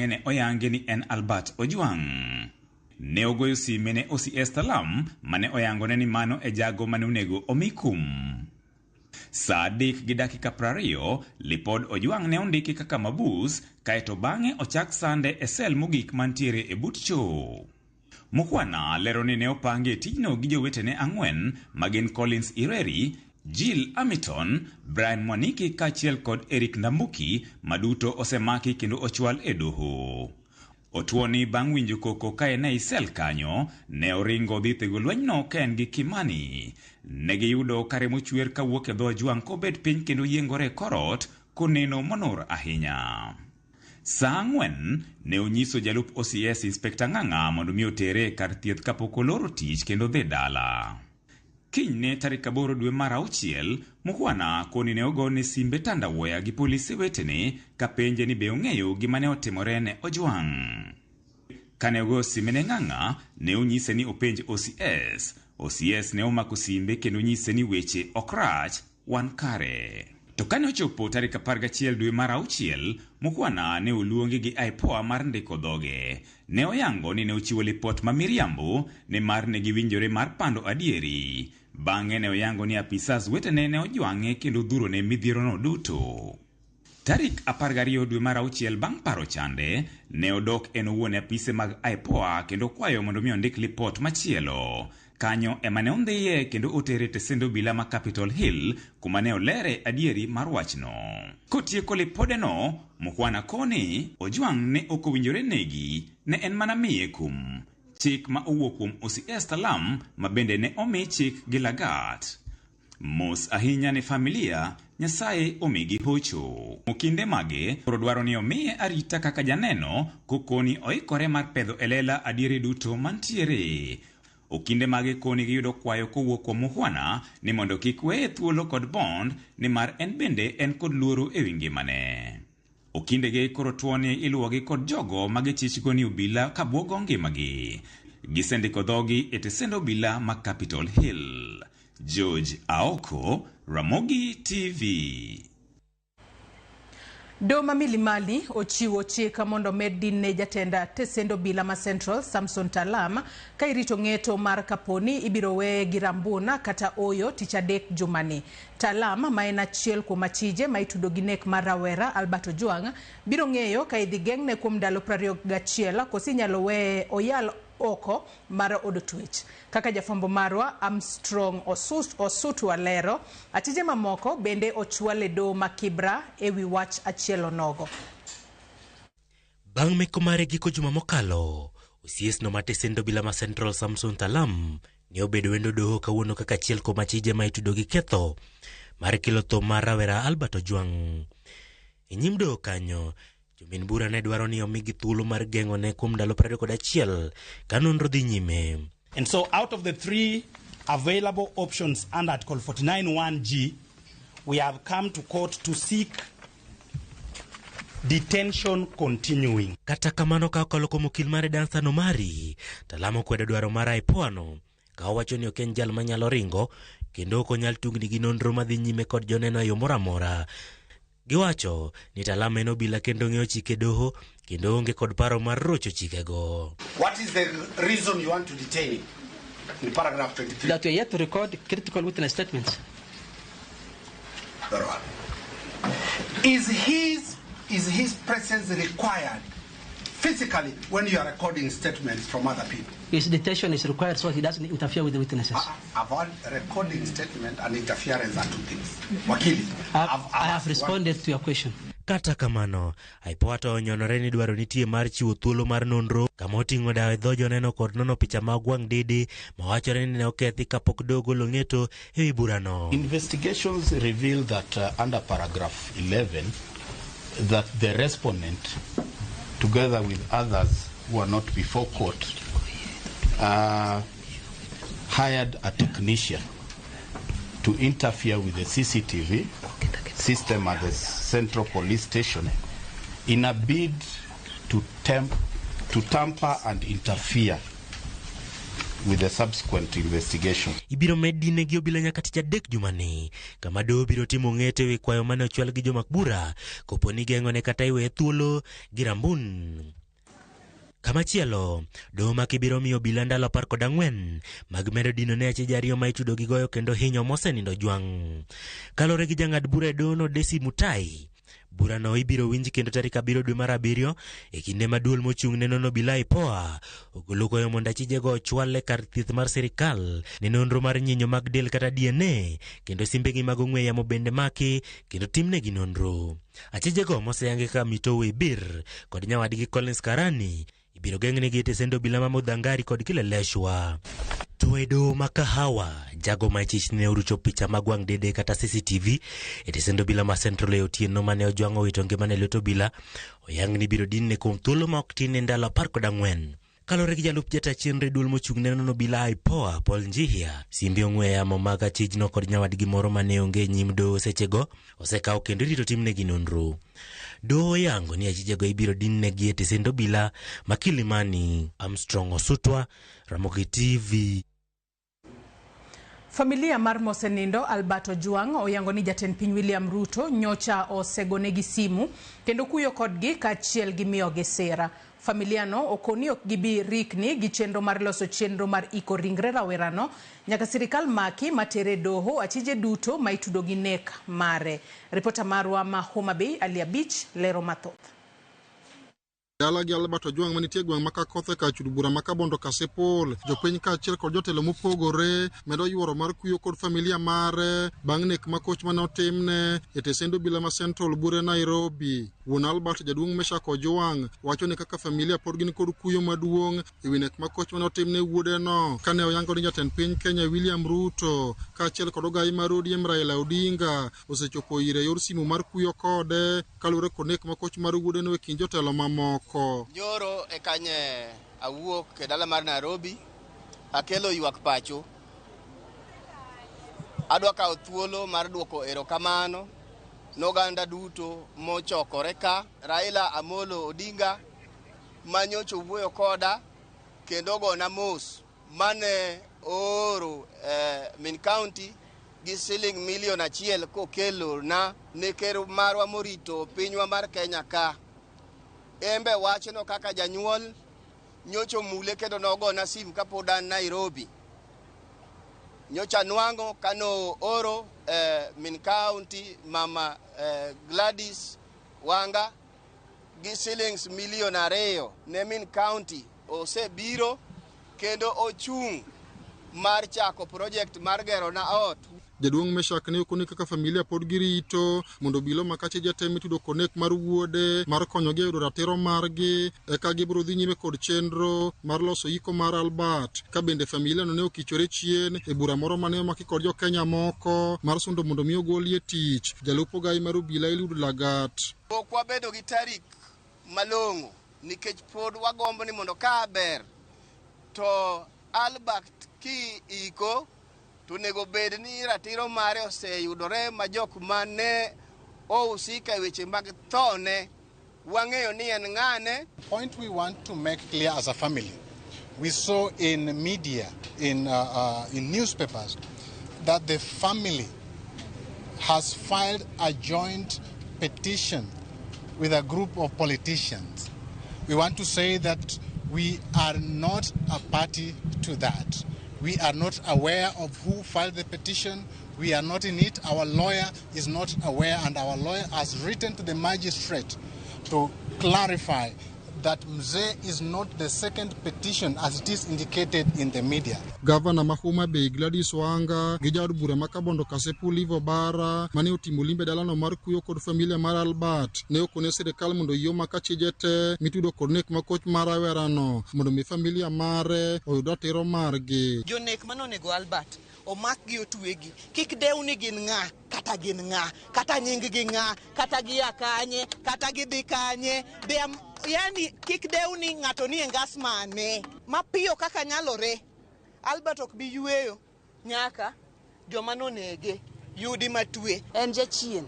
bang'e ne oyange ni en Albert Ojwang. Ne ogoyo sime ne OCS Talam mane oyangone ni mano e jago mane onego omi kum. Saa 3:20, lipod Ojwang ne ondiki kaka mabus, kaeto bang'e ochak sande e sel mogik mantiere e but choo. Mukhwana lero ni ne opange e tijno gi jowetene 4 magin Collins Ireri, Jill Amiton, Brian Mwaniki kaachiel kod Eric Ndambuki maduto osemaki kendo ochwal e doho. Otuo ni bang' winjo koko ka en ei sel kanyo, ne oringo odhi thego lwenyno ka en gi Kimani. Ne giyudo ka remo chwer kawuok e dho Ojwang' kobet piny kendo yiengore e kor ot koneno monur ahinya. Saa 4 ne onyiso jalup OCS Inspector Ng'ang'a mondo mi otere e kar thieth kapok oloro tich kendo dhi dala. Kinyne tarik 8 dwe mar 6, Mukhwana koni ne ogone simbe tandawuoya gi polise wetene kapenje ni be ong'eyo gima ne otimore ne Ojwang'. Kane ogoyo sime ne Ng'ang'a, ne onyise ni openj OCS. OCS ne omako simbe kendo nyise ni weche ok rach, wan kare. To kane ochopo tarik 11 dwe mar 6, Mukhwana ne oluongi gi IPOA mar ndiko dhoge. Ne oyango ni ne ochiwo lipot ma miriambo nimar ne giwinjore mar pando adieri. Bang'e ne oyango ni apisas wetene ne ojwang'e kendo dhurone midhierono duto. Tarik 12 dwe mar 6 bang' paro chande, ne odok en owuon e apise mag IPOA kendo kwayo mondo mi ondik lipot machielo. Kanyo ema ne ondhiye kendo otere e tesend obila ma Capitol Hill kuma ne olere adieri mar wachno. Kotieko lipodeno, Mukhwana koni Ojwang' ne ok owinjore negi, ne en mana miye kum. Chik ma owuok kuom OCS Talam ma bende ne omi chik gi Lagat. Mos ahinya ne familia, Nyasaye omigi hocho. Okinde mage koro dwaro ni omiye arita kaka janeno kokoni oikore mar pedho e lela adieri duto mantiere. Okinde mage koni giyudo kwayo kowuok kuom Mukhwana ni mondo kik weye thuolo kod bond nimar en bende en kod luoro ewi ngimane. Okindege koro tuoni iluwogi kod jogo ma gichichgo ni obila kabuogo ngimagi. Gisendiko dhogi e tesend obila ma Capitol Hill. George Aoko, Ramogi TV. Doho ma Milimani ochiwo chik mondo med din ne jatend tesend obila ma Central Samson Talam ka irito ng'eto mar kaponi ibiro weye gi rambun kata oyo tich adek jumani. Talam ma en achiel kuom achije ma itudo gi nek mar rawera Albert Ojwang biro ng'eyo ka idhi geng'ne kuom ndalo 21 koso inyalo weye oyal oko mar od twech. Kaka jafwambo marwa Armstrong Osutwa lero, achije mamoko bende ochwal e doho ma Kibra e wi wach achiel onogo. Bang' meko mare giko juma mokalo, OCS no ma tesend obila ma Central Samson Talam ne obedo wendo doho kawuono kaka achiel kuom achije ma itudo gi ketho mar kelo tho mar rawera Albert Ojwang'. E nyim doho kanyo, jomin bura ne dwaro ni omigi thuolo mar geng'one kuom ndalo 21 ka nonro dhi nyime. And so out of the 3 available options under Article 49(1)(g, we have come to court to seek detention continuing. Kata kamano ka okalo kuom okil mare Danstan Omari, Talam okwedo dwaro mar IPOA no ka owacho ni ok en jal manyalo ringo kendo ok onyal tungni gi nonro madhi nyime kod joneno e yo moro amora. Giwacho ni Talam en obila kendo ng'eyo chike doho kendo onge kod paro mar rocho chikego. What is the reason you want to detain him? In paragraph 23. That we are yet to record critical witness statements. Very well. Is his presence required physically when you are recording statements from other people? His detention is required so he doesn't interfere with the witnesses. Avoid recording statement and interference are two things. Wakili, I have responded to your question. Kata kamano, IPOA to onyonore ni dwaro nitie mar chiwo thuolo mar nonro kama oting'o dawo e dho joneno kod nono picha mag wang' dede mawachore ni ne okethi kapok doho ogolo ng'eto e wi burano. Investigations reveal that under paragraph 11 that the respondent together with others who are not before court hired a technician to interfere with the CCTV system at the Central Police Station in a bid to tamper and interfere with the subsequent investigation. Ibiro med dine gi obila nyaka tich adek jumani, kama doho biro timo ng'eto ewi kwayo mane ochwal gi jomak bura kopo ni geng'one kata iweye thuolo gi rambun. Kamachielo, doho ma Kibiro miyo obila ndalo 14 mag medo dino ne achije ariyo ma itudo gi goyo kendo hinyo mosenindo Ojwang'. Kaluwore gi jang'ad bura e dohono Desi Mutai, burano ibiro winj kendo tarik 7 dwe mar 7 e kinde ma duol mochung' ne nono obila IPOA ogolo kwayo mondo achijego ochwal e kar thieth mar sirikal ne nonro mar nyinyo mag del kata DNA kendo simbegi mag ong'we yamo bende maki kendo timnegi nonro. Achijego moseyangi kaka Mitowe Bir kod nyawadgi Collins Karani ibiro geng'negi e tesend obila ma Mudhangari kod Kileleshwa. To e doho ma Kahawa, jago ma ichich ne orucho picha mag wang' dede kata CCTV e tesend obila ma Central e otieno mane Ojwang' owito ngimane e lwet obila, oyang ni ibiro dinne kuom thuolo ma ok tin e ndalo 14. Kaluwore gi jalup jata chenro e duol mochung' ne nono obila IPOA, Paul Njihia, simbe ong'we yamo mag achijno kod nyawadgi moro mane onge e nyim doho sechego osekaw kendo irito timnegi nonro. Doho oyango ni achijego ibiro dinnegi e tesend obila ma Kilimani. Armstrong Osutwa, Ramogi TV. Familia mar mosenindo Albert Ojwang' oyango ni jatend piny William Ruto nyocha osegonegi simu kendo kuyo kodgi kaachiel gi miyogi sira. Familiano okoni ok gibi rikni gi chenro mar loso chenro mar iko ringre rawerano nyaka sirikal maki matere doho achije duto ma itudo gi nek mare. Ripota marwa ma Homa Bay Ali Abich lero mathoth. Dala gi Albert Ojwang' manitie e gweng' ma Kakothe kar chud bura ma Kabondo Kasipul, jopiny kaachiel kod jotelo mopogore medo yuoro mar kuyo kod familia mare bang' nek makoch mane otimne e tesend obila ma Central Bure Nairobi. Wuon Albert jaduong' Meshak Ojwang' wacho ni kaka familia pod gin kod kuyo maduong' e wi nek makoch mane otimne wuodeno kane oyango ni jatend piny Kenya William Ruto kaachiel kod ogai mar ODM Raila Odinga osechopo ire e yor simu mar kuyo kode kaluwore kod nek makoch mar wuodeno e kind jotelo mamoko. Nyoro e kanye awuok e dala mar Nairobi, akelo ywak pacho. Adwa kawo thuolo mar duoko erokamano n'oganda duto mochokore ka. Raila Amolo Odinga manyocha owuoyo koda kendo ogona mos mane ooro min county gi siling milion 1 kokelo na ne ker marwa morito pinywa mar Kenya ka. Embe wachno kaka janyuol nyocha omule kendo nogona sim kapod an Nairobi. Nyocha nwang'o kano oro min county mama Gladys Wanga gi silings milion 2 ne min county osebiro kendo ochung' mar chako project mar gero na ot. Jaduong' Meshak ne okoni kaka familia pod girito mondo obila omak achije te mitudo kod nek mar wuode mar konyogi e yudo ratiro margi eka gibiro dhi nyime kod chenro mar loso iko mar Albert. Ka bende familia no ne okichore chien e bura moro mane omaki kod jo-Kenya moko mar sundo mondo mi ogolie tich jalup ogai mar obila Eliud Lagat. Pok wabedo gi tarik malong'o nikech pod wagombo ni mondo ka ber to Albert ki iko to onego bed ni ratiro mare oseyudore ma jok mane ohusika e weche mag thone wang'eyo ni en ng'ane. Point we want to make clear as a family, we saw in media, in newspapers, that the family has filed a joint petition with a group of politicians. We want to say that we are not a party to that. We are not aware of who filed the petition. We are not in it. Our lawyer is not aware, and our lawyer has written to the magistrate to clarify that Mzee is not the second petition as it is indicated in the media. Gavana ma Homa Bay Gladys Wanga gi jaod bura ma Kabondo Kasipul Eve Obara mane otimo limbe dalano mar kuyo kod familia mar Albert ne okone sirikal mondo oyie omak achije te mitudo kod nek makoch mar rawerano mondo mi familia mare oyud ratiro margi. Jonek manonego Albert omakgi otwegi, kik dew ni gin ng'a kata gin ng'a kata nying gi ng'a kata gia kanye kata gidhi kanye. Yani kik dew ni ng'ato ni e ngas mane. Mapiyo kaka nyalore Albert ok bi yweyo nyaka joma nonege yudi matwe. En jachien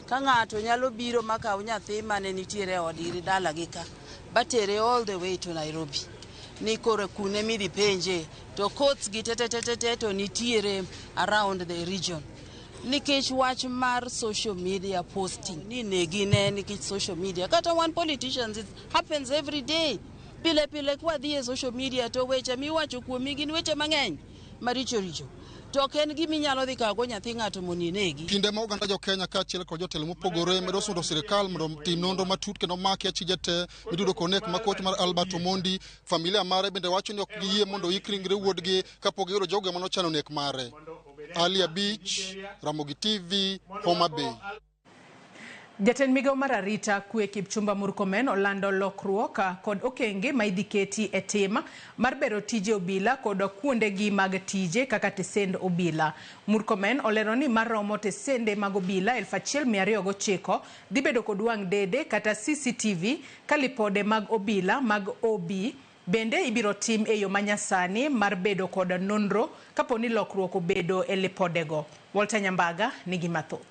ka ng'ato nyalo biro makaw nyathi mane nitiere e od dalagi ka batere all the way to Nairobi ni koro kune midhi penje to courts gi te to nitiere around the region. Nikech wach mar social media posting ni negi ne nikech social media. Kata wan politicians, it happens every day. Pile pile kwadhi e social media to weche miwacho kuomi gin weche mang'eny maricho richo. To ok en gima inyalo dhi kawo go nyathi ng'ato mondo inegi. Kinde ma oganda jo Kenya kaachiel kod jotelo mopogore medo sundo sirikal mondo otim nonro matut kendo maki achije te mitudo kod nek makoch mar Albert Omondi. Familia mare bende wacho ni ok giyie mondo oik ringre wuodgi kapok giyudo jogo manochano nek mare. Ali Abich, Ramogi TV, Homa Bay. Jatend migawo mar arita kwe Kipchumba Murkomen olando lokruok kod okenge ma idhi keti e tim mar bero tije obila kod kuondegi mag tije kaka tesend obila. Murkomen olero ni maromo tesende mag obila 1209 dhi bedo kod wang' dede kata CCTV ka lipode mag obila mag OB bende ibiro tim e yo manyasani mar bedo kod nonro kapo ni lokruok obedo e lipodego. Walter Nyambaga nigi mathoth.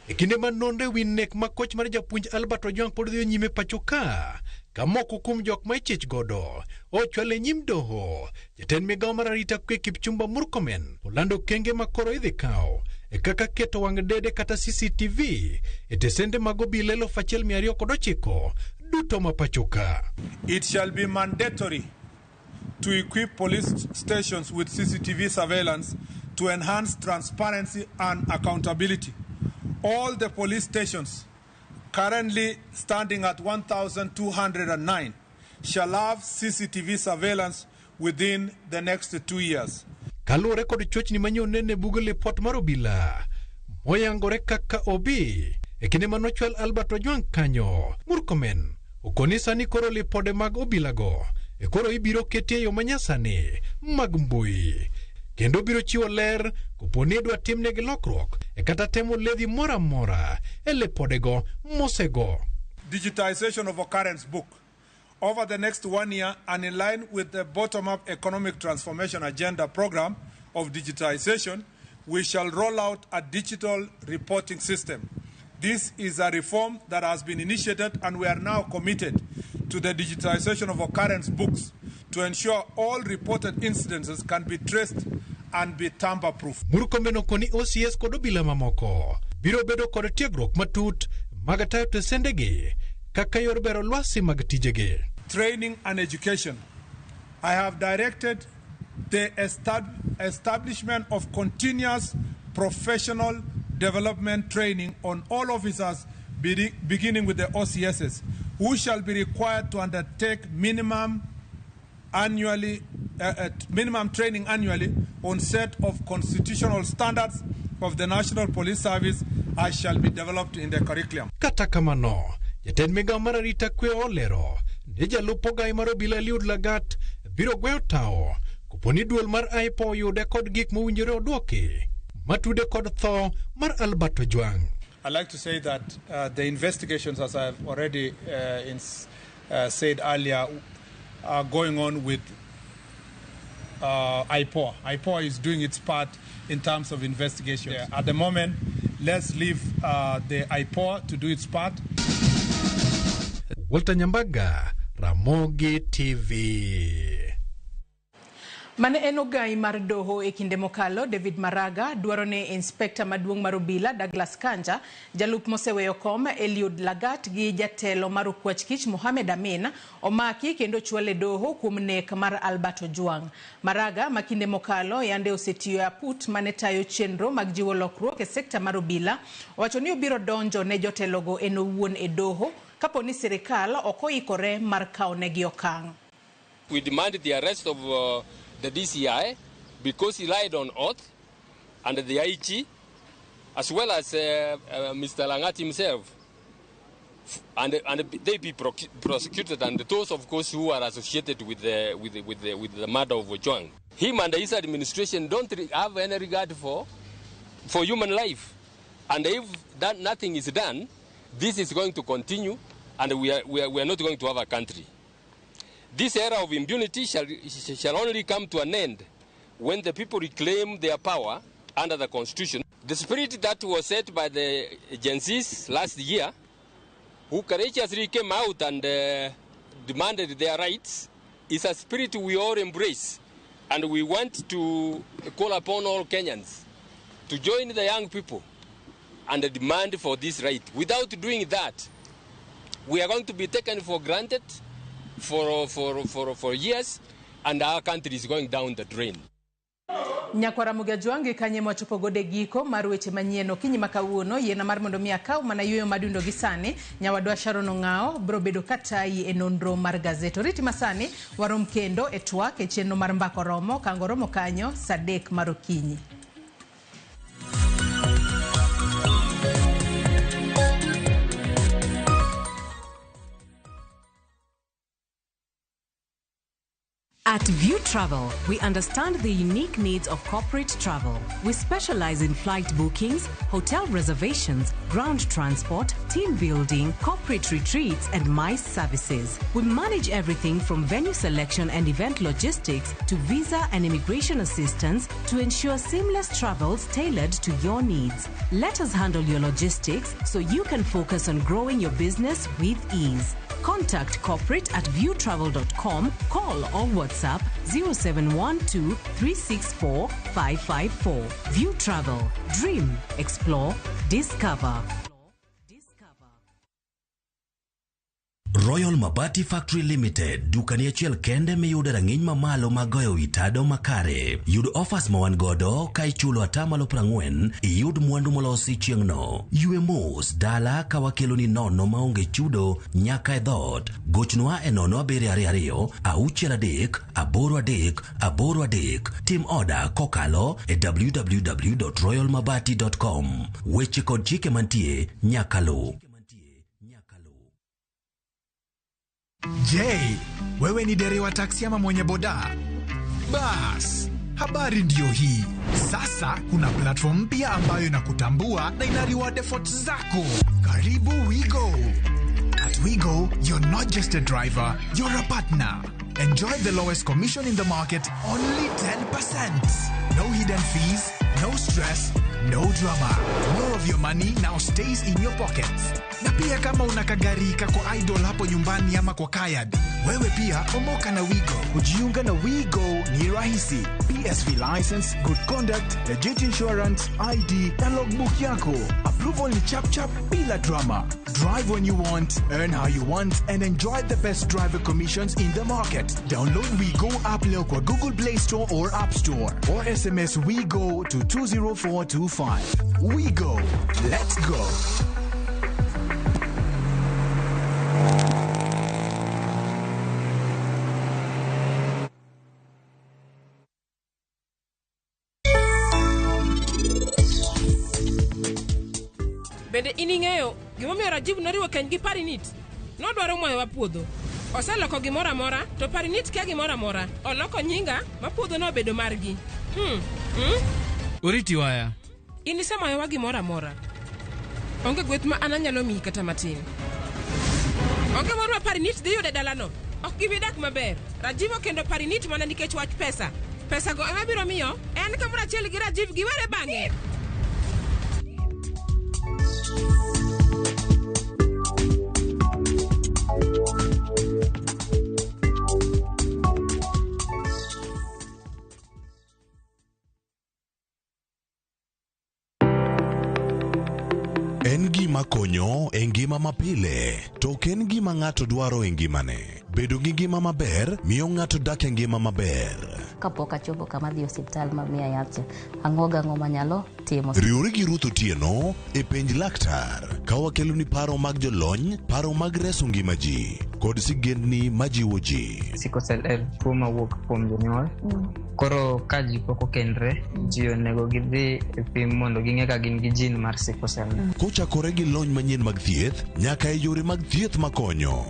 E kinde ma nonro ewi nek ma koch mar japuonj Albert Ojwang pod dhi nyime pacho ka, ka moko kuom jok ma ichich godo ochwal e nyim doho, jatend migawo mar arita kwe Kipchumba Murkomen olando okenge ma koro idhi kawo e kaka keto wang' dede kata CCTV e tesende mag obila 1209 duto ma pacho ka. It shall be mandatory to equip police stations with CCTV surveillance to enhance transparency and accountability. All the police stations, currently standing at 1,209, shall have CCTV surveillance within the next 2 years. Kaluwore kod chochni manyonene e bug lipot mar obila moyangore kaka OB e kinde manochwal Albert Ojwang kanyo, Murkomen okoni sani koro lipode mag obilago e koro ibiro keti e yo manyasani mag mbui kendo biro chiwo ler kopo ni idwa timnegi lokruok e kata temo ledhi moro amora e lipodego mosego. Digitization of occurrence book. Over the next 1 year and in line with the bottom-up economic transformation agenda program of digitization, we shall roll out a digital reporting system. This is a reform that has been initiated, and we are now committed to the digitization of occurrence books to ensure all reported incidences can be traced and be tamper-proof. Murkomen okoni OCS kod obila mamoko biro bedo kod tiegruok matut mag tayo tesendegi kaka yor bero lwasi mag tijegi. Training and education. I have directed the establishment of continuous professional development training on all officers, beginning with the OCSs, who shall be required to undertake minimum training annually on set of constitutional standards of the National Police Service as shall be developed in the curriculum. Kata kamano, jatend migawo mar arita kwe olero ni jalup ogai mar obila Eliud Lagat biro gweyo tawo kopo ni duol mar IPOA oyude kod gik mowinjore odwoki matude kod tho mar Albert Ojwang. I'd like to say that the investigations, as I've already said earlier, are going on with IPOA. IPOA is doing its part in terms of investigations. Yeah. At the moment, let's leave the IPOA to do its part. Walter Nyambaga, Ramogi TV. Mane en ogai mar doho e kinde mokalo, David Maraga dwaro ne inspekta maduong' mar obila Douglas Kanja, jalup moseweyo kom Eliud Lagat gi jatelo mar okwach kich Mohamed Amin omaki kendo chwal e doho kuom nek mar Albert Ojwang. Maraga ma kinde mokalo yande osetiyo e aput mane tayo chenro mag jiwo lokruok e sekta mar obila, owacho ni obiro donjo ne jotelogo en owuon e doho kapo ni sirikal ok oikore mar kawo negi okang'. We demand the arrest of the DCI because he lied on oath, and the IG, as well as Mr. Langat himself, and they be prosecuted, and those, of course, who are associated with the murder of Ojwang. Him and his administration don't have any regard for human life, and if that nothing is done, this is going to continue, and we are not going to have a country. This era of impunity shall only come to an end when the people reclaim their power under the Constitution. The spirit that was set by the Gen Zs last year, who courageously came out and demanded their rights, is a spirit we all embrace. And we want to call upon all Kenyans to join the young people and demand for this right. Without doing that, we are going to be taken for granted for years, and our country is going down the drain. Nyakwara Mugajwangi kanye mwachopo gode giko mar weche manyien okinyi ma kawuono. Yiena mar mondo mi akaw mana yueyo madundo gi sani. Nyawadwa Sharon Ong'ao biro bedo katayi e nonro mar gazet. Oriti masani warom kendo e twak e chenro mar Mbaka Romo kango romo kanyo saa 3 mar okinyi. At View Travel, we understand the unique needs of corporate travel. We specialize in flight bookings, hotel reservations, ground transport, team building, corporate retreats, and MICE services. We manage everything from venue selection and event logistics to visa and immigration assistance to ensure seamless travels tailored to your needs. Let us handle your logistics so you can focus on growing your business with ease. Contact corporate at viewtravel.com, call or WhatsApp 0712 364 554. View Travel. Dream, explore, discover. Royal Mabati Factory Limited, dukani achiel kende miyude rang'iny mamalo mag goyo wi tado makare. Yud offers ma wan godo ka ichulo 40% iyud mwandu molosi chieng'no. Ywe mos dala ka wakeloni nono maonge chudo nyaka e dhoot. Gochnwa e 0722 63 83 83. Tim oda kokalo e www.royalmabati.com. Weche kod chike mantie nyaka luw. Je, wewe ni dereva taksi ama mwenye boda? Bas, habari ndiyo hii. Sasa kuna platform mpya ambayo inakutambua na ina reward efforts zako. Karibu WeGo. At WeGo, you're not just a driver, you're a partner. Enjoy the lowest commission in the market, only 10%. No hidden fees, no stress, no drama. More of your money now stays in your pockets. Na pia kama una kagari kako idle hapo nyumbani ama kwa kayad, wewe pia omoka na WeGo. Kujiunga na WeGo ni rahisi. PSV license, good conduct, legit insurance, ID na logbook yako. Approval ni chap chap bila drama. Drive when you want, earn how you want, and enjoy the best driver commissions in the market. Download WeGo app leo kwa Google Play Store or App Store, or SMS WeGo to 20425. WeGo. Let's go. Bende in ing'eyo gimomiyo Rajiv noriwo keny gi Parinit? Nodwaro moyowa puodho. Oseloko gimoro amora, to Parinit kia gimoro amora. Oloko nyinga ma puodho nobedo margi. Oriti waya. In isemoyowa gimoro amora. Onge gweth ma an anyalo miyi kata matin. Onge mor ma Parinit dhi yudo e dalano. Ok gibi dak maber. Rajiv okendo Parinit mana nikech wach pesa. Pesago ema biro miyo en kamoro achiel gi Rajiv giwere bang'e. En gima konyo e ngima mapile, to ok en gima ng'ato dwaro e ngimane. Bedo gi ngima maber miyo ng'ato dak e ngima maber. Kapok achopo kama dhi osiptal ma miya yath cha, ang'o gang'o manyalo timo. Riwri gi Ruth Otieno e Penj Laktar ka wakeloni paro mag jolony, paro mag reso ngima ji kod sigendni majiwo ji. Sickle cell en tuo mawuok kuom jonyuol. Koro ka ji pok okendre, ji onego gidhi e pim mondo ging'e ka gin gi gene mar sickle cell. Kochakore gi lony manyien mag thieth nyaka e yore mag thieth makonyo,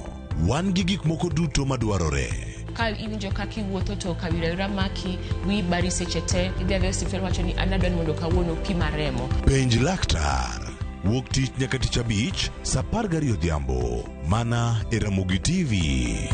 wan gi gik moko duto madwarore. Ka iwinjo kaka iwuotho to kawira maki, wiyi bari seche te, idhi adhiya e osiptal wacho ni an adwa ni mondo kawuono pima remo. Penj Laktar wuok tich nyaka tich abich saa 12 odhiambo mana e Ramogi TV.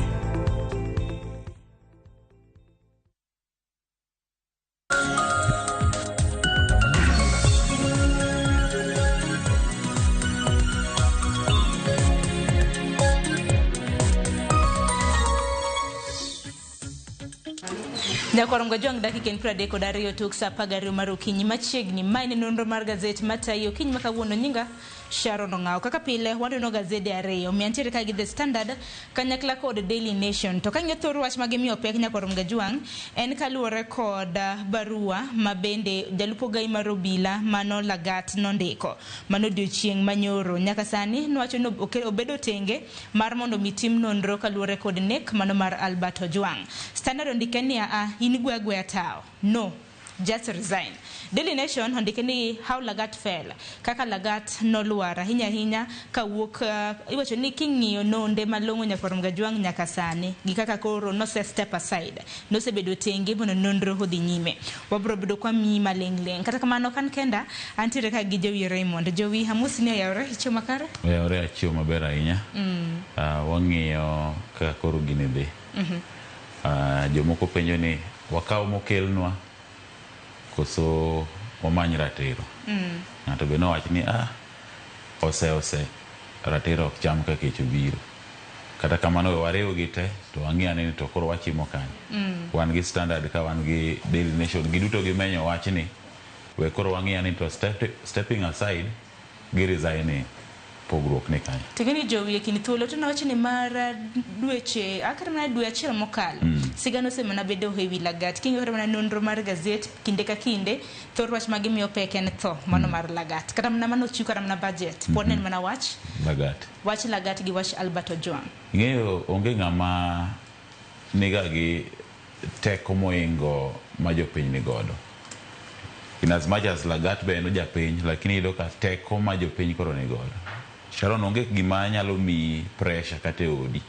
Nyakwar Mgajwang' dakika en 32 tok saa 12 mar okinyi machiegni. Mae ne nonro mar gazet matayi okinyi ma kawuono. Nyinga Sharon Ong'awo. Kaka pile waneno gazede ariyo. Omiyo antiere ka gi The Standard kanyakla kod Daily Nation. To kang'iyo thor wach ma gimiyo pek Nyakwar Mgajwang' en kaluwore kod barua ma bende jalup ogai mar obila mano Lagat nondiko. Mano odiochieng' manyoro. Nyaka sani nowacho ni obedo tenge mar mondo mi tim nonro kaluwore kod nek mano mar Albert Ojwang'. Standard ondike ni a in gwe agweya tawo. No. Just resign. Daily Nation ondike ni how Lagat fell. Kaka Lagat nolwar ahinya ahinya kawuok iwacho ni king'iyo nonde malong'o Nyakwar Mgajwang' nyaka sani gi kaka koro nose step aside. Nosebedo tenge mondo nonro odhi nyime. Wabro bedo kwa miyi maling' ling'. Kata kamano kan kenda antiere ka gi Jowi Raymond. Jowi amosi ni oyawore ichiew makare? Oyawore achiew maber ahinya. Wang'iyo kaka koro gini dhi. Jomoko penjo ni wakaw mokelnwa koso wamany ratiro. Ng'ato be nowach ni ose ratiro ok cham ka kech obiro. Kata kamano we wariw gi te to wang'i ane ni to koro wachimo kanye. Wan gi Standard ka wan gi Daily Nation giduto gimenyo wachni we koro wang'i ane to stepping aside gi resigning pogruok ni kanye. Ting'eni Jowi e kind thuolo to nawach ni mar dweche akata mana dwe achiel mokalo. Sigana osemana bedo ewi Lagat. King'iyo kata mana nonro mar gazet kinde ka kinde thor wach ma gimiyo pek en tho mano mar Lagat. Kata mana mano ochiw kata mana budget. Pod ne en mana wach Lagat. Wach Lagat gi wach Albert Ojwang'. Ing'eyo onge ng'ama niga gi teko moingo ma jopiny ni godo. In as much as Lagat be en japiny, lakini iyudo ka teko ma jopiny koro ni godo. Sharon onge gima nyalo miyi pressure kata e odi.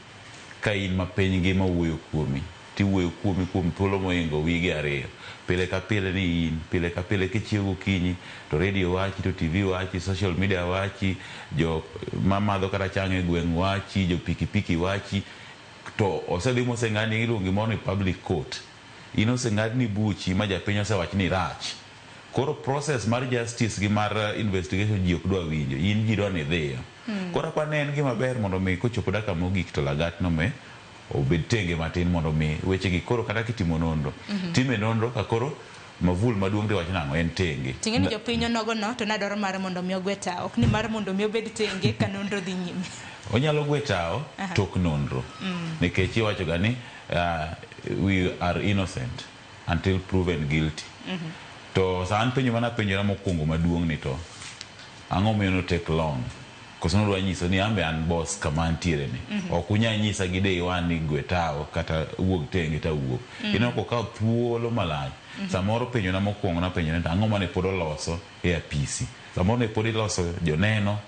Ka in ma piny ngima wuoyo kuomi, tiwuoyo kuomi kuom thuolo moingo wige ariyo. Pile ka pile ni in, pile ka pile kichiew gokinyi to radio wachi, to TV wachi, social media wachi, jo mamadho kata chang' e gweng' wachi, jo pikipiki wachi, to osedhi moseng'adni iluongo gimoro ni public court. In oseng'adni buchi ma japiny osewach ni rach. Koro process mar justice gi mar investigation ji ok dwa winjo, in ji dwa ni idhiyo. Koro aparo ni en gima ber mondo mi kochopo dakika mogik to Lagat no me obed tenge matin mondo mi wechegi koro kata kitimo nonro, time nonro ka koro mavul maduong' tiwacho nang'o en tenge. Ting'eni jopiny onogo no to nadwaro mar mondo mi ogwe tawo. Ok ni mar mondo mi obed tenge ka nonro dhi nyime. Onyalo gwe tawo tok nonro. Nikech iwacho ga ni we are innocent until proven guilty. To sa an penjo mana penjora mokwongo maduong' ni to ang'o miyo no take long? Koso nodwa nyiso ni an be an boss kama antiere ni. Ok unyal nyisa gi day one ni gwe tawo kata wuog tenge tawuok. Ineno kokawo thuolo malach. Samoro penjo na mokwongo napenjo ni to ang'o mane pod oloso e apisi. Samoro ne pod iloso joneno,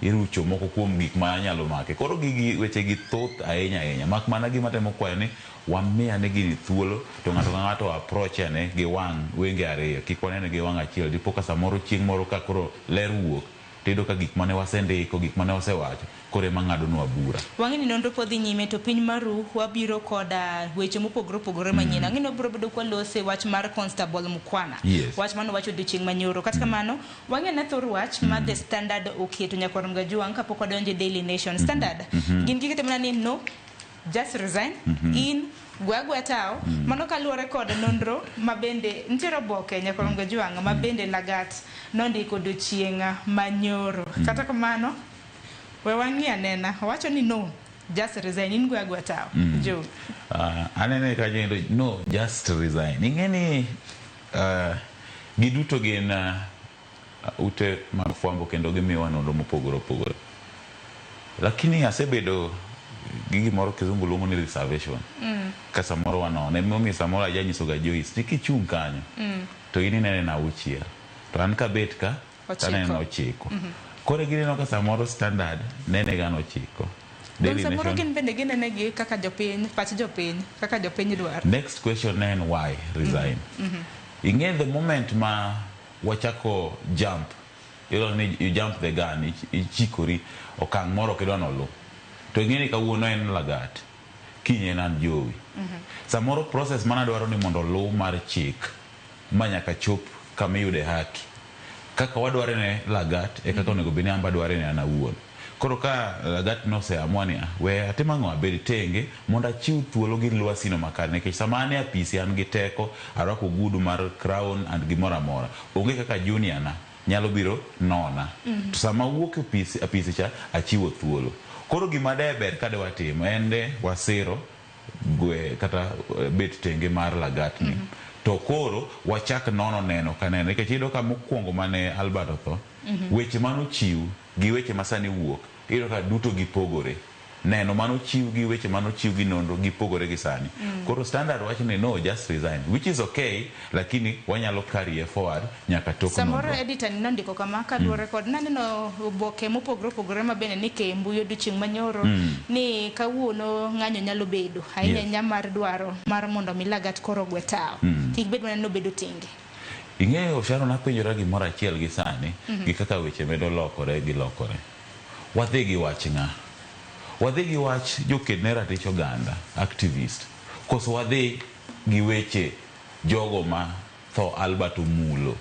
irucho moko kuom gik ma nyalo make. Koro gigi weche gi thoth ahinya ahinya. Mak mana gima temo kwayo ni wamiyo ane gini thuolo to ng'ato ka ng'ato approach ane gi wang' wenge ariyo. Kik wanene gi wang' achiel. Dipo ka samoro chieng' moro ka koro ler wuok tiyudo ka gik mane wasendiko, gik mane wasewacho koro ema ng'adonwa bura. Wang'e ni nonro pod dhi nyime to piny maru wabiro koda weche mopogore opogore manyien. Ang'e ni wabiro bedo kwalose wach mar Constable Mukwana. Wach mano wacho odiochieng' manyoro. Kata kamano, wang'e ne thor wach ma The Standard oketo Nyakwar Mgajwang' kapok wadonjo e Daily Nation. Standard, gin giketo mana ni no, just resign, in gwe agweya tawo. Mano kaluwore kod nonro ma bende nitiere oboke Nyakwar Mgajwang' ma bende Lagat nondiko odiochieng' manyoro. Kata kamano, we wang'i anena. Owacho ni no, just resign, in gwe agweya tawo. Jo. Anene kanyo endo, no, just resign. Ing'e ni giduto gin ute mag fwambo kendo gimiyowa nonro mopogore opogore. Lakini asebedo gi gimoro kizungu luongo ni reservation. Ka samoro wanone, emomiyo samoro ajanyiso ga Joyce ni kichung' kanyo to in inene na auchiel. To an kabet ka taneno 9. Koro gineno ka samoro Standard nene ga 9. Daily Samoro Nation. gin bende ginene gi kaka jopiny, pach jopiny, kaka jopiny dwaro. Next question ne en why resign. Ing'e the moment ma wachako jump, iyudo ni you jump the gun, ichikori okang' moro ok idwa noluw. To ing'e ni kawuono en Lagat, kiny en an Jowi. Samoro process mana dwaro ni mondo oluw mar chik ma nyaka chop kama iyude haki. Kaka wadware ne Lagat e kaka onego bed ni an be adware ne an awuon. Koro ka Lagat noseamua ni "Ah, we atim ang'o abed tenge mondo achiw thuolo gi lwasi no makare nikech sama an e apisi an gi teko arwako ogudu mar crown and gimoro amora onge kaka junior na nyalo biro nona. To sama awuok e apisi, apisi cha achiwo thuolo. Koro gima de ber ka de watimo en de wasiro gwe kata bet tenge mar Lagat ni. To koro wachak nono neno ka neno nikech iyudo ka mokwongo mane Albert otho, weche manochiw gi weche masani wuok iyudo ka duto gipogore. Neno manochiw gi weche manochiw gi nonro gipogore gi sani. Koro Standard wacho ni no just resign which is okay lakini wanyalo carry forward nyaka tok Samoro nonro. editor ni nondiko kama kaluwore kod naneno oboke mopogore opogore ma bende nike e mbui odiochieng' manyoro ni kawuono ng'anyo nyalo bedo ahinya ahinya mar dwaro mar mondo mi Lagat koro ogwe tawo. Kik bed mana ni obedo tenge. Ing'eyo Sharon apenjora gimoro achiel gi sani gi kaka weche medo lokore gi lokore. Wadhi gi wach ng'a? Wadhi gi wach joked ne ratich oganda, activist, koso wadhi gi weche jogo ma tho Albert omulo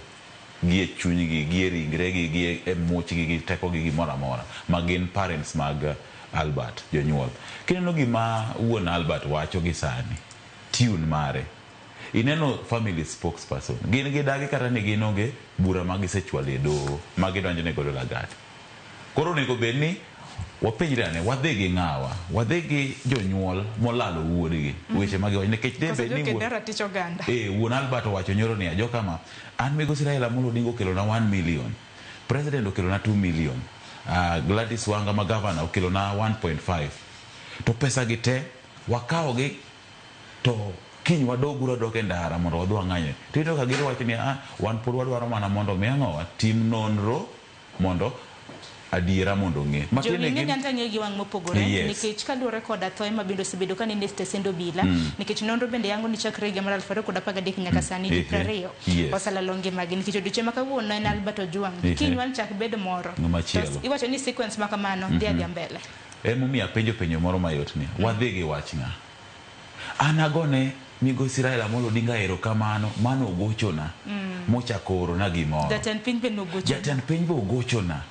gi e chunygi, gi e ringregi, gi e muchgi, gi tekogi, gimoro amora, ma gin parents mag Albert, jonyuol. Kineno gima wuon Albert wacho gi sani, tune mare, ineno family spokesperson, gin gidagi kata ni gin onge bura ma gisechwalo e doho ma gidonjone godo Lagat. Koro onego bed ni wapenjre ane, wadhi gi ng'awa? Wadhi gi jonyuol molalo wuodgi, weche ma giwacho nikech de Koso bed ni joked wuon, ne ratich oganda. wuon Albert owacho nyoro niya, jokama, an migosi Raila Amolo Odinga okelona 1 million, president okelona 2 million, Gladys Wanga ma governor okelona 1.5. To pesa gi te wakawogi to kiny wadog uru adok e ndara mondo wadhi wang'any. To iyudo ka giwacho ni ah, wan pod wadwaro mana mondo mi ang'owa tim nonro mondo adiera mondo ong'e. Matiende Jowi gin ng'eny anto ang'eyo gi wang' mopogore nikech kaluwore koda thoe ma bende osebedo ka ninde e stesend obila nikech nonro bende yango ni chakre higa mar 2013 nyaka sani ji 20 oselalo ngimagi nikech odiochieng' ma kawuono en Albert Ojwang' kiny wan chak bed moro Ng'ama to chielo. iwacho ni sequence ma kamano dhi adhiya mbele. Emomiyo apenjo penjo moro mayot ni wadhi gi wach ng'a? An agone migosi Raila Amolo Odinga erokamano mano ogochona mochako orona gimoro. Jatend piny be nogochona. Jatend piny be ogochona.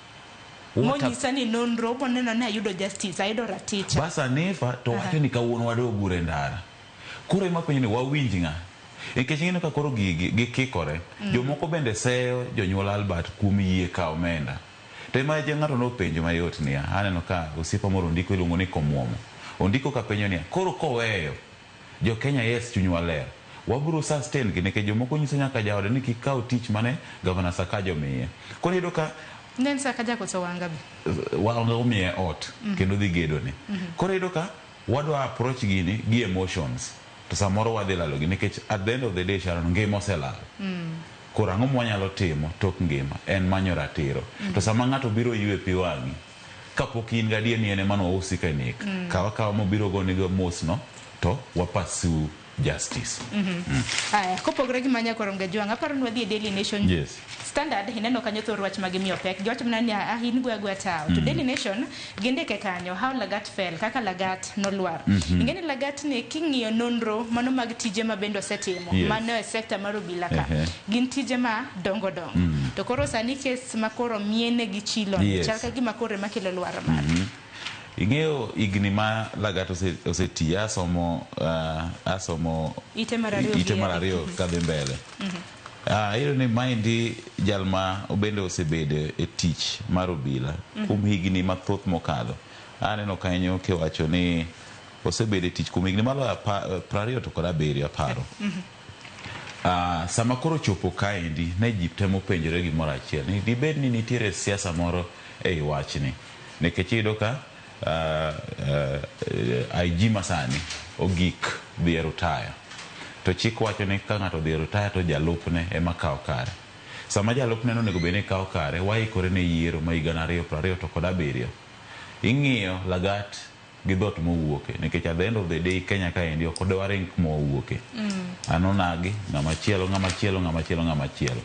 Monyisa ni nonro moneno ni ayudo justice, ayudo raticha. Bas Anifa to wacho ni kawuono wadog uru e ndara. Koro ema penjo ni wawinj ng'a? Nikech ineno ka koro gigi gikikore. Jomoko bende seyo jonyuol Albert kuom yie kawo omenda. To ema ng'ato nopenjo mayot niya, aneno ka osiepa moro ondiko iluongo ni Komwomo. Ondiko ka penjo niya, koro koweyo jo Kenya yes chunywa ler. Wabiro sustain gi nikech jomoko nyiso nyaka jaode ni kik kaw tich mane Governor Sakaja omiye. Koro iyudo ka Ne en Sakaja koso Wanga be? Wanga omiye ot kendo dhi gedone. Koro iyudo ka wadwa approach gini gi emotions to samoro wadhi lalo gi nikech at the end of the day Sharon ngima oselal. Koro ang'o mwanyalo timo tok ngima en manyo ratiro. To sama ng'ato biro ywe pi wang'i kapok in gadier ni en ema nowausi ka nek, kaw akawa mobiro gonigo mos no to wa pursue justice. Aya, kopogore gi manya koro Ngejwang', aparo ni wadhi e Daily Nation. Standard ineno kanyo thor wach ma gimiyo pek. Giwacho mana ni ah, in gwe agweya tawo. To Daily Nation gindike kanyo how Lagat fell, kaka Lagat nolwar. Ing'e ni Lagat ni king'iyo nonro mano mag tije ma bende osetimo, mano e sekta mar obila ka, gin tije ma dongo dongo. To koro sani kes ma koro miene gi chilo ni chal ka gima koro ema kelo lwar mare. Ing'eyo higni ma Lagat osetiyo asomo asomo ite mar ariyo ite mar ariyo kadhi mbele. Iyudo ni maendi jal ma bende osebedo e tich mar obila kuom higni mathoth mokadho. Aneno kanyo kiwacho ni osebedo e tich kuom higni maloyo 27 aparo. Sama koro chopo kaendi ne ji temo penjore gimoro achiel ni dibed ni nitiere siasa moro ei wachni. Nikech iyudo ka IG masani ogik dhi e rutaya. To chik wacho ni ka ng'ato odhi e rutaya to jalupne ema kawo kare. Sama jalupne no onego bed ni kawo kare, waikore ne yiero ma higa 2027. Ing'iyo Lagat gi dhoot mowuoke nikech at the end of the day Kenya kaendi ok waring kuma wawuoke. An onagi, ng'ama chielo, ng'ama chielo, ng'ama chielo, ng'ama chielo.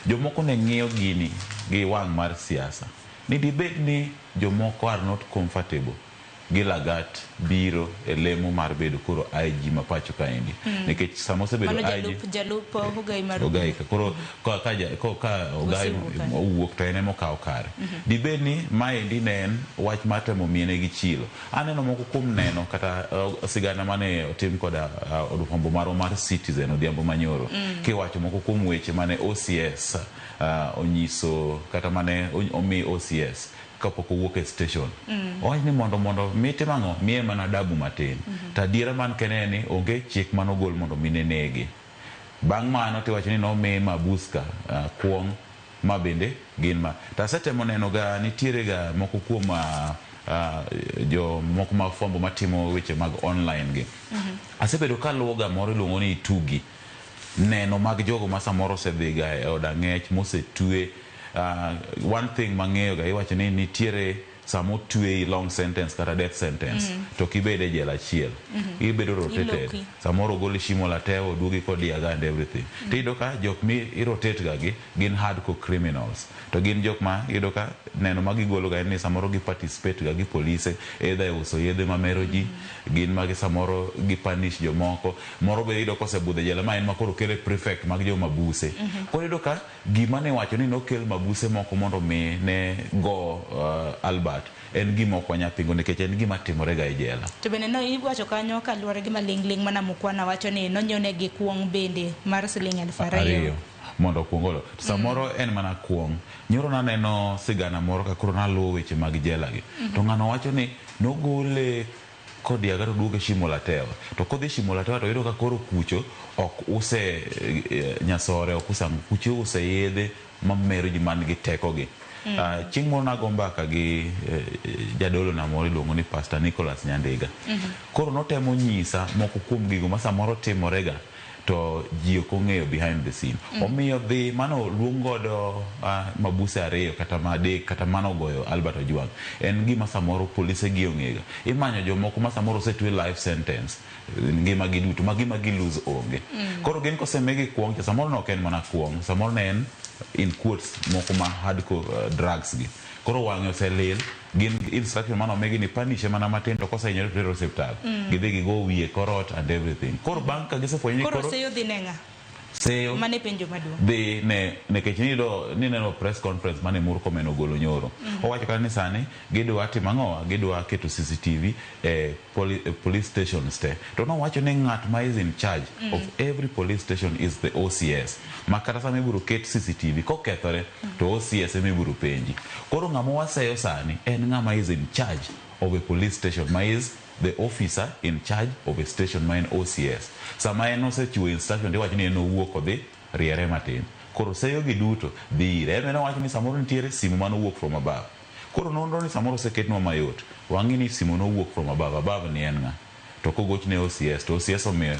Jomoko ne ng'iyo gini gi wang' mar siasa. Ni dibed ni jomoko are not comfortable gi Lagat biro e lemo mar bedo koro IG ma pacho kaendi. Nikech sama osebedo Mano IG jalup Ogai mar Ogai ka koro ka Ogai Osewuok kanyo. owuok to en ema okawo kare. Dibed ni maendi ne en wach mar temo miene gi chilo. Aneno moko kuom neno kata sigana mane otim koda od fwambo marwa mar Citizen odhiambo manyoro. Kiwacho moko kuom weche mane OCS onyiso kata mane omi OCS kapok owuok e station. Owach ni mondo mitim ang'o? Miye mana adabu matin. To adiera man kende en ni onge chik manogol mondo mine negi. Bang' mano tiwacho ni nomiye mabuska kuong' ma bende gin ma. To asetemo neno ga nitiere ga moko kuom jo moko mag fwambo matimo weche mag online gi. Asebedo kaluwo ga moro iluongo ni Itugi. Neno mag jogo ma samoro osedhi ga e od ang'ech mosetwe. One thing mang'eyo ga iwacho ni nitiere sama otweyi long sentence kata death sentence to ok ibed e jela achiel. Ibedo rotated. Iloki. Samoro ogoli Shimo la Tewa oduogi Kodiaga and everything. Tiyudo ka jok mi irotate ga gi gin hardcore criminals. To gin jok ma iyudo ka neno ma gigolo ga en ni samoro gi participate ga gi polise either e uso yedhe mamero ji, gin ma samoro gi punish jomoko. Moro be iyudo kosebudho e jela ma en ma koro kele prefect mag joma buse. Koro iyudo ka gima ne wacho ni nokel mabuse moko mondo mi ne go Albert en gima ok wanyal pingo nikech en gima timore ga e jela. To bende no iwacho kanyo kaluwore gi maling'ling' mana Mukwana wacho ni nonyiwnegi kuong' bende mar siling 2000. Ariyo mondo okuong olo. To samoro en mana kuong'. Nyoro naneno sigana moro ka koro naluwo weche mag jela gi. To ng'ano wacho ni nogole Kodiaga to duoge Shimo la Tewa. To kodhi Shimo la Tewa to yudo ka koro kucho ok use nyasore, ok use ang'o. Kucho iuse yedhe mamero ji man gi teko gi. Chieng' moro nago mbaka gi jadolo na moro iluongo ni Pastor Nicholas Nyandiga. Koro notemo nyisa moko kuom gigo ma samoro timore ga to ji ok ong'eyo behind the scene. Omiyo dhi mano luong godo mabuse ariyo kata ma adek kata mano goyo Albert Ojwang. En gima samoro polise gi ong'ega. Imanyo jomoko ma samoro osetwe life sentence ngima gi duto ma gima gi lose onge. Koro gin kosemigi kuong' cha samoro ne ok en mana kuong', samoro ne en in quotes moko ma hardcore drugs gi. Koro wang'e oselil, gin instruction mane omigi ni punish mana matin to kosehinyore to tere osiptal. Gidhi gigo wiye korot and everything. Koro bang' ka gisefwenyo ni Koro koro seyo dhi ne ng'a? Seyo Mane penjo maduong'. dhi ne nikech niyudo nineno press conference mane Murkomen ogolo nyoro. Owacho kata ni sani gidwa timo ang'owa? Gidwa keto CCTV e police stations te. To nowacho ni ng'at ma is in charge of every police station is the OCS. Ma kata sama ibiro ket CCTV kokethore to OCS ema ibiro penji. Koro ng'ama waseyo sani en ng'ama is in charge of a police station ma is the officer in charge of a station ma en OCS. Sama en osechiwo instruction tiwacho ni en owuok odhi riere matin. Koro seyo gi duto dhi ire. En owacho ni samoro nitiere simu mane owuok from above. Koro nonro ni samoro oseketnwa mayot. Wang'i ni simu nowuok from above. Above ni en ng'a? To kogoch ne OCS to OCS omiyo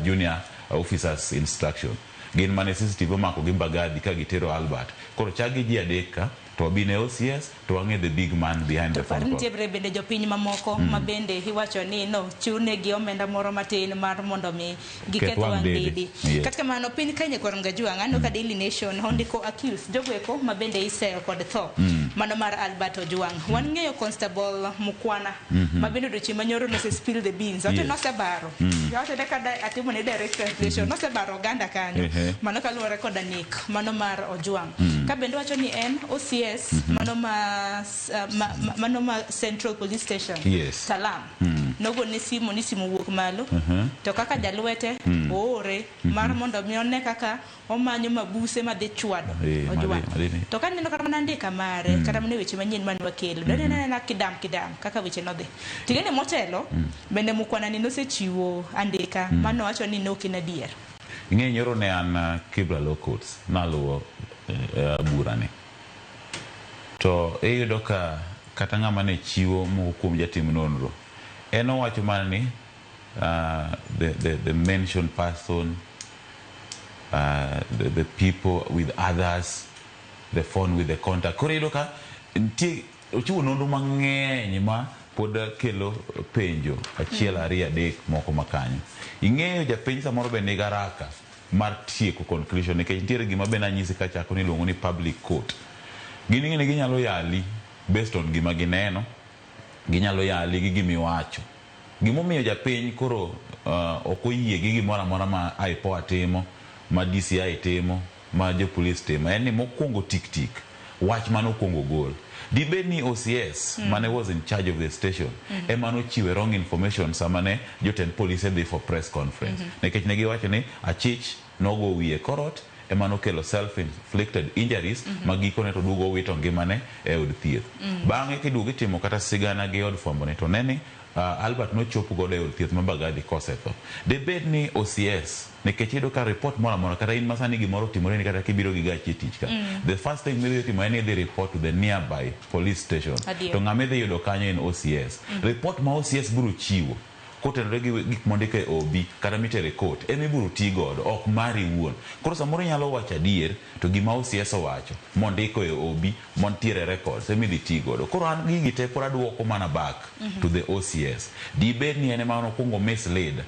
junior officers instruction. Gin mane CCTV omako gi Mbagathi ka gitero Albert. Koro chak gi ji adek ka to wabi ne OCS to wang'e the big man behind the phone call. Nitie bende jopiny mamoko ma bende iwacho ni no chunegi omenda moro matin mar mondo mi giketh wang' wang' dede. dede. Yes. Kata kamano piny Kenya kor Mgajwang' aneno ka Daily Nation ondiko accused jogo eko ma bende iseyo kod tho mano mar Albert Ojwang. Wan ng'eyo Constable Mukwana ma bende odiochieng' manyoro nose spill the beans. Wacho nosebaro. Wacho ne kada atimo ne direct translation nosebaro oganda kanyo. Mano kaluwore koda nek mano mar Ojwang. Ka bende wacho ni en OCS mano ma Central Police Station. Talam. Nogone simu ni simu wuok malo. To kaka jalwete oore mar mondo mi one kaka omanyo mabuse madhi chwado Ojwang. To kaneno kata mana andika mare kata mana weche manyien mane wakelo. Daneno anena kidam kidam kaka weche nodhi. Tigene motelo bende Mukwana ni nosechiwo andika mano wacho ni ne ok en adier. Ing'e nyoro ne an Kibra Law Courts naluwo burani. To iyudo ka kata ng'ama ne chiwo moko kuom jatim nonro en owacho mana ni the mentioned person, the people with others, the phone with the contact. Koro iyudo ka nitie ochiwo nonro mang'eny ma pod kelo penjo achiel ariyo adek moko makanyo. Ing'eyo japiny samoro be nigi haraka mar tieko conclusion nikech nitiere gima be nanyisi kachako ni iluongo ni public court. Gin ing'e ni ginyalo yali based on gima gineno. Ginyalo yali gi gimiwacho. Gimomiyo japiny koro ok oyie gi gimoro amora ma IPOA timo, ma DCI timo, ma jopolis timo, en ni mokwongo tik tik wach mane okwongo gol. Dibed ni OCS mane was in charge of the station ema nochiwe wrong information sama ne jotend polise dhi for press conference. Nikech ne giwacho ni achich nogo wiye korot ema nokelo self inflicted injuries ma gikone to duogo owito ngimane e od thieth. Bang'e kiduogo itimo kata sigana gi od fwambo ni to ne ni Albert nochop godo e od thieth ma Mbagathi kosetho. Debed ni OCS nikech iyudo ka report moro amora kata in masani gimoro otimore ni kata kibiro gi gachi e tich ka the first thing midhi timo en ni idhi report to the nearby police station. To ng'ama idhi yudo kanyo en OCS. Report ma OCS biro chiwo kotenore gi gik mondik e OB kata mitere court ema ibiro ti godo ok mari iwuon. Koro samoro inyalo wacho adier to gima OCS owacho mondiko e OB mantiere e records ema idhi ti godo. Koro an gigi te pod aduoko mana back to the OCS. Dibed ni en ema nokwongo mislead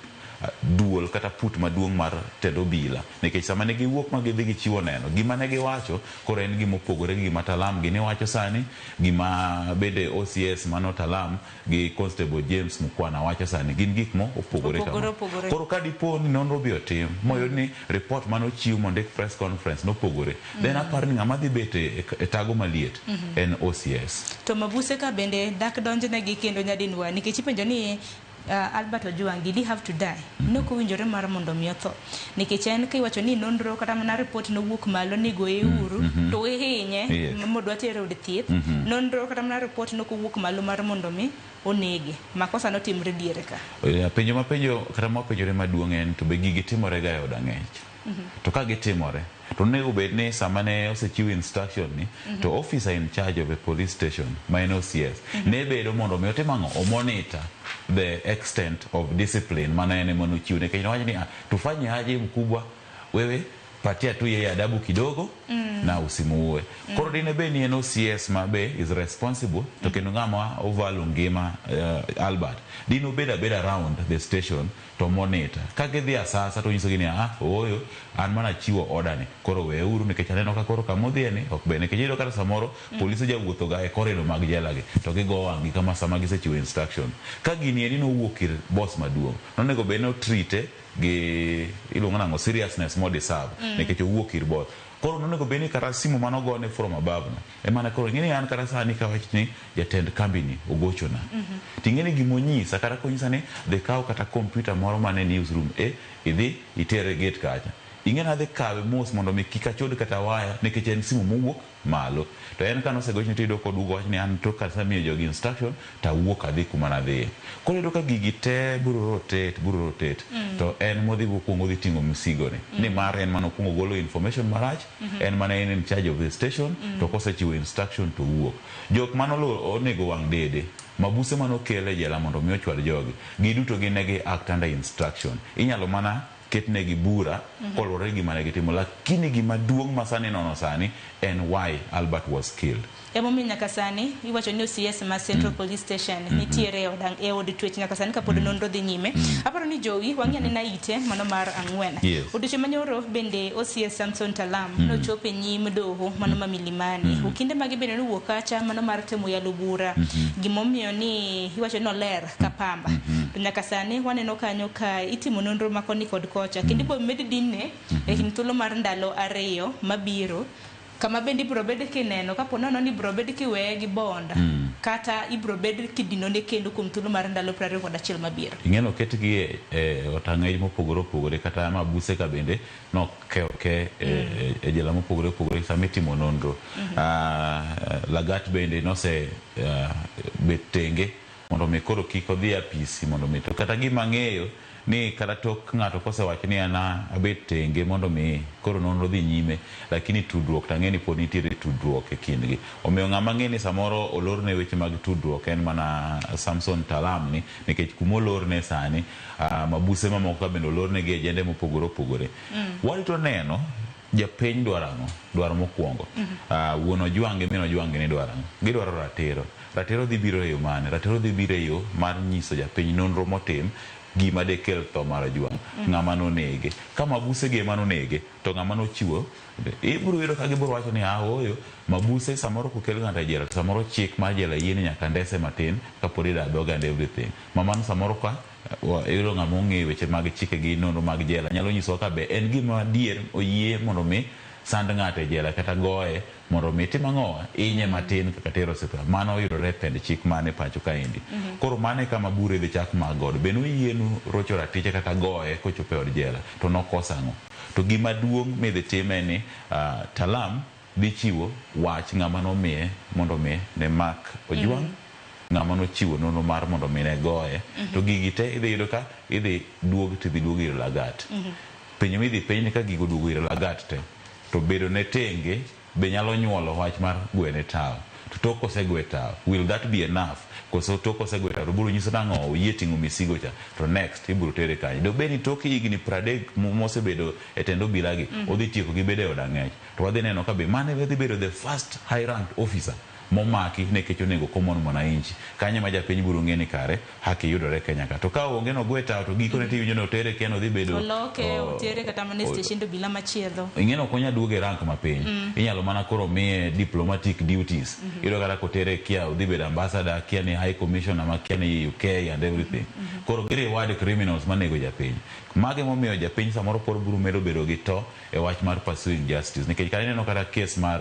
duol kata put maduong' mar tend obila nikech sama ne giwuok ma gidhi gichiwo neno gima ne giwacho koro en gima opogore gi gima Talam gini wacho sani, gima bende OCS mano Talam gi Constable James Mukwana wacho sani gin gik mo opogore Opogore kama. opogore. Koro ka dipo ni nonro bi otim moyud ni report mane ochiw mondik press conference nopogore then aparo ni ng'ama dhi bet e tago maliet en OCS. To mabuse ka bende dak donjnegi kendo nyadinwa nikech ipenjo ni Albert Ojwang did he have to die? Ne ok owinjore mar mondo mi otho. Nikech en kiwacho ni nonro kata mana report nowuok malo ni goye uru to ihinye modwa tere od thieth. Nonro kata mana report nok owuok malo mar mondo mi onege. Makosa notimre diere ka. Penjo mapenjo kata mapenjore maduong' en to be gigi timore ga e od ang'ech? To ka gitimore to onego bed ni sama ne osechiw instruction ni to officer in charge of a police station ma en OCS ne bedo mondo mi otim ang'o? O monitor the extent of discipline mane en ema nochiw nikech nowacho ni ah, tufanye aje mkubwa wewe patia tu yeye adabu kidogo na usimuue. Koro dine bed ni en OCS ma be is responsible to kendo ng'ama ovalo ngima Albert dine obed abeda around the station to monitor. Ka gidhi asasa to onyisogi ni ah, ooyo an mana chiwo order ni koro weuru nikech aneno ka koro kamodhiye ni ok ber nikech iyudo kata samoro polise jawuotho ga e corridor mag jela gi to gigo wang'gi kama sama gisechiwo instruction. Ka gini eni nowuok ir boss maduong' nonego bed ni otrite gi iluongo nang'o seriousness mo deserve nikech owuok ir boss. Koro nonego bed ni kata simu manogone from above no ema koro ing'e ni an kata sani kawach ni jatend kambi ni ogochona ting'e ni gimonyisa kata konyisa ni dhi kaw kata kompyuta moro mane newsroom e idhi itere gate kacha ing'e ni adhi kawe mos mondo mi kik achod kata waya nikech en simu mowuok malo to en kanosegochni tiyudo koduogo wach ni an tok kasemiyo jogi instruction tawuok adhi kuma nadhiye. Koro iyudo ka gigi te biro rotate biro rotate to en modhi mokwongo odhi ting'o msigo ni nimar en mane okwongo golo information marach en mane en in charge of the station to kosechiwo instruction to owuok. Jok mane onego wang' dede mabuse mane okel e jela mondo mi ochwad jogi giduto gin ne gi act under instruction. Inyalo mana ketnegi bura koluwore gi gima ne gitimo lakini gima duong' ma sani nono sani en why Albert was killed. Emomiyo nyaka sani iwacho ni OCS ma Central Police Station nitiere e od twech nyaka sani kapod nonro dhi nyime. Aparo ni jowi wang'i anena ite mano mar ang'wen. Odiochieng' manyoro bende OCS Samson Talam nochopo e nyim doho mano ma Milimani. Okinde mage bende nowuok kacha mano mar temo yalo bura. Gimomiyo ni iwacho ni oler ka pamba. To nyaka sani waneno kanyo ka itimo nonro ma koni kod kocha. Kendo ibiro med dinne e kind thuolo mar ndalo 2 mabiro. Kama bende ibiro bed kineno kapo nono ni ibiro bed kiweye gi bond kata ibiro bed kidinone kendo kuom thuolo mar ndalo 21 mabiro. Ing'eno oketgi e otang'ej mopogore opogore kata mabuse ka bende noke e jela mopogore opogore sama itimo nonro. Lagat bende nose bet tenge mondo mi koro kik odhi apisi mondo mi to kata gima ang'eyo ni kata tok ng'ato kosewacho ni an abet tenge mondo mi koro nonro dhi nyime lakini tudruok tang'e ni pod nitiere tudruok e kindgi. Omiyo ng'ama ng'e ni samoro olorne weche mag tudruok en mana Samson Talam ni nikech kuma olorne sani mabuse mamoko ka bende olorne gi ejende mopogore opogore. Warito neno japiny dwaro ang'o? Dwaro mokwongo. Wuon Ojwang' gi min Ojwang' ni dwaro ang'o? Gidwaro ratiro. Ratiro dhi biro e yo mane? Ratiro dhi biro e yo mar nyiso japiny nonro motim gima dekel tho mar Ojwang', ng'ama nonege. Ka mabuse gi ema nonege, to ng'ama nochiwo, ibiro yudo ka gibiro wacho ni ah ooyo, mabuse samoro kokel ng'ato e jela, to samoro chik mar jela yie ni nyaka ndese matin kapod ida dhoge and everything. Ma mano samoro ka iyudo ng'ama ong'eyo weche mag chike gi nonro mag jela nyalo nyisowa ka be en gima adier oyie mondo mi sand ng'ato e jela kata goye mondo mi tim ang'owa inye matin kaka tero osiptal. Mano yudore e pend chik man e pacho kaendi. Koro mano e kama bura idhi chak mak godo. Be noyienu rocho ratiche kata goye kochopo e od jela to nokoso ang'o? To gima duong' midhi tim en ni Talam dhi chiwo wach ng'ama nomiye mondo mi ne mak Ojwang', ng'ama nochiwo nonro mar mondo mi ne goye. To gigi te idhi yudo ka idhi duog tidhi duog ir Lagat. Penjo midhi penj ni ka gigo oduogo ir Lagat te, to bedo ne tenge be nyalo nyuolo wach mar gwene tawo. To tok kosegwe tawo, will that be enough? Koso tok kosegwe tawo to biro nyiso nang'o oyie ting'o misigo cha, to next ibiro tere kanye? Dobed ni tok higni 30 mosebedo e tend obila gi, odhi tieko gi bedo e od ang'ech. To wadhi neno ka be mano dhi bedo the first high ranked officer momaki nikech onego common mwananchi. Kanyo ema japiny biro ng'e ni kare haki yudore Kenya ka. To ka onge nogwe tawo to gikone tiwinjo ni otere kia nodhi bedo Oloke, otere kata mana e stesend obila machielo. Ing'e ni ok onyal duogo e rank mapiny. Inyalo mana koro miye diplomatic duties. Iyudo kata kotere kia odhi bedo ambassador, kia ni high commissioner ma kia ni UK and everything. Koro gi reward criminals manego japiny. Mago emomiyo japiny samoro pod biro medo bedo gi to e wach mar pursuing justice. Nikech kata ineno kata case mar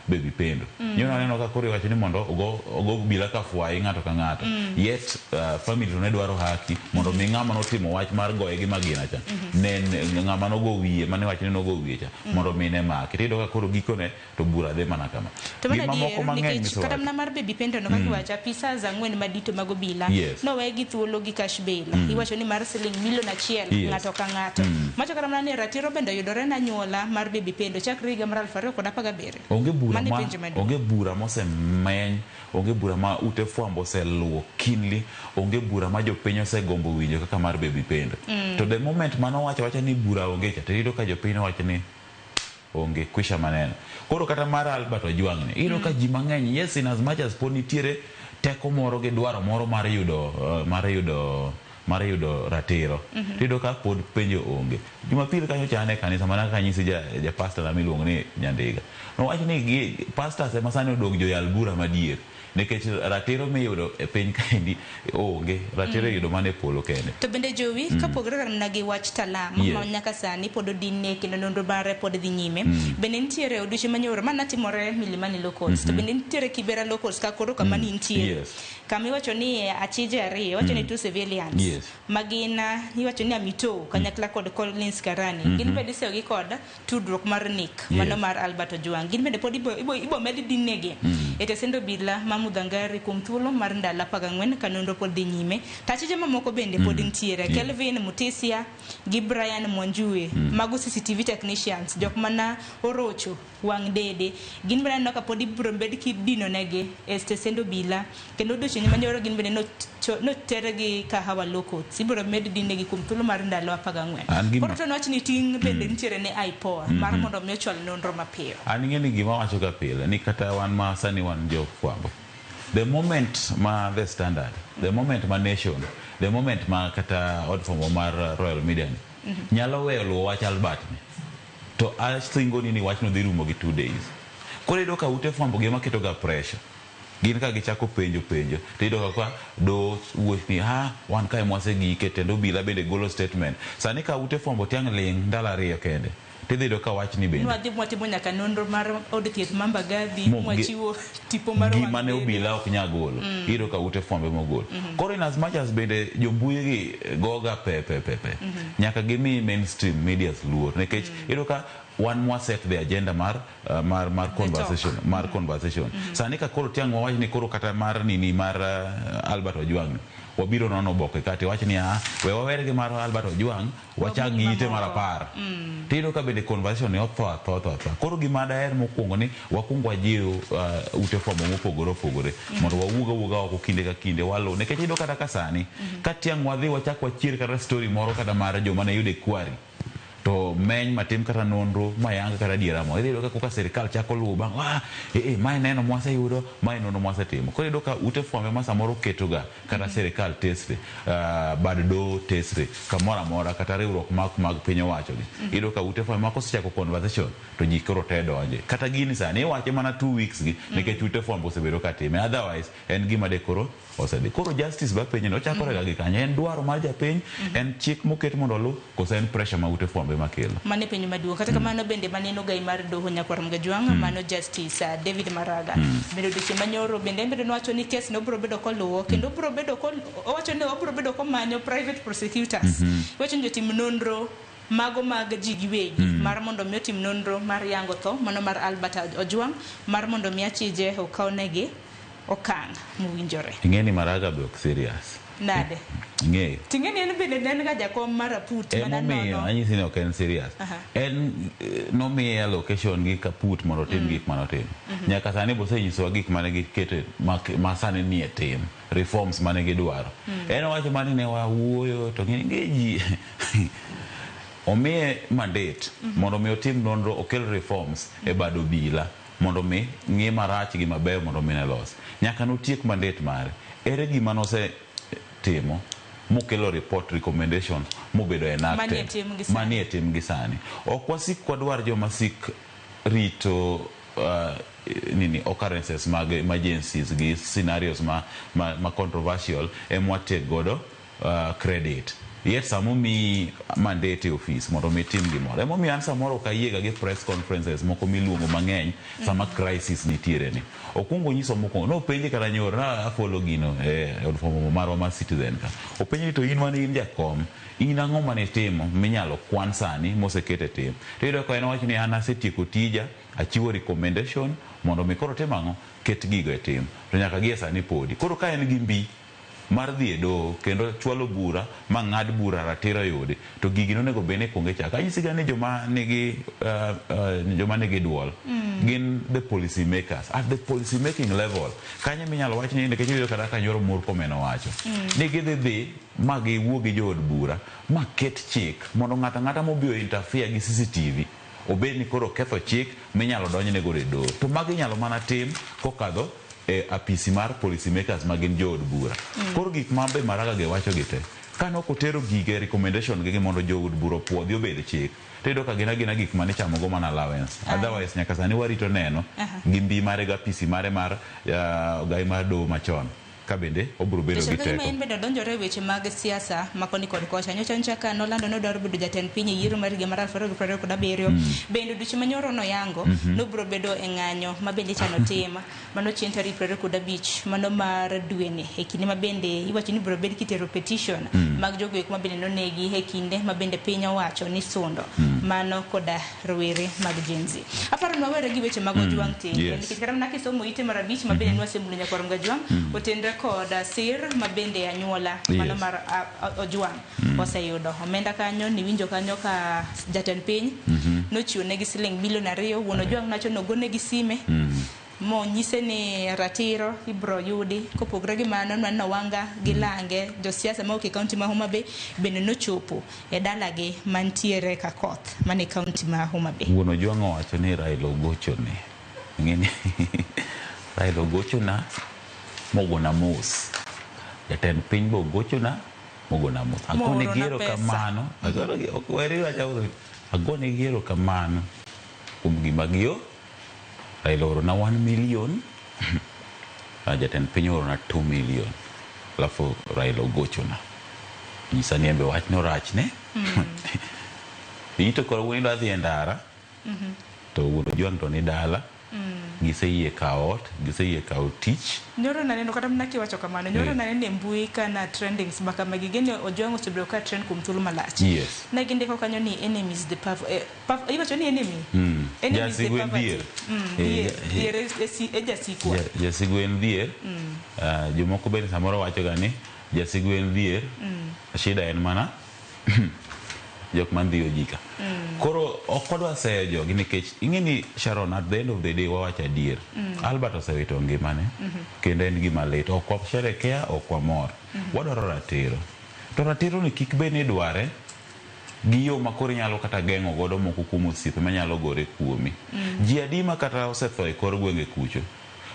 Baby Pendo. Nyono aneno ka koro iwacho ni mondo ogo obila ka fwayi ng'ato ka ng'ato. Yet family to ne dwaro haki mondo mi ng'ama notimo wach mar goye gi magina cha, ne ng'ama nogo wiye mane iwacho ni nogo wiye cha, mondo mi ne maki. Tiyudo ka koro gikone to bura dhi mana kama. To mano Gima moko adier, mang'eny nikech kata misewacho. mana mar Baby Pendo no kaka iwacho, apisas 4 madito mag obila nowe gi thuolo gi cash bail. Iwacho ni mar siling milion 1 ng'ato ka ng'ato. Macho kata mana ni ratiro bende oyudore na anyuola mar Baby Pendo chakre higa mar 2017. Onge bura Mano e ma penjo maduong'. onge bura mosemeny, onge bura ma ute fwambo oseluwo keenly, onge bura ma jopiny osegombo winjo kaka mar Baby Pendo. To the moment mano wacho wacha ni bura onge cha, to iyudo ka jopiny wacho ni onge kwisha maneno. Koro kata mar Albert Ojwang' ni, iyudo ka ji mang'eny, yes, in as much as pod nitiere teko moro gi dwaro moro mar yudo ratiro. Tiyudo ka pod penjo onge. Jumapil kanyo cha an e kanisa mana kaka anyisi ja pastor na miluongo ni Nyandiga. Nowacho ni gi pastors ema sani odong' joyal bura madier. Nikech ratiro miyudo e piny kaendi onge, ratiro iyudo mana e polo kende. To bende Jowi, kapogore kata mana gi wach Talam, ma nyaka sani pod odinne kendo nonro mare pod dhi nyime. Bende nitiere odiochieng' manyoro mana timore Milimani Locals, to bende nitiere Kibera Locals ka koro kama nintie. Kama iwacho ni achije 2, iwacho ni 2 civilians. Ma gin iwacho ni Amito kanyakla kod Collins Karani. Gin bende iseyogi kod tudruok mar nek, mano mar Albert Ojwang'. Gin bende pod ibo med dinnegi. E tesend obila ma Mudhangari kuom thuolo mar ndalo 14 ka nonro pod dhi nyime. To achije mamoko bende pod nitiere. Kelvin Mutisia gi Brian Mwanjue, mago CCTV technicians, jok mana orocho wang' dede. Gin bende aneno ka pod ibiro bed kidino negi e stesend obila. Kendo odiochieng' manyoro gin bende notergi Kahawa Locals. Ibiro med dinegi kuom thuolo mar ndalo 14. Koro to nwach ni ting' bende nitiere ne IPOA mar mondo mi ochwal nonro mapiyo. An ing'e ni gima wacho ga pile ni kata wan ma sani wan jofwambo. The moment ma The Standard, the moment ma Nation, the moment ma kata od fwambo mar Royal Media ni, nyalo weyo luwo wach Albert ni, to asingo ni wachno dhi rumo gi 2 days. Koro iyudo ka ute fwambo gi ema keto ga pressure. Gin ka gichako penjo, to iyudo ka do wuok ni, ha, wan kae mwasegike, tendo obila bende golo statement. Sani ka ute fwambo tiang' ling' ndalo 2 kende, tidhi yudo ka wach ni bende. Nwadhi mwatimo nyaka nonro mar od thieth ma Mbagathi, mwachiwo tipo mar Gima ne wang' obila ok nyal golo, iyudo ka ute fwambo ema ogolo. Koro in as much as bende jombui gi goga pe. Nyaka gimi mainstream medias luor, nikech iyudo ka wan mwa set the agenda mar conversation, mar conversation. Sani ka koro tiang' wawach ni koro kata mar nini mar Albert Ojwang', wabiro nono oboke kata iwach ni, we wawer gi mar Albert Ojwang', wachak gi ite mar 10. Tiyudo ka bende conversation ni otho. Koro gima daher mokwongo ni wakwong wajiw ute fwambo mopogore opogore, mondo wawuog awuoga oko kinde ka kinde waluw. Nikech iyudo kata ka sani, ka tiang' wadhi wachak wachier kata story moro kata mar joma ne yude kwari. To meny matim kata nonro mayang kata adiera mo. Idhi yudo ka koka sirikal chako luwo bang' ah, eh, eh, mae neno mwaseyudo, mae nonro mwasetimo. Koro iyudo ka ute fwambe ma samoro ketoga kata sirikal tesre, bad doho tesre, kamoro amora kata riwruok mag piny owacho gi. Iyudo ka ute fwambe ma kosechako conversation to ji koro te donje. Kata gini sani iwache mana 2 weeks gi nikech ute fwambo osebedo ka time. Otherwise en gima de koro osedhi. Koro justice ba penjo ni ochakore ga gi kanye? En dwaro mar japiny, en chik moket mondo oluw, koso en pressure ma ute fwambo ema kelo? Mano e penjo maduong'. Kata kamano bende maneno gai mar doho nyakwar Mgajwang', mano Justice David Maraga. Bende odiochieng' manyoro bende en bende nowacho ni kes no obiro bedo koluwo kendo obiro bedo kol owacho ni obiro bedo komanyo private prosecutors. Iwacho ni jotim nonro mago mag ji giwegi mar mondo mi otim nonro mar yango tho mano mar Albert Ojwang mar mondo mi achije okawnegi okang' mowinjore. Ing'e ni Maraga be ok serious. Nade? Ing'eyo. Ting'e ni en bende ne en ga jakom mar aput mana Emomiyo nono. anyisi ni ok en serious. En nomiye allocation gi kaput mondo otim gik manotimo. Nyaka sani bosenyisowa gik mane giketo ma sani nie tim, reforms mane gidwaro. En owacho mana ni ne wawuoyo to ng'e ji omiye mandate mondo mi otim nonro, okel reforms e bad obila mondo mi ng'i marach gi maber mondo mi ne los. Nyaka notiek mandate mare. Ere gima nose timo mokelo report recommendations mobedo enacted? Manie tim gi sani. Manie tim gi sani. Ok wasik wadwar joma sik rito nini occurrences mag emergencies gi scenarios ma controversial ema watake godo credit. Yet samomiyi mandate e ofis mondo mi itim gimoro. Emomiyo an samoro ok ayiega gi press conferences moko miluongo mang'eny sama crisis nitiere ni. Okwongo nyiso mokwongo, nopenje kata nyoro, na afollow gino e od fwambo marwa mar Citizen ka. Openje ni to in mane in jakom, in ang'o mane itimo minyalo kwan sani moseket e tim? To iyudo ka en owacho ni an asetieko tija, achiwo recommendation mondo mi koro tim ang'o? Ket gigo e tim. To nyaka gie sani podi. Koro ka en gi mbi mar dhi e doho kendo chwalo bura ma ng'ad bura ratiro yudi, to gigi nonego bed ni kuongo ichako. Anyisi ga ni joma nigi duol gin the policy makers at the policy making level. Kanyo minyalo wach ni nikech iyudo kata ka nyoro Murkomen owacho ni gidhi dhi ma giwuo gi jood bura ma ket chik mondo ng'ato ang'ata mobiro interfere gi CCTV obed ni koro ketho chik minyalo donjne godo e doho. To magi inyalo mana tim kokadho e apisi mar policy makers ma gin jood bura. Koro gik ma be Maraga gi wacho gi te, kane ok otero gige recommendation gi mondo jood bura opuodhi obed chik, to iyudo ka gin agina gik mane ichamo go mana allowance. Otherwise nyaka sani warito neno gi mbi mare gi apisi mare mar gai mar doho machon ka bende obiro bedo gi Chal ka gima teko. en bende odonjore e weche mag siasa ma koni kod kocha. Nyocha nyocha ka nolando ni odwaro bedo jatend piny e yiero mar higa mar 2027. Bende odiochieng' manyoro noyango nobiro bedo e ng'anyo ma bende ichano tim mano chieng' tarik 25 mano mar dweni, e kinde ma bende iwacho ni biro bed kitero petition mag jogo eko ma bende nonegi e kinde ma bende piny owacho ni sundo mano koda rowere mag Gen Z. Aparo ni wawere gi weche mag Ojwang' tenge nikech kata mana kisomo ite mar 5 ma bende nwasemulo nyakwar Mgajwang' otenre kod sir ma bende anyuola mano mar Ojwang' oseyudo omenda kanyo. Niwinjo kanyo ka jatend piny nochiwo negi siling bilion 2. Wuon Ojwang' nowacho nogonegi sime monyise ni ratiro ibro yudi. Kopogore gi mano, nwaneno Wanga gi Lange, josiasa mawuok e kaunti ma Homa Bay bende nochopo e dalagi mantiere Kakoth mane kaunti ma Homa Bay. Wuon Ojwang' owacho ni Raila ogochone. Ing'eni Raila ogochona mogona mos. Jatend piny be ogochona mogona mos. Agone Moorona gi pesa. erokamano. Agone gi erokamano kuom gima giyo. Raila oorona 1 million. Jatend piny oorona 2 million. Alafu Raila ogochona. Nyisa ni embe wachno rachne. Ito koro wuon idwa dhi e ndara to wuon Ojwang' to ni dala. Giseyie kawo ot, giseyie kawo tich. Nyoro naneno kata mana kiwacho kamano, nyoro naneno e mbui kana trendings ma kamagi gini. Ojwang' osebedo ka trend kuom thuolo malach. Ne gindiko kanyo ni enemies the iwacho ni enemy. Enemies the Jasigu en poverty. dhier. Dhier, dhier e jasikwa. Jasigu en dhier. Jomoko bende samoro wacho ga ni jasigu en dhier. Shida en mana jok mandhiyo ji ka. Koro ok wadwa seyo jogi nikech ing'e ni Sharon, at the end of the day, wawacho adier. Albert osewito ngimane kendo en gima lit. Ok washerekea, ok wamor. Wadwaro ratiro. To ratiro ni kik bed ni idware Gi yo ma koro inyalo kata geng'o godo moko kuom osiepe manyalo gore kuomi. Ji adi ma kata osetho e kor gwenge kucho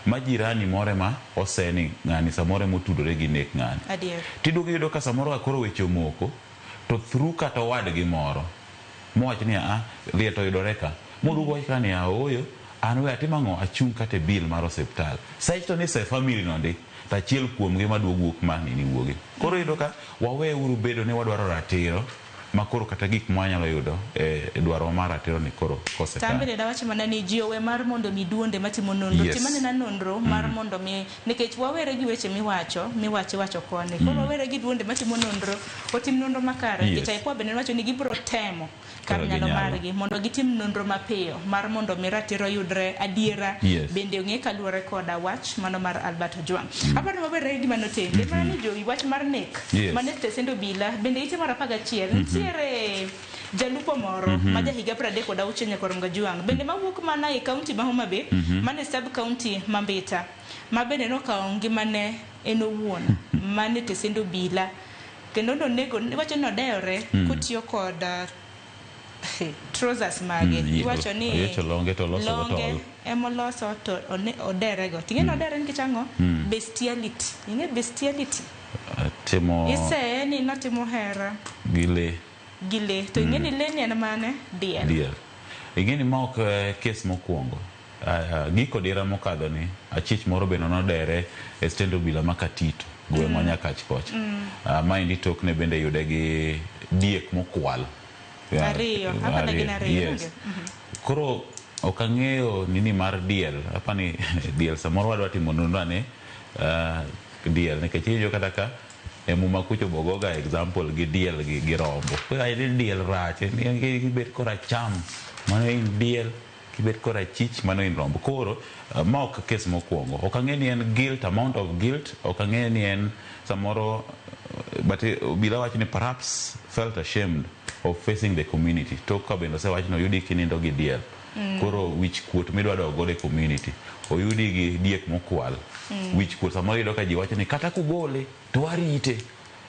ma jirani moro ema ose ni ng'ani samoro ema otudore gi nek ng'ani. Adier. Tiduogo iyudo ka samoro ka koro weche omoko to through kata owadgi moro mowach ni a liel to oyudore ka moduogo wach ka ni a ooyo an we atim ang'o achung' kata e bill mar osiptal. Sach to ni se family no ndi to achiel kuomgi maduogo wuok ma nini wuogi. Koro iyudo ka wawe uru bedo ni wadwaro ratiro ma koro kata gik ma wanyalo yudo e dwaro mar ratiro ni koro kosekare. Tambe dawach mana ni ji owe mar mondo mi duonde matimo nonro. Yes. Tim anena nonro mar mondo mi nikech wawere gi weche miwacho miwacho iwacho koni. Koro wawere gi duonde matimo nonro otim nonro makare. Nikech IPOA bende nowacho ni gibiro temo kar Kaka nyalo ginyalo. margi mondo gitim nonro mapiyo mar mondo mi ratiro yudre adiera bende ong'e kaluwore koda wach mano mar Albert Ojwang. Aparo ni wawere gi gima notimre. Mana ni jowi wach mar nek mane stesend obila bende ite mar 11 nitiere jalupo moro ma jahiga 36 Nyakwar Ojwang bende mawuok mana e kaunti ma Homa Bay mane sub county ma Mbita ma bende nokawo ngimane en owuon mane tesend obila kendo nonego iwacho ni nodeyore kotiyo kod trousers mage. Iwacho ni Oyiecho longe to oloso go longe tol. emoloso to oderego. Ting'e ni odere nikech ang'o? Bestiality. Ing'e bestiality? Timo Iseye ni notimo hera gi lee. gi lee. To ing'e ni lee ni en mane? Diel. Diel. Ing'e ni ma ok kes mokwongo. Giko dira mokadho ni achich moro bende nodere e stend obila ma Katito gweng' ma Nyakach kocha. Maendi tokne bende yude gi diek mokwal. Ariyo, hapa na gin ariyo. Yes. Koro ok ang'eyo nini mar diel. Apani diel samoro wadwa timo nonro ane diel nikech iwinjo kata ka e muma kucho bogoga example gi diel gi rombo. Koro ni diel rach, kibet koracham mano in diel, kibet korachich mano in rombo. Koro ma ok kes mokwongo. Ok ang'e ni en guilt, amount of guilt, ok ang'e ni en samoro but obila wacho ni perhaps felt ashamed of facing the community. Tok ka bende osewach ni oyudi kinindo gi diel. Koro wich kuot midwa dok godo e community. Oyudi gi diek mokwal. Wich kuot samoro iyudo ka ji wacho ni kata kugole to warite.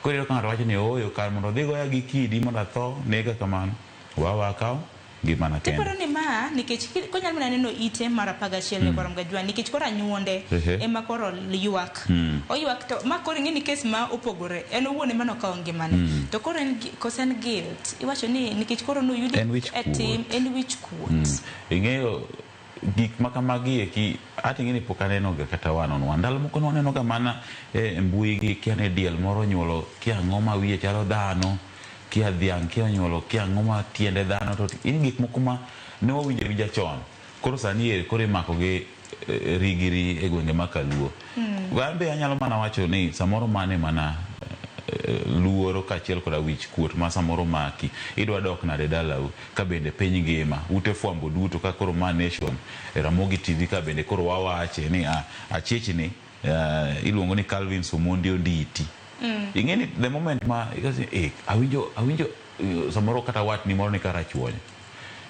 Koro iyudo ka ng'ato wacho ni ooyo kar mondo odhi goya gi kidi mondo atho nega kamano. Wawa akaw ngimana kende. Tiparo ni ma nikech konyalo mana neno ite mar 11 Nyakwar Ojwang nikech koro anyuonde ema koro ywak. Oywak to ma koro ing'e ni kes ma opogore en owuon ema nokawo ngimane. To koro en koso en guilt. Iwacho ni nikech koro noyudi e tim en wich kuot. Ing'eyo gik ma kamagi eki ati ing'e ni pok aneno ga kata one on one. Ndalo moko nwaneno ga mana e mbui gi kia ne diel moro onyuolo kia ang'o ma wiye chalo dhano, kia dhiang' kia onyuolo kia ang'o ma tiende dhano to in gik moko ma ne wawinjo awinja chon. Koro sani eri koro imako gi rigiri e gwenge ma Kaluo. An be anyalo mana wacho ni samoro mane mana luoro kaachiel koda wich kuot ma samoro maki. Idwa dok nade dalau ka bende piny ngima ute fwambo duto ka koro ma Nation e Ramogi TV ka bende koro wawache ni achiechni iluongo ni Calvin Omondi Onditi. Ing'e ni the moment ma awinjo samoro kata watni moro ni karachuonyo.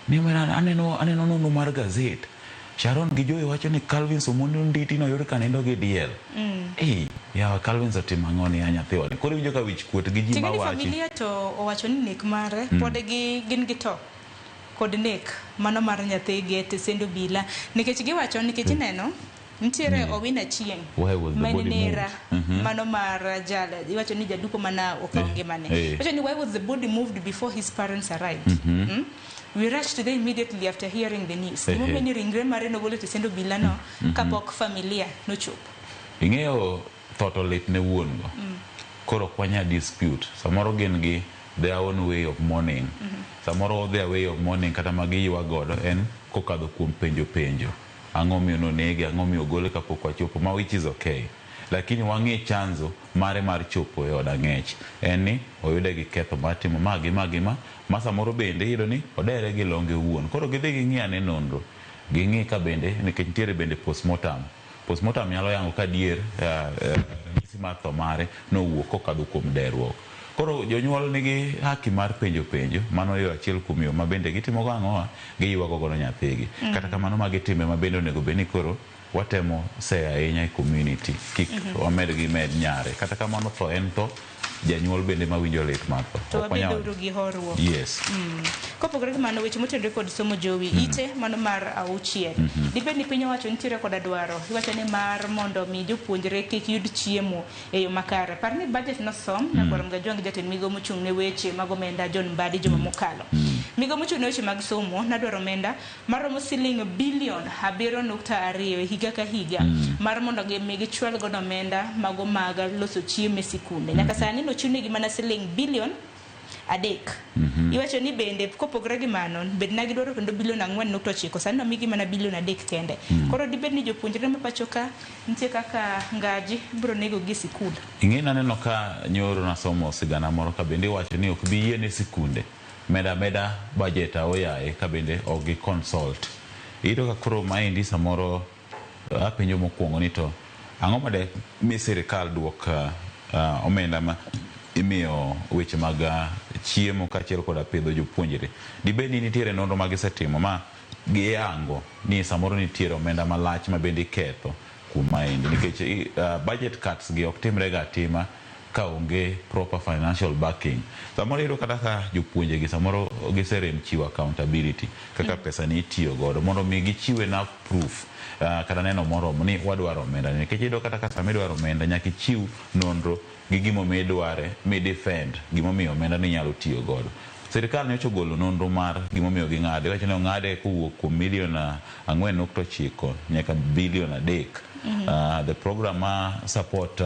Ni mana aneno nonro mar gazet. Sharon gi Joey wacho ni Calvin Omondi Onditi noyud ka nindo gi diel. Yawa Calvin otimo ang'o ni nyathiwa ni. Koro iwinjo ka wich kuot gi ji ma wachi. Familia to owacho ni nek mare pod gi gin gi to kod nek mano mar nyathigi e tesend obila nikech giwacho nikech ineno nitiere Owino Achieng' manenera mano mar jal iwacho ni jadupo mana okawo ngimane. Iwacho ni why was the body moved before his parents arrived? We rushed there immediately after hearing the news. Gimomiyo ni ringre mare nogolo e tesend obila no kapok familia nochopo. Ing'eyo tho to lit ne wuon go. Koro ok wanyal dispute. Samoro gin gi their own way of mourning. Samoro their way of mourning kata ma giywa godo en kokadho kuom penjo penjo. Ang'o miyo nonege, ang'o miyo ogole kapok wachopo, ma which is okay. Lakini wang'e chanzo mare mar chopo e od ang'ech. En ni oyude gi ketho mar timo ma gi ma gi ma, ma samoro bende iyudo ni odere gi longe owuon. Koro gidhi ging'i ane nonro. Ging'i ka bende, nikech nitiere bende postmortem. Postmortem nyalo yango ka adier ranyisi mar tho mare nowuok kokadho kuom derruok. Koro jonyuol nigi haki mar penjo penjo, mano yo achiel kuom yo ma bende gitimo go ang'owa, giywago godo nyathigi. Kata kamano magi timbe ma bende onego bed ni koro watemo seyo ahinya e community, kik wamed gi med nyare. Kata kamano tho en tho, janyuol bende mawinjo lit mar tho. To Ok wanyal- wabeduru gi horuok. Yes. Kopogore gi mano, weche motenore kod somo jowi, ite mano mar auchiel. Dibed ni piny owacho nitiere koda dwaro, iwacho ni mar mondo mi jopuonjre kik yud chiemo e yo makare. Par ni budget nosom nyakwar Mgajwang' gi jatend migawo mochung' ne weche mag omenda John Mbadi juma mokalo. Migawo mochung' ne weche mag somo nadwaro omenda maromo siling bilion 7.2 e higa ka higa mar mondo mi gichwal godo omenda mago mag loso chiemo e sikunde. Nyaka sani nochiwnegi mana siling bilion 3. Iwacho ni bende kopogore gi mano, bed na gidwaro kendo bilion 4.9, sani nomigi mana bilion 3 kende. Koro dibed ni jopuonjre ma pacho ka nitie kaka ngaji biro nego gi e sikul. Ing'e naneno ka nyoro nasomo sigana moro ka bende iwacho ni ok bi yie ne sikunde meda ameda budget aoyaye ka bende ok gi consult. Iyudo ka koro maendi samoro apenjo mokwongo ni to ang'o ma de mi sirikal duok omenda ma imiyo weche mag chiemo kaachiel koda pidho jopuonjre. Dibed ni nitiere nonro ma gisetimo ma giyango ni samoro nitiere omenda malach ma bende iketho kuom maendi nikech budget cuts gi ok timre ga atima ka onge proper financial backing. Samoro iyudo kata ka jopuonje gi samoro giserem chiwo accountability kaka pesa ni itiyo godo mondo mi gichiw enough proof kata neno moromo ni wadwaro omenda ni nikech iyudo kata ka sama idwaro omenda nyaka ichiw nonro gi gimomiyo idware mi defend gimomiyo omenda ni inyalo tiyo godo. Sirikal nyocha ogolo nonro mar gimomiyo ging'ade, iwacho ni ong'ade kowuok kuom milion 4.9 nyaka bilion 3. The program ma support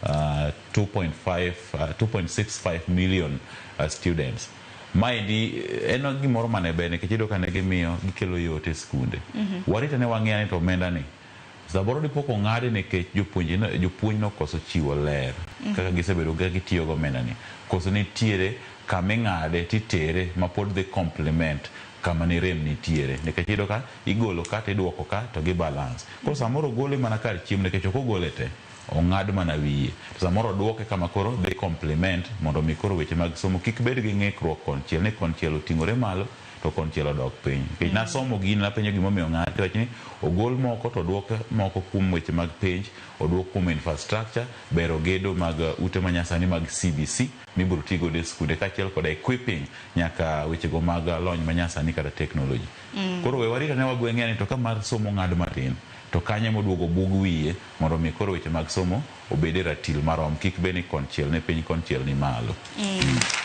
2.5 2.65 million students. Maendi en gimoro mane ber nikech iyudo ka ne gimiyo gikelo yot e skunde. Warito ne wang'iya ni to omenda ni samoro dipo kong'ade nikech jopuonj nokoso chiwo ler kaka gisebedo ka gitiyo gi omenda ni. Koso nitiere kama ing'ade titere ma pod dhi complement kama ne rem nitiere nikech iyudo ka igolo ka tiduoko ka to gi balance. Koro samoro ogole mana kar chiemo nikech ok ogole te, ong'ad mana wiye. To samoro oduoke kama koro dhi complement mondo mi koro weche mag somo kik bed gi ng'ikruok konchiel ni konchiel oting'ore malo to konchiel odok piny. Nikech nasomo gini napenjo gimomiyo ong'ad tiwacho ni ogol moko to oduok moko kuom weche mag penj, oduok kuom infrastructure, bero gedo mag ute manyasani mag CBC mibiro ti godo e skunde kaachiel koda equipping nyaka wechego mag lony manyasani kata technology. Koro we warit ane wagweng'e ni to ka mar somo ong'ad matin to kanye moduogo bug wiye mondo mi koro weche mag somo obed e ratil marom kik bed ni konchiel ni piny konchiel ni malo.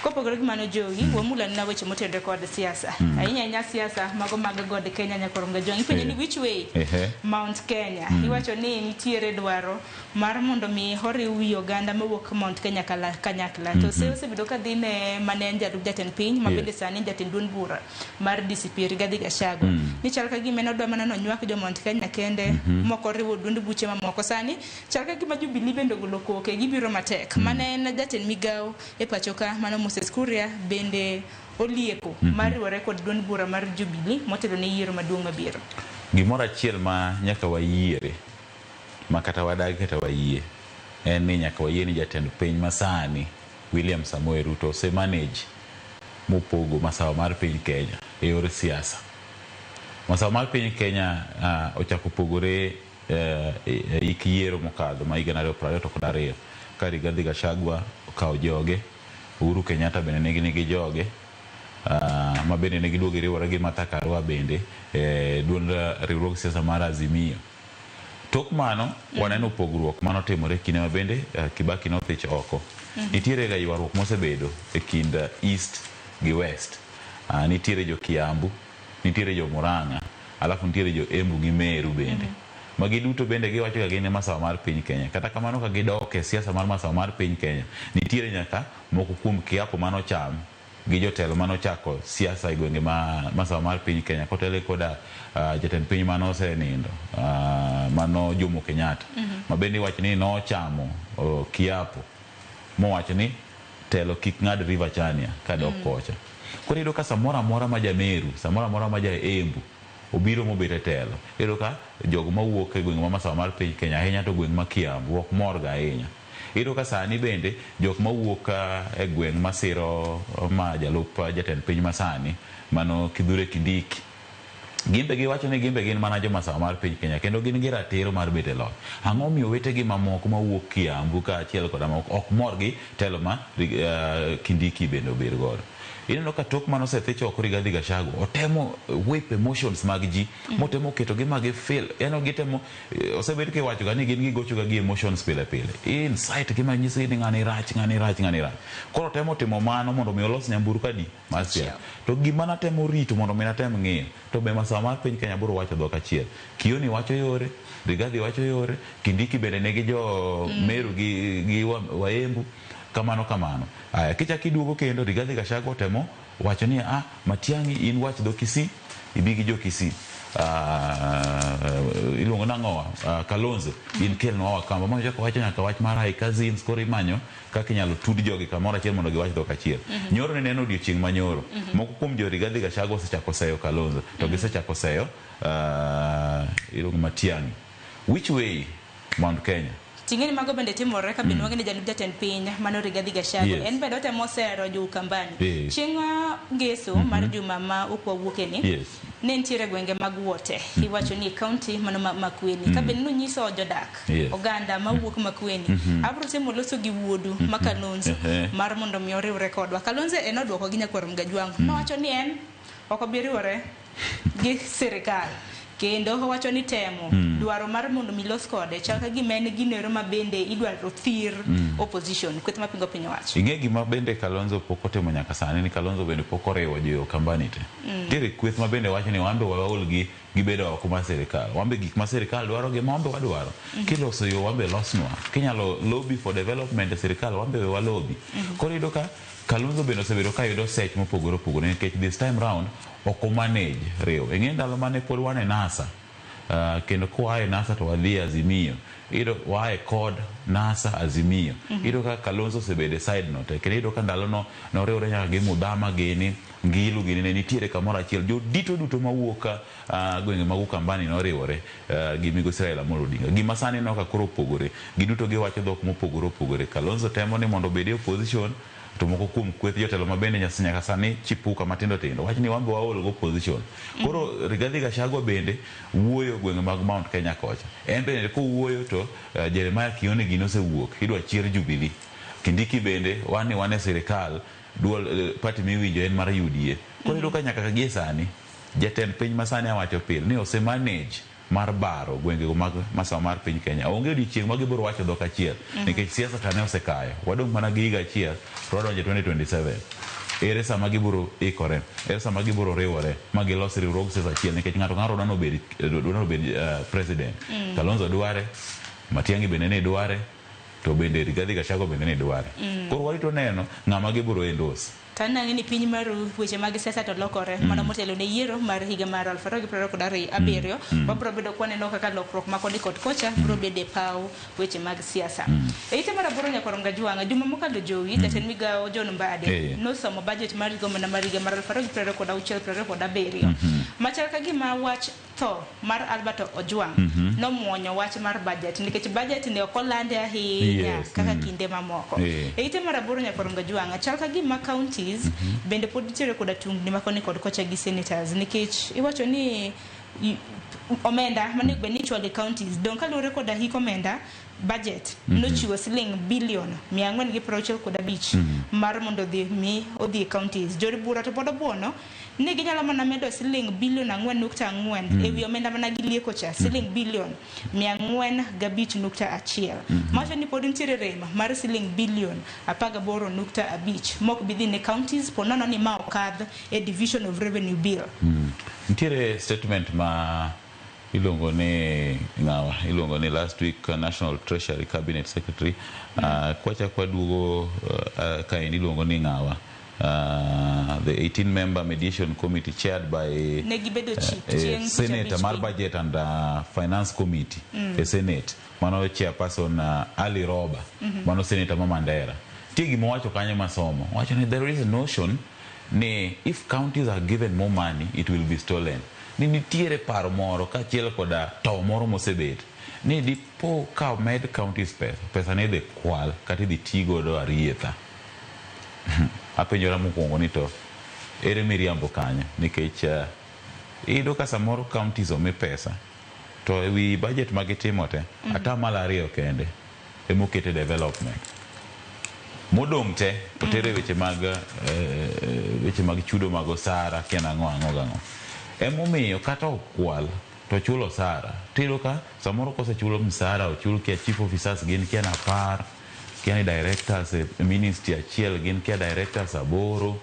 Kopogore gi mano Jowi, wamul anena weche motenore kod siasa. Ahinya ahinya siasa mago mag God Kenya nyakoro Mgajwang'. Ipenjo ni which way? Mount Kenya. Iwacho ni nitiere dwaro mar mondo mi oriw wi oganda mawuok Mount Kenya kanyakla. To osebedo ka dhi ne mane en jalup jatend piny ma bende sani en jatend duond bura mar DCP Rigathi Gachagua. Ni chal ka gima en odwa mana nonywak jo Mount Kenya kende mok oriwo duond buche mamoko. Sani chal ka gima Jubilee bende ogolo koke gibiro matek. Mane en jatend migawo e pacho ka mano Moses Kuria bende olieko mar riwore kod duond bura mar Jubilee motelo ne yiero maduong' mabiro. Gimoro achiel ma nyaka wayiere ma kata wadagi kata wayie en ni nyaka wayie ni jatend piny masani William Samoei Ruto ose manage mopogo masawa mar piny Kenya e yor siasa. Masawa mar piny Kenya ochako pogore ik yiero mokadho ma higa 2022 ka Rigathi Gachagua okawo joge, Uhuru Kenyatta bende nigi joge ma bende ne giduogo giriwore gi Martha Karua bende duond riwruog siasa mar Azimio. Tok mano waneno pogruok manotimore kinde ma bende Kibaki nothich oko. Nitiere ga ywaruok mosebedo e kind East gi West. Nitiere jo Kiambu, nitiere jo Murang'a, alafu nitiere jo Embu gi Meru bende. Magi duto bende giwacho ga gin e masawa mar piny Kenya. Kata kamano ka gidok e siasa mar masawa mar piny Kenya, nitiere nyaka moko kuom kiapo manocham gi jotelo manochako siasa e gwenge ma masawa mar piny Kenya kotele koda jatend piny manosenindo mano Jomo Kenyatta. Ma bende iwacho ni nochamo kiapo mowacho ni telo kik ng'ad River Chania kadok kocha. Koro iyudo ka samoro amora ma ja Meru, samoro amora ma ja Embu obiro mobet e telo, iyudo ka jogo mawuok e gwenge ma masawa mar piny Kenya ahinya to gweng' ma Kiambu ok morga ahinya. Iyudo ka sani bende jok mawuok e gweng' masiro ma jalup jatend piny masani mano Kithure Kindiki. Gimbe giwacho ni gimbe gin mana jomasawa mar piny Kenya kendo gin gi ratiro mar bet e loch. Ang'o omiyo owetegi mamoko mawuok Kiambu kaachiel koda mamoko ok mor gi telo ma Kindiki bende obet godo? Ineno ka tok mane osethich oko Rigathi Gachagua, otemo whip emotions mag ji, motemo ketogi ma gi feel, yani gitemo, osebed kiwacho ga ni gin gigocho ga gi emotions pile pile. Incite gi manyisgi ni ng'ani rach, ng'ani rach, ng'ani rach. Koro otemo timo mano mondo mi olos nyamburko adi mar siasa. To gima natemo rito mondo mi natem ng'iyo, to be masawa mar piny Kenya biro wacho dhok achiel. Kioni wacho yore, Rigathi wacho yore, Kindiki bende nigi jo Meru gi Waembu, kamano kamano. Aya, kichak iduogo kendo, Rigathi Gachagua otemo wacho ni ah, Matiang'i in wach dho Kisii, ibi gi jo Kisii. Iluongo nang'owa? Kalonzo, in kelnwa Wakamba. Ma ochako wacho nyaka wach mar high cousins, koro imanyo kaka inyalo tud jogi kamoro achiel mondo giwach dhok achiel. Nyoro ne neno odiochieng' ma nyoro. Moko kuom jo Rigathi Gachagua osechako seyo Kalonzo, to gisechako seyo iluongo Matiang'i. Which way Mount Kenya? Ting'eni mago bende timore ka bende wang'e ni jalup jatend piny mano Rigathi Gachagua. En bende otemo sero jo Ukambani. Chieng' ngeso mar juma ma ok wawuoke ni, ne nitiere gwenge mag Wote. Iwacho ni county mano Makueni. Ka bende nonyiso jodak, oganda mawuok Makueni, abro temo loso gi wuodu ma Kalonzo mar mondo mi oriwre kodwa. Kalonzo en oduoko gi nyakwar Mgajwang'. Nowacho ni en ok obi riwore gi sirikal. Kendo owacho ni temo dwaro mar mondo mi los kode chal ka gima en ginero ma bende idwaro thir opposition kweth mapingo piny owacho. Ing'e gima bende Kalonzo pok otimo nyaka sani ni Kalonzo bende pok oriwo jo Ukambani te. Nitiere kweth ma bende wacho ni wambe waol gi gibedo oko mar sirikal. Wambe gik ma sirikal dwaro gi ma wambe wadwaro. Kiloso yo wambe losnwa. Kinyalo lobby for development e sirikal wambe we walobby. Koro iyudo ka Kalonzo bende osebedo ka yudo sech mopogore opogore nikech this time round ok omanage riwo. Ing'e ndalo mane pod wan e NASA, kendo koa e NASA to wadhi e Azimio. Iyudo waa e kod NASA Azimio. Iyudo ka Kalonzo osebedo e side no te. Kendo iyudo ka ndalo no noriwre nyaka gi Mudhama gini, Ngilu gini ne nitiere kamoro achiel. Jodito duto mawuok gwenge mag Ukambani noriwore gi migosi Raila Amolo Odinga. Gima sani ineno ka koro opogore. Giduto giwacho dhok mopogore opogore. Kalonzo temo ni mondo obed e opposition, to moko kuom kweth jotelo ma bende nyaka sani chipuka matindo tindo wach ni wan be waol gi opposition. Koro Rigathi Gachagua bende wuoyo gwenge mag Mount Kenya kocha. En bende kowuoyo to Jeremiah Kioni gini osewuok, idwa chier Jubilee. Kindiki bende wan ni wan e sirikal, duol party miwinjo en mar UDA. Koro iyudo ka nyaka gie sani jatend piny masani awacho pile ni ose manage mar baro gwengego mag masawa mar piny Kenya. Onge odiochieng' ma gibiro wacho dhok achiel nikech siasa to ne osekayo. Wadong' mana gi higa achiel to wadonjo 2027. Ere sama gibiro ikore? Ere sama gibiro riwore ma gilos riwruog siasa achiel nikech ng'ato ng'ato dwaro nobed president. Kalonzo dware, Matiang'i bende ne dware, to bende Rigathi Gachagua bende ne dware. Koro warito neno ng'ama gibiro endorse. To anang'e ni piny maru weche mag siasa to lokore mana motelo ne yiero mar higa mar 2027. Wabiro bedo kwaneno kaka lokruok ma koni kod kocha biro bedo e paw weche mag siasa. E ite mar aboro nyakwar Mgajwang', juma mokalo jowi, jatend migawo John Mbadi nosomo budget mar higa omenda mar higa mar 2026-2027. Machal ka gima wach tho mar Albert Ojwang nomuonyo wach mar budget nikech budget ne ok olande ahinya kaka kinde mamoko. E ite mar aboro nyakwar Mgajwang', chal ka gima counties bende pod nitiere koda tungni ma koni kod kocha gi senators nikech iwacho ni omenda manego bed ni ichwalo e counties dong' kaluwore koda hik omenda budget nochiwo siling bilion 465 mar mondo odhi mi odhi e counties. Jood bura to pod obuono ni ginyalo mana medo siling bilion 4.4 ewi omenda mana gilieko cha siling bilion 405.1. Mawacho ni pod nitiere rem mar siling bilion 18.5 mok bi dhi ne counties po nono ni ma okadh e division of revenue bill. Nitiere statement ma iluongo ni ng'awa iluongo ni last week National Treasury Cabinet Secretary kwachako waduogo kaendi iluongo ni ng'awa the 18 member mediation committee chaired by ne gibedo chief chieng' Senator mar Budget and Finance Committee e Senate mano chairperson Ali Roba mano senator ma Mandera. Nitie gima owacho kanyo masomo owacho ni there is a notion ni if counties are given more money it will be stolen. Ni nitiere paro moro kaachiel koda to moro mosebet ni dipo ka omed counties pesa, pesa ne idhi kwal kata idhi ti godo arietha. Apenjora mokwongo ni to ere miriambo kanyo nikech Iyudo ka samoro counties omi pesa to ewi budget ma gitimo te, 2% kende emokete development. Modong' te otere weche mag chudo mag osara kia nang'o ang'o gang'o. Emomiyo kata okwal to chulo osara. Tiyudo ka samoro kosechulo msara ochul kia chief officers gin kia 10, kia ni directors e ministry achiel gin kia directors 8.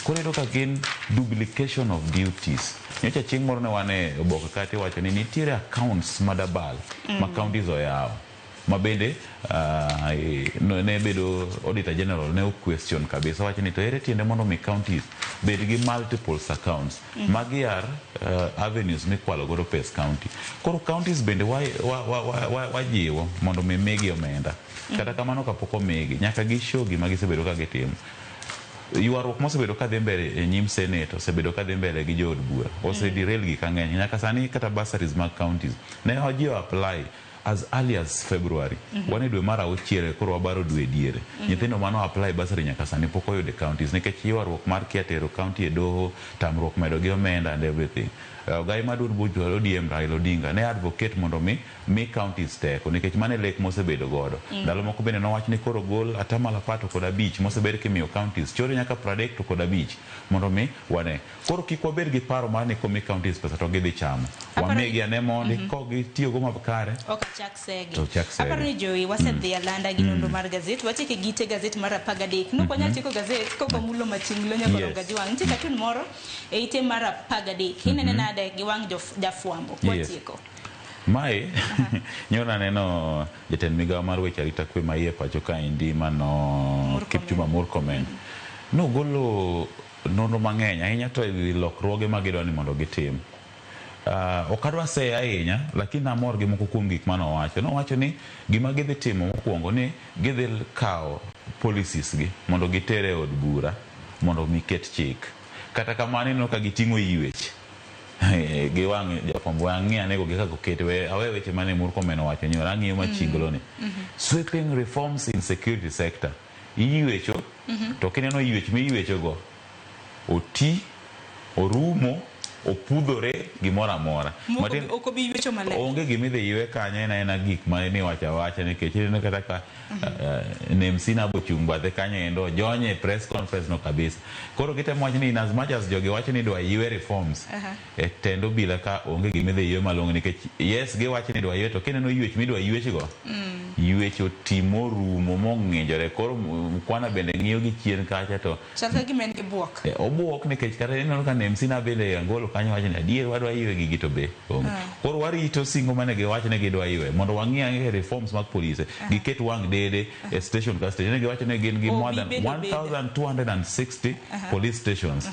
Koro iyudo ka gin duplication of duties. Nyocha chieng' moro ne wan e oboke kata iwacho ni nitiere accounts madabal ma counties oyawo ma bende ne bedo auditor general ne o question kabisa wacho ni to ere tiende mondo mi counties bed gi multiple accounts. Magi are avenues mikwalo godo pes county. Koro counties bende wajiwo mondo mi migi omenda. Kata kamano kapok omigi nyaka gi show gima gisebedo ka gitimo. Ywaruok mosebedo ka dhi mbele e nyim senate osebedo ka dhi mbele gi jood bura ose derail gik mang'eny nyaka sani kata bursaries mag counties ne ji apply as early as February. Wan e dwe mar 6 koro wabaro dwe diere. Nyithindo mano apply bursary nyaka sani pok oyudo e counties nikech ywaruok mar kia tero county e doho, tamruok medo gi omenda and everything. Ogai maduong' buch ODM Raila Odinga ne advocate mondo mi counties teko nikech mano e lek mosebedo godo. Ndalo moko bende nowach ni koro gol 15.5 mosebed kimiyo counties chore nyaka 35 mondo mi wane. Koro kik wabed gi paro mar ni komi counties pesa to gidhi chamo. Wamigi ane mondi kogitiyogo makare. Ok achak sege. To chak sege. Aparo ni Joey wasedhi alanda gi nonro mar gazet. Watieke gite gazet mar 13. Nok wanyal tieko gazet kok wamulo machinglo nyaka Gajwang'. Nitie katun moro e ite mar 13. Inene nade gi wang' jafwambo kwatieko. Mae nyoro neno jatend migawo mar weche arita kwe ma iye pacho kaendi mano Kipchumba Murkomen. Nogolo nonro mang'eny ahinya to ewi lokruoge ma gidwa ni mondo gitim. Ok adwa seye ahinya lakini namor gi moko kuom gik manowacho. Nowacho ni gima gidhi timo mokwongo ni gidhi kawo policies gi mondo gitere e od bura mondo mi ket chik. Kata kamano ineno ka giting'o ywech gi wang' jafwambo ang'i anego gi kaka okete we awe weche mane Murkomen owacho nyoro ang'iyo machinglo ni. Sweeping reforms in security sector. Iywecho to kineno ywech miywecho go oti orumo opudhore gimoro amora. Ok obi ywecho maler. Onge gimidhi ywe kanyo en aena gik ma niwacho awacha nikech ineno kata ka Nemsi Nabo ochung' bathe kanyo endo jonye press conference no kabisa. Koro gitemo wacho ni in as much as jogi wacho ni idwa ywe reforms e tend obila ka onge gimidhi ywe malong'o nikech yes giwacho ni idwa ywe to kineno ywech midwa ywech go ywech oti morumo mong'injore koro Mkwana bende ng'iyo gi chien kacha to chal ka gima en gi buok. Obuok nikech kata ineno ka Nemsi na bende Angolo kanyo wacho ni adier wadwa ywe gigi to be onge. Koro warito singo mane giwacho ni gidwa ywe mondo wang'i ang'e reforms mag polise giket wang' dede e station ka station. Ne giwacho ni gin gi more than 1260 police stations.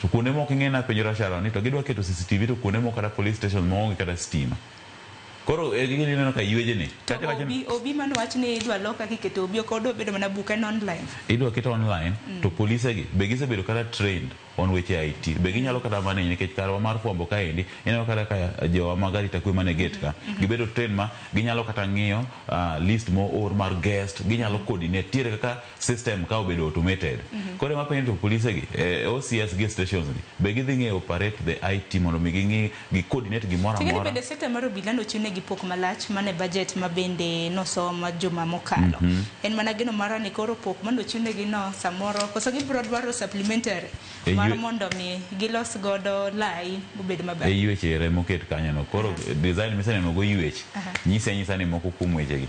To kuonde moko ing'e napenjora Sharon ni to gidwa keto CCTV to kuonde moko kata police station maonge kata stima. Koro gini ineno ka ywejeni. To Obi mano wach ni idwa lok kaka iketo Obi ok odwa bedo mana buk en online. Idwa keto online to polise gi be gisebedo kata trained on weche IT. Be ginyalo kata manage nikech karwa mar fwambo kaendi ineno kata ka jowa mag arita kwe mane gate ka gibedo trained ma ginyalo kata ng'iyo list moor mar guest ginyalo coordinate tiere kaka system ka obedo automated. Koro ema penjo to polise gi OCS gi stations gi be gidhi ng'eyo operate the IT mondo mi ging'i gi coordinate gimoro amora. Bende sector mar obila nochiwnegi pok malach mane budget ma bende nosom juma mokalo. En mana geno mara ni koro pok manochiwnegi no samoro koso gibiro dwaro supplementary mar mondo mi gilos godo lai obed maber. E ywech ere moket kanyo no. Koro design miseneno go ywech nyise anyisa ni moko kuom wechegi.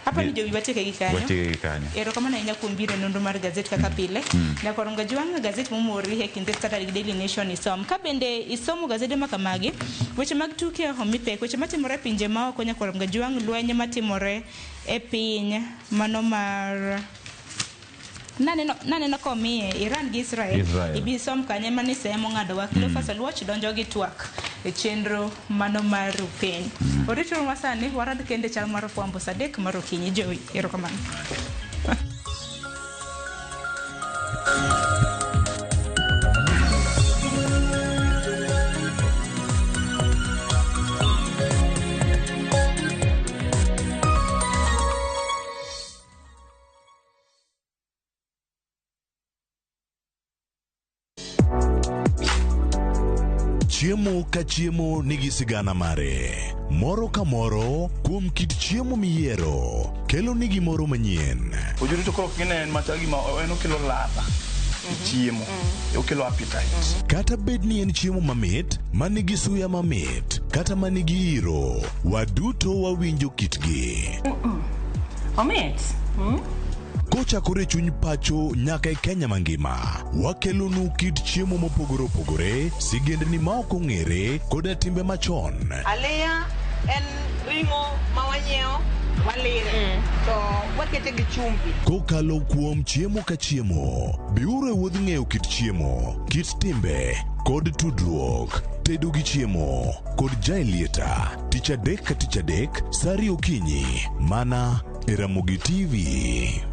Hapa ni jowi watieke gi kanyo. Watieke gi kanyo. Erokamano ahinya kuom biro e nonro mar gazet kaka pile. Nyakwar Gajwang' gazet momori e kind Standard gi Daily Nation isom. Ka bende isomo gazede ma kamagi, weche mag tuke omi pek, weche matimore e pinje maoko Nyakwar Gajwang' lweny matimore e piny mano mar naneno komiye Iran gi Israel. Ibi som kanyo ema ni semo ng'ado wa Cleophas Oluoch donjo gi twak e chenro mano mar piny. Orito masani warad kende chal mar fwambo saa 3 mar okinyi. Jowi, erokamano. Chiemo ka chiemo nigi sigana mare. Moro ka moro kuom kit chiemo miyiero kelo ni gimoro manyien. Ojuri to koro kine en machal gima en okelo ladha e chiemo. Okelo appetite. Kata bed ni en chiemo mamit, manigi suya mamit, kata manigi iro, waduto wawinjo kitgi. Omit. Kochakore e chuny pacho nyaka e Kenya mangima, wakelonu kit chiemo mopogore opogore, sigendni ma ok ong'ere, koda timbe machon. Aliya en ring'o ma wanyiewo walire to wakete gi chumbi. Kokalo kuom chiemo ka chiemo, biuru e wuodh ng'eyo kit chiemo, kit timbe, kod tudruok. Tedo gi chiemo kod Jaelieta, tich adek ka tich adek, sa ariyo okinyi, mana e Ramogi TV.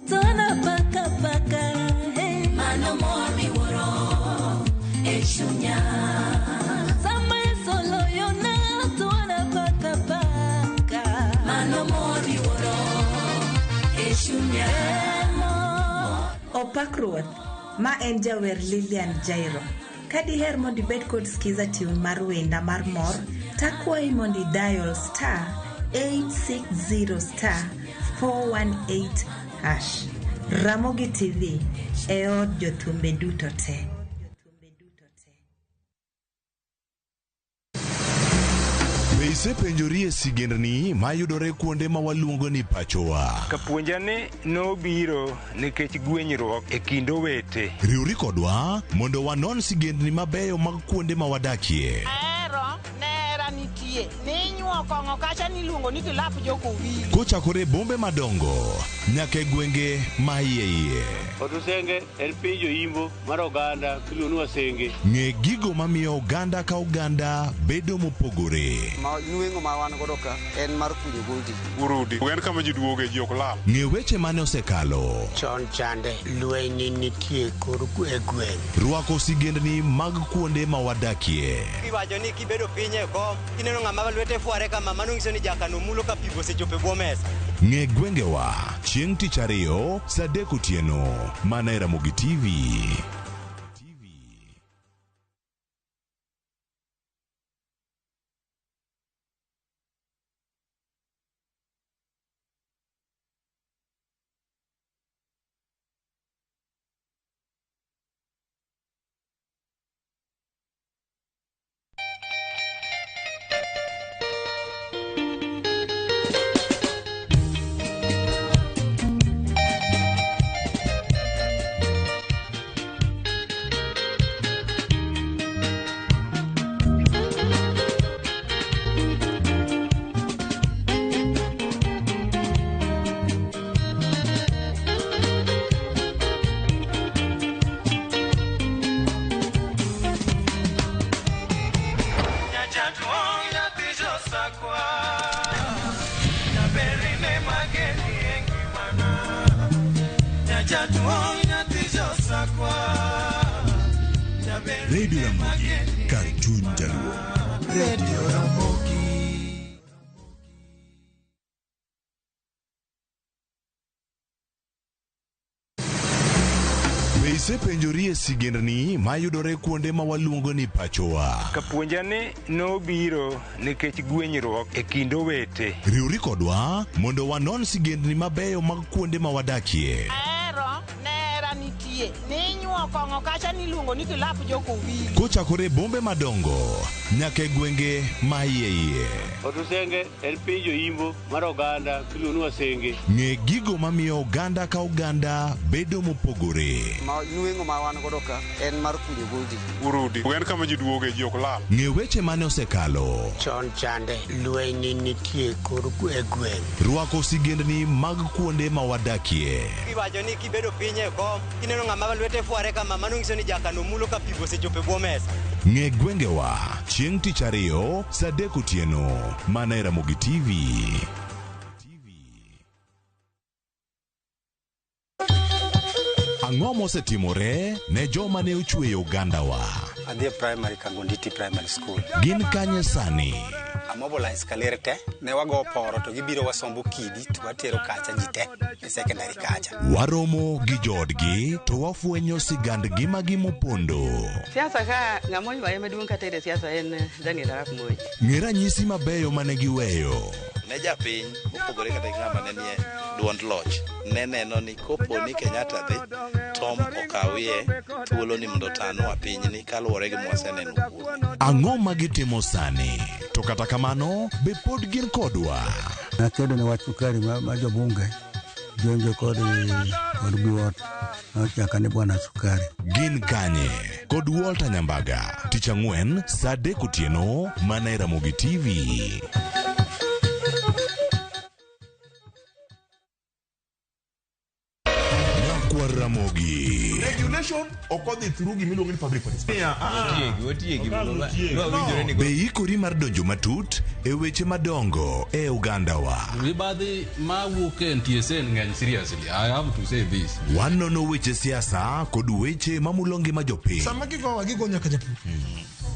Tona paka paka, hey. Mano mor miwuoro e chunya. Sama solo yona, tona paka paka. Mano mor miwuoro e chunya. Opak Ruoth, ma en jawer Lilian Jairo. Ka diher mondo ibed kod skiza tune mar wenda mar mor, takwayi mondo idial star 860 star 418 hash. Ramogi TV e od jothumbe duto te. Be isepenjori e sigendni mayudore kuonde ma waluongo ni pachowa? Kapuonja ni nobiro nikech gwenyruok e kind owete. Riwri kodwa mondo wanon sigendni mabeyo mag kuonde ma wadakie. Ahero nera nitie ninyuo kong'o kacha niluongo ni kilap jokowili. Kochakore e bombe madongo nyaka e gwenge ma iye iye. Otusenge en piny joimbo mar oganda miluongo ni Wasenge. Ng'e gigo mamiyo oganda ka oganda bedo mopogore. Ma nweng'o ma wan godo ka en mar kunyo goldi. Urudi. En kama ji duoge ji ok lal. Ng'e weche mane osekalo. Chon chande lweny nitie kor e gweng'. Rwako sigendni mag kuonde ma wadakie. Iwacho ni kibedo piny e kom, ineno ng'ama lwete fware kama, mano nyiso ni jakano mulo ka pi osechopo e bwo mesa. Ng'e gwengewa chieng' tich ariyo saa adek otieno mana e Ramogi TV. Radio Ramogi, kar chuny Jaluo. Radio Ramogi. Be isepenjori e sigendni mayudore kuonde ma waluongo ni pachowa? Kapuonja ni nobiro nikech gwenyruok e kind owete. Riwri kodwa mondo wanon sigendni mabeyo mag kuonde ma wadakie. Ahero nera nitie ninyuo kong'o kacha niluongo ni kilap jokowili. Kochakore e bombe madongo nyaka e gwenge ma iye iye. Otusenge en piny joimbo mar oganda miluongo ni Wasenge. Ng'e gigo mamiyo oganda ka oganda bedo mopogore. Ma nweng'o ma wan godo ka en mar kunyo goldi. Urudi. En kama ji duoge ji ok lal. Ng'e weche mane osekalo. Chon chande lweny nitie kor e gweng'. Rwako sigendni mag kuonde ma wadakie. Iwacho ni kibedo piny e kom, ineno ng'ama lwete fware kama, mano nyiso ni jakano mulo ka pi osechopo e bwo mesa. Ng'e gwengewa chieng' tich ariyo saa adek otieno mana e Ramogi TV. Ang'o mosetimore ne joma ne ochweyo ogandawa? Adhi e primary Kangonditi Primary School. Gin kanye sani? Amobilize Kaler te ne wago poro to gibiro wasombo kidi to watero kacha ji te e secondary kacha. Waromo gi joodgi to wafwenyo sigand ngimagi mopondo. Siasa ka ng'ama oywaye maduong' kata e siasa en Daniel Arap Moi. Ng'e ranyisi mabeyo mane giweyo. Ne japiny mopogore kata gi ng'ama ne nie duond loch ne neno ni kopo ni Kenyatta dhi Tom okawie thuolo ni mondo otanwa pinyni kaluwore gi mwaseneno kuome. Ang'o ma gitimo sani? To kata kamano, be pod gin kodwa? Nakedo ne wach sukari ma jobunge jonjo kod Biwott nochaka ni bwana sukari. Gin kanye? Kod Walter Nyambaga. Tich ang'wen saa 3 otieno mana e Ramogi TV. Nyakwar Ramogi. Regulation ok odhi through gimiluongo ni public participation. Otiegi Be ikori mar donjo matut e weche madongo e ogandawa. Mibadhi mawuok e NTSA ng'eny seriously. I have to say this. Wanono weche siasa kod weche mamulo ngima jopiny. Sama gigowa gigo nyaka japur.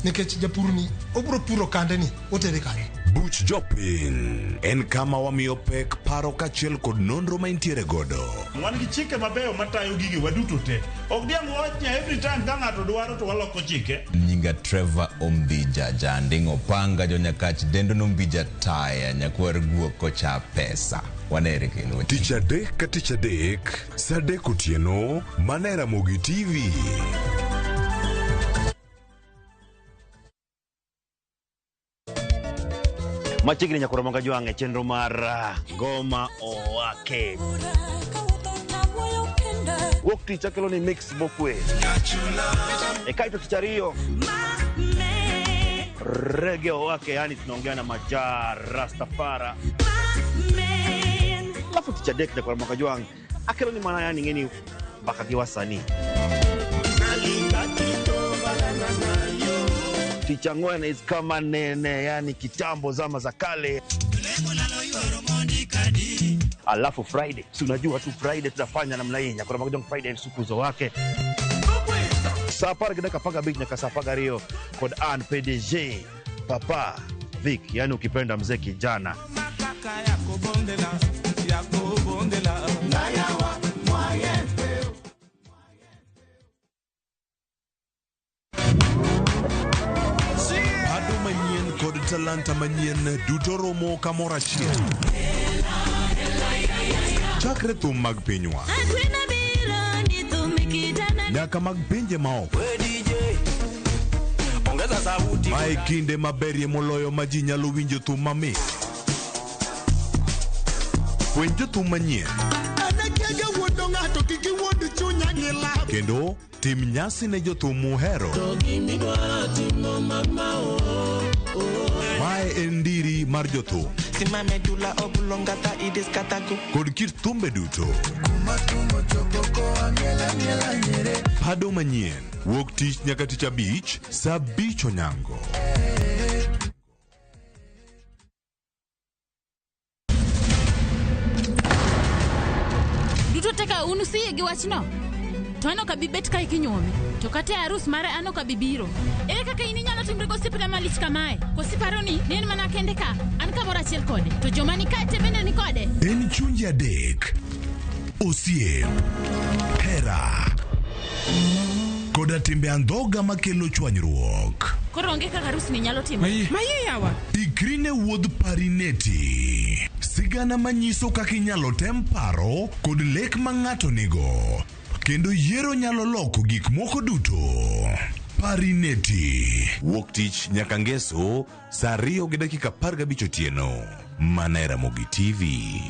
Nikech japur ni obiro puro kande ni otere kanye. Buch jopiny en kama wamiyo pek paro kaachiel kod nonro ma intiere godo. Wan gi chike mabeyo matayo gigi waduto te. Ok diang' wach ni every time ka ng'ato dwaro to waloko chike. Nyinga Trevor Ombija Janding Opanga Jonyakach Dendo Nombija Taya Nyakwar Guok kocha pesa. Wanere kendo. Tich adek ka tich adek, saa 3 otieno, mana e Ramogi TV. Machiegni nyakwar Ramogi Ajwang' e chenro mar Ngoma Owake. Wuok tich akelo ni mix mokwe. E kaito tich ariyo Reggae Owake, yani tunaongea na Majaa Rastafara. Alafu tich adek nyakwar Ramogi Ajwang' akelo ni mana yani ng'eni mbaka gi wasanii. Tich ang'wen is kama nene, yani kitambo zama za kale. Alafu Friday, si unajua tu Friday tutafanya namna hii. Nyakwar Ramogi Ajwang' Friday sukuzo wake. Saa 10:15 nyaka saa 12 kod Ann PDG Papa Vic, yani ukipenda mzee kijana. Ado manyien kod talanta manyien duto romo kamoro achiel. Chakre thum mag pinywa nyaka mag pinje maoko. Mae kinde maberie moloyo ma ji nyalo winjo thum mamit. Fweny jothum manyien kendo tim nyasi ne jothum muhero. Mae en ndiri mar jothum kod kit thumbe duto. Pado manyien wuok tich nyaka tich abich saa 5 onyango. Duto teka un usiye gi wachno. To an ok abi bet kae kinyuome. To kata e arus mare an ok abi biro. Ere kaka in inyalo timri gosiepna malich kamae? Koso iparo ni en mana kende ka? An kamoro achiel kode. To joma ni kae te bende ni kode. En chunje adek. Osiep, hera, koda timbe andhoga makelo chwanyruok. Koro onge kaka arus ni nyalo timore. Maye yawa. Ikri ne wuodh Parineti. Sigana manyiso kaka inyalo tem paro kod lek ma ng'ato nigo. Kendo yiero nyalo loko gik moko duto. Parineti. Wuok tich nyaka ngeso saa 2:15 otieno. Mana e Ramogi TV.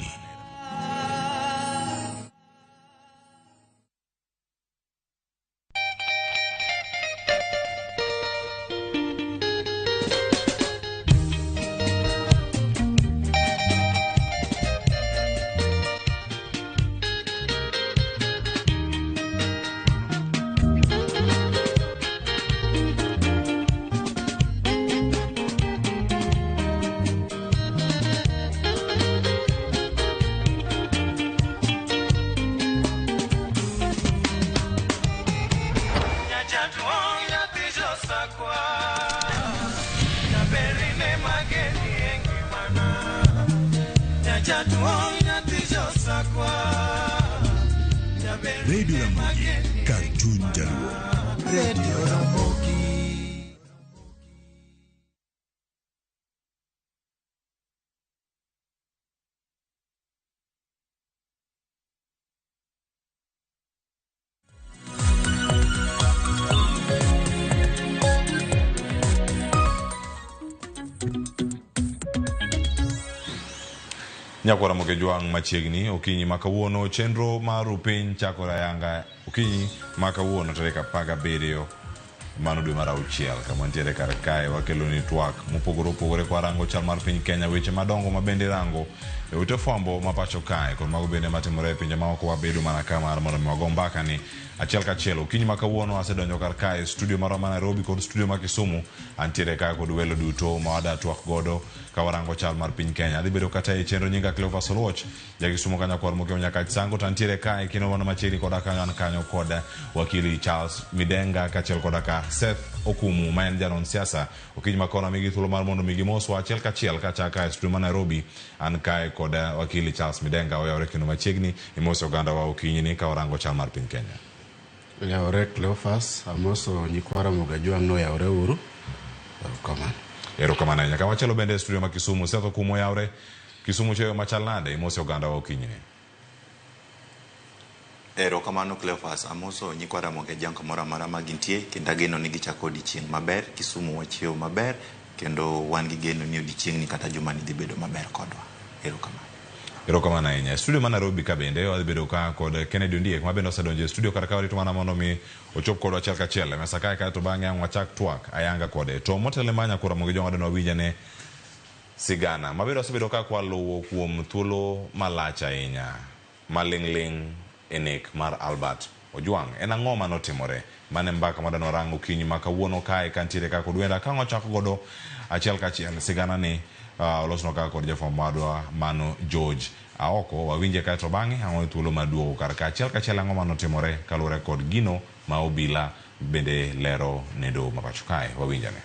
Radio Ramogi, kar chuny jaluo. Radio Ramogi. Nyakwara Moke Jwang' machiegni okinyi ma kawuono chenro mar Rupiny chakore ayanga okinyi ma kawuono tarik 17 mano dwe mar auchiel kama wantiere kar kae wakelo ni twak mopogore opogore kwarango chal mar piny Kenya weche madongo ma bende irango e ute fwambo ma pacho kae kod mago bende matimore e pinje maoko wabedo mana ka mar mondo mi wago mbaka ni achiel kachiel okinyi ma kawuono asedonjo kar kae studio marwa ma Nairobi kod studio ma Kisumu antiere ka kod welo duto ma wada twak godo ka warango chal mar piny Kenya adhi bedo kata e chenro nyinga Cleophas Oluoch ja Kisumu ka nyakwar Mokeo Nyakach Sango to antiere kae kendo mano machiegni koda kanyo an kanyo kod wakili Charles Midenga kaachiel koda ka Seth Okumu ma en janon siasa okinyi ma kono amigi thuolo mar mondo mi gimoswa achiel kachiel kachaka e studio ma Nairobi an kae kod wakili Charles Midenga oyawre kendo machiegni imose oganda wa okinyi ni ka warango chal mar piny Kenya. Oyawore Cleophas, amoso nyikwa Ramogi Ajwang' ni oyawore uru. Erokamano. Erokamano ahinya. Kamachielo bende e studio ma Kisumu Seth Okumu oyawre Kisumu cheyo machal nade imose oganda wa okinyi ni. Erokamano Cleophas, amoso nyikwa Ramogi Ajwang' kamoro amora ma gintie kendo ageno ni gichako odiochieng' maber. Kisumu wachiewo maber kendo wan gi geno ni odiochieng'ni kata jumani dhi bedo maber kodwa. Erokamano. Erokamano ahinya. E studio ma Nairobi ka bende wadhi bedo ka kod Kennedy Ondiek ma bende osedonjo e studio kar ka warito mana mondo mi ochop kodwa achiel kachiel e mesa kae kaeto bang'e ang' wachak twak ayanga kode. To motelo ma nyakura Ramogi Ajwang' wadwa wawinj ane sigana ma bende wasebedo ka kwaluwo kuom thuolo malach ahinya maling'ling' e nek mar Albert Ojwang'. En ang'o manotimore? Mano e mbaka madwa warang okinyi ma kawuono kae kantiere ka kod wenda ka ang' wachako godo achiel kachiel sigana ni olosnwa ka kod jafwambo wadwa mano George Aoko wawinje kaeto bang'e ang' thuolo mar duogo kar ka achiel kachiel ang'o manotimore kaluwore kod gino ma obila bende lero ne doho ma pacho kae wawinjane.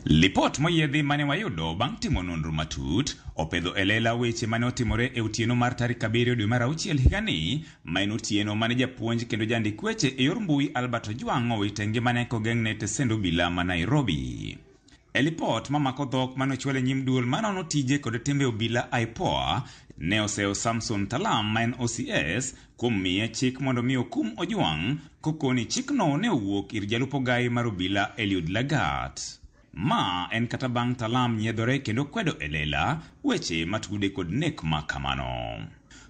Lipot moyiedhi mane wayudo bang' timo nonro matut opedho e lela weche mane otimore e otieno mar tarik 7 dwe mar auchiel higani, ma en otieno mane japuonj kendo jandik weche e yor mbui Albert Ojwang' owito ngimane kogeng'ne e tesend obila ma Nairobi. E lipot mamako dhok mane ochwal e nyim duol manono tije kod timbe obila IPOA, ne oseyo Samson Talam ma en OCS kuom miye chik mondo mi okum Ojwang' kokoni chikno ne owuok ir jalup ogai mar obila Eliud Lagat. Ma en kata bang' Talam nyiedhore kendo kwedo e lela weche matude kod nek ma kamano.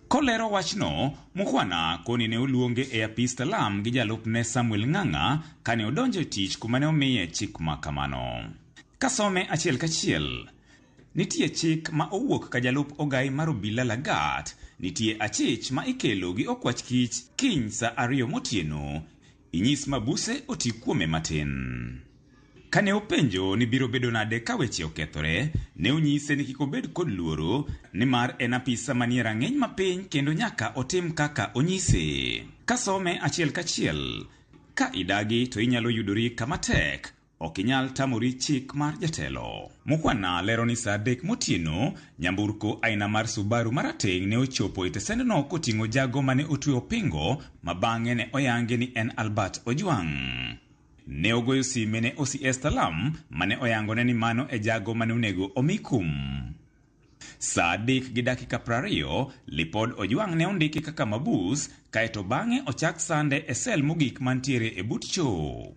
Kolero wachno, Mukhwana koni ne oluonge e apis Talam gi jalupne Samuel Ng'ang'a kane odonjo e tich kuma ne omiye chik ma kamano. Kasome achiel kachiel, nitie chik ma owuok ka jalup ogai mar obila Lagat, nitie achich ma ikelo gi okwach kich kiny saa 2 motieno, inyis mabuse oti kuome matin. Kane openjo ni biro bedo nade ka weche okethore, ne onyise ni kik obed kod luoro nimar en apisa manie rang'iny mapiny kendo nyaka otim kaka onyise. Kasome achiel kachiel, ka idagi to inyalo yudori kama tek, ok inyal tamori chik mar jatelo. Mukhwana lero ni saa 3 motieno, nyamburko aina mar Subaru marateng' ne ochopo e tesendno koting'o jago mane otwe opingo ma bang'e ne oyangi ni en Albert Ojwang'. Ne ogoyo sime ne OCS Talam mane oyangone ni mano e jago mane onego omi kum. Saa 3:20, lipod Ojwang' ne ondiki kaka mabus kaeto bang'e ochak sande e sel mogik mantiere e but choo.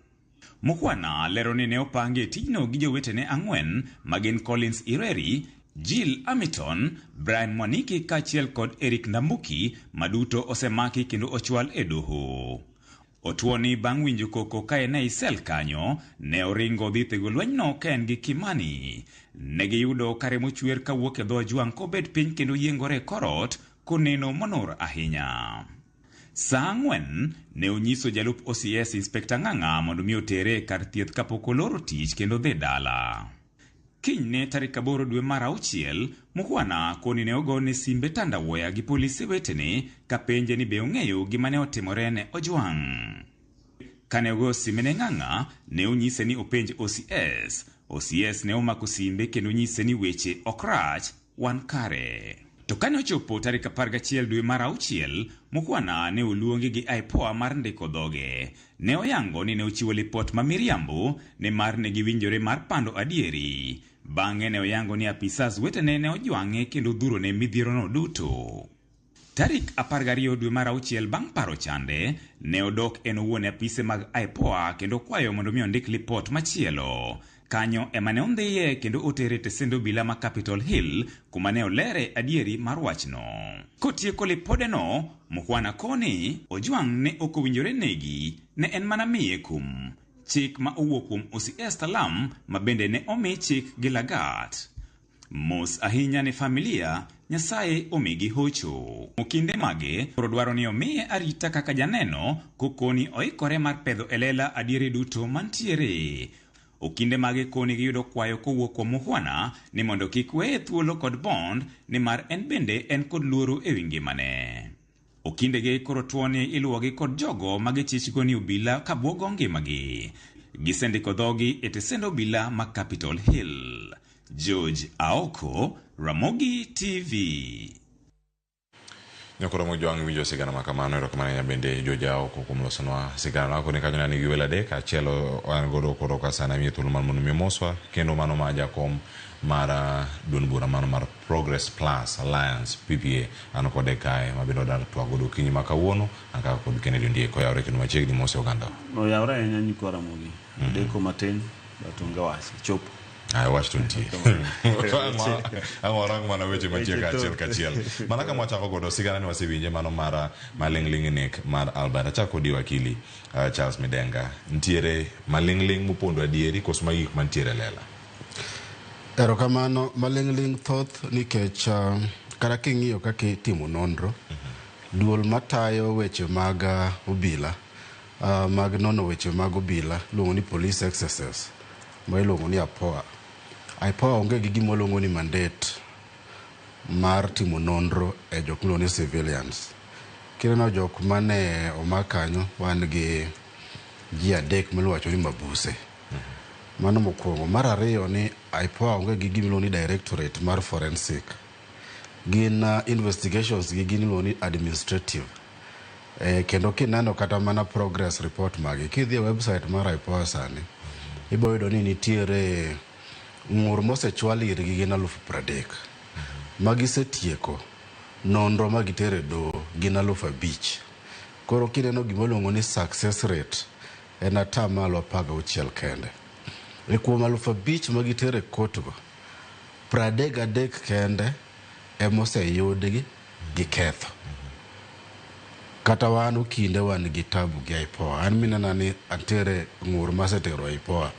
Mukhwana lero ni ne opange tijno gi jowetene 4 ma gin Collins Ireri, Jill Amiton, Brian Mwaniki kaachiel kod Eric Ndambuki maduto osemaki kendo ochwal e doho. Otuoni bang' winjo koko ka en ei sel kanyo, ne oringo dhi thego lwenyno ka en gi Kimani. Ne giyudo ka remo chwer kawuok e dho Ojwang' kobet piny kendo yiengore e korot koneno monur ahinya. Saa 4 ne onyiso jalup OCS Inspector Ng'ang'a mondo mi otere e kar thieth kapok oloro tich kendo dhi dala. Kinyne tarik 8 dwe mar auchiel, Mukhwana koni ne ogone simbe tandawuoya gi polise wetene kapenje ni be ong'eyo gima ne otimore ne Ojwang'. Kane ogoyo sime ne Ng'ang'a, ne onyise ni openj OCS. OCS ne omako simbe kendo nyise ni weche ok rach, wan kare. To kane ochopo tarik 11 dwe mar auchiel, Mukhwana ne oluongi gi IPOA mar ndiko dhoge. Ne oyango ni ne ochiwo lipot ma miriambo nimar ne giwinjore mar pando adieri. Bang'e ne oyango ni apisas wetene ne ojwang'e kendo dhurone midhierono duto. Tarik 12 dwe mar auchiel bang' paro chande, ne odok en owuon e apise mag IPOA kendo kwayo mondo mi ondik lipot machielo. Kanyo ema ne ondhiye kendo otere e tesend obila ma Capitol Hill kuma ne olere adieri mar wachno. Kotieko lipodeno, Mukhwana koni Ojwang' ne ok owinjore negi, ne en mana miye kum. Chik ma owuok kuom OCS Talam ma bende ne omi chik gi Lagat. Mos ahinya ne familia, Nyasaye omigi hocho. Okinde mage koro dwaro ni omiye arita kaka janeno kokoni oikore mar pedho e lela adieri duto mantiere. Okinde mage koni giyudo kwayo kowuok kuom Mukhwana ni mondo kik weye thuolo kod bond nimar en bende en kod luoro ewi ngimane. Okindegi koro tuoni iluwogi kod jogo ma gichichgo ni obila ka buogo ngimagi. Gisendiko dhogi e tesend obila ma Capitol Hill. George Aoko, Ramogi TV. Nyakoro Mojwang' winjo sigana ma kamano. Erokamano ahinya bende George Aoko kuom losonwa sigana. Akoni kanyo ne nigi welo adek, achiel an godo koro ka sani amiye thuolo mar mondo mi omoswa, kendo mano ma jakom mar duond bura mano mar Progress Plus Alliance PPA an kode kae ma bende wadar twak godo okinyi ma kawuono. An kaka kod Kennedy Ondiek oyawre kendo machiegni mose oganda. Oyawre ahinya nyikwa Ramogi. Deko matin but onge wach. Chopo. Aya, wach to nitie. Ang' warang mana weche mantie achiel kachiel. Mana kama wachako godo sigana ni wasewinje mano mar maling'ling' nek mar Albert. Achako kodi wakili Charles Midenga. Nitiere maling'ling' mopondo adieri koso magi gik mantiere e lela? Erokamano. Maling'ling' thoth nikech kata king'iyo kaka itimo nonro, duol matayo weche mag obila, mag nono weche mag obila iluongo ni police excesses ma iluongo ni APOA. IPOA onge gi gima waluongo ni mandate mar timo nonro e jok miluongo ni civilians. Kineno jok mane omak kanyo, wan gi ji adek miluwacho ni mabuse. Mano mokwongo. Mar ariyo ni IPOA onge gi gima iluongo ni directorate mar forensic. Gin investigations gi gin iluongo ni administrative. Kendo kineno kata mana progress report magi, kidhi e website mar IPOA sani, ibiro yudo ni nitiere ng'ur mosechwal irgi gin 30,000. Magisetieko nonro ma gitero e doho gin 5,000. Koro kineno gima iluongo ni success rate en 16% kende. E kuom 5,000 ma gitero e court go, 33 kende emoseyudgi gi ketho. Kata wan okinde wan gi tabu gi IPOA. An minena ni antiere ng'ur masetero IPOA.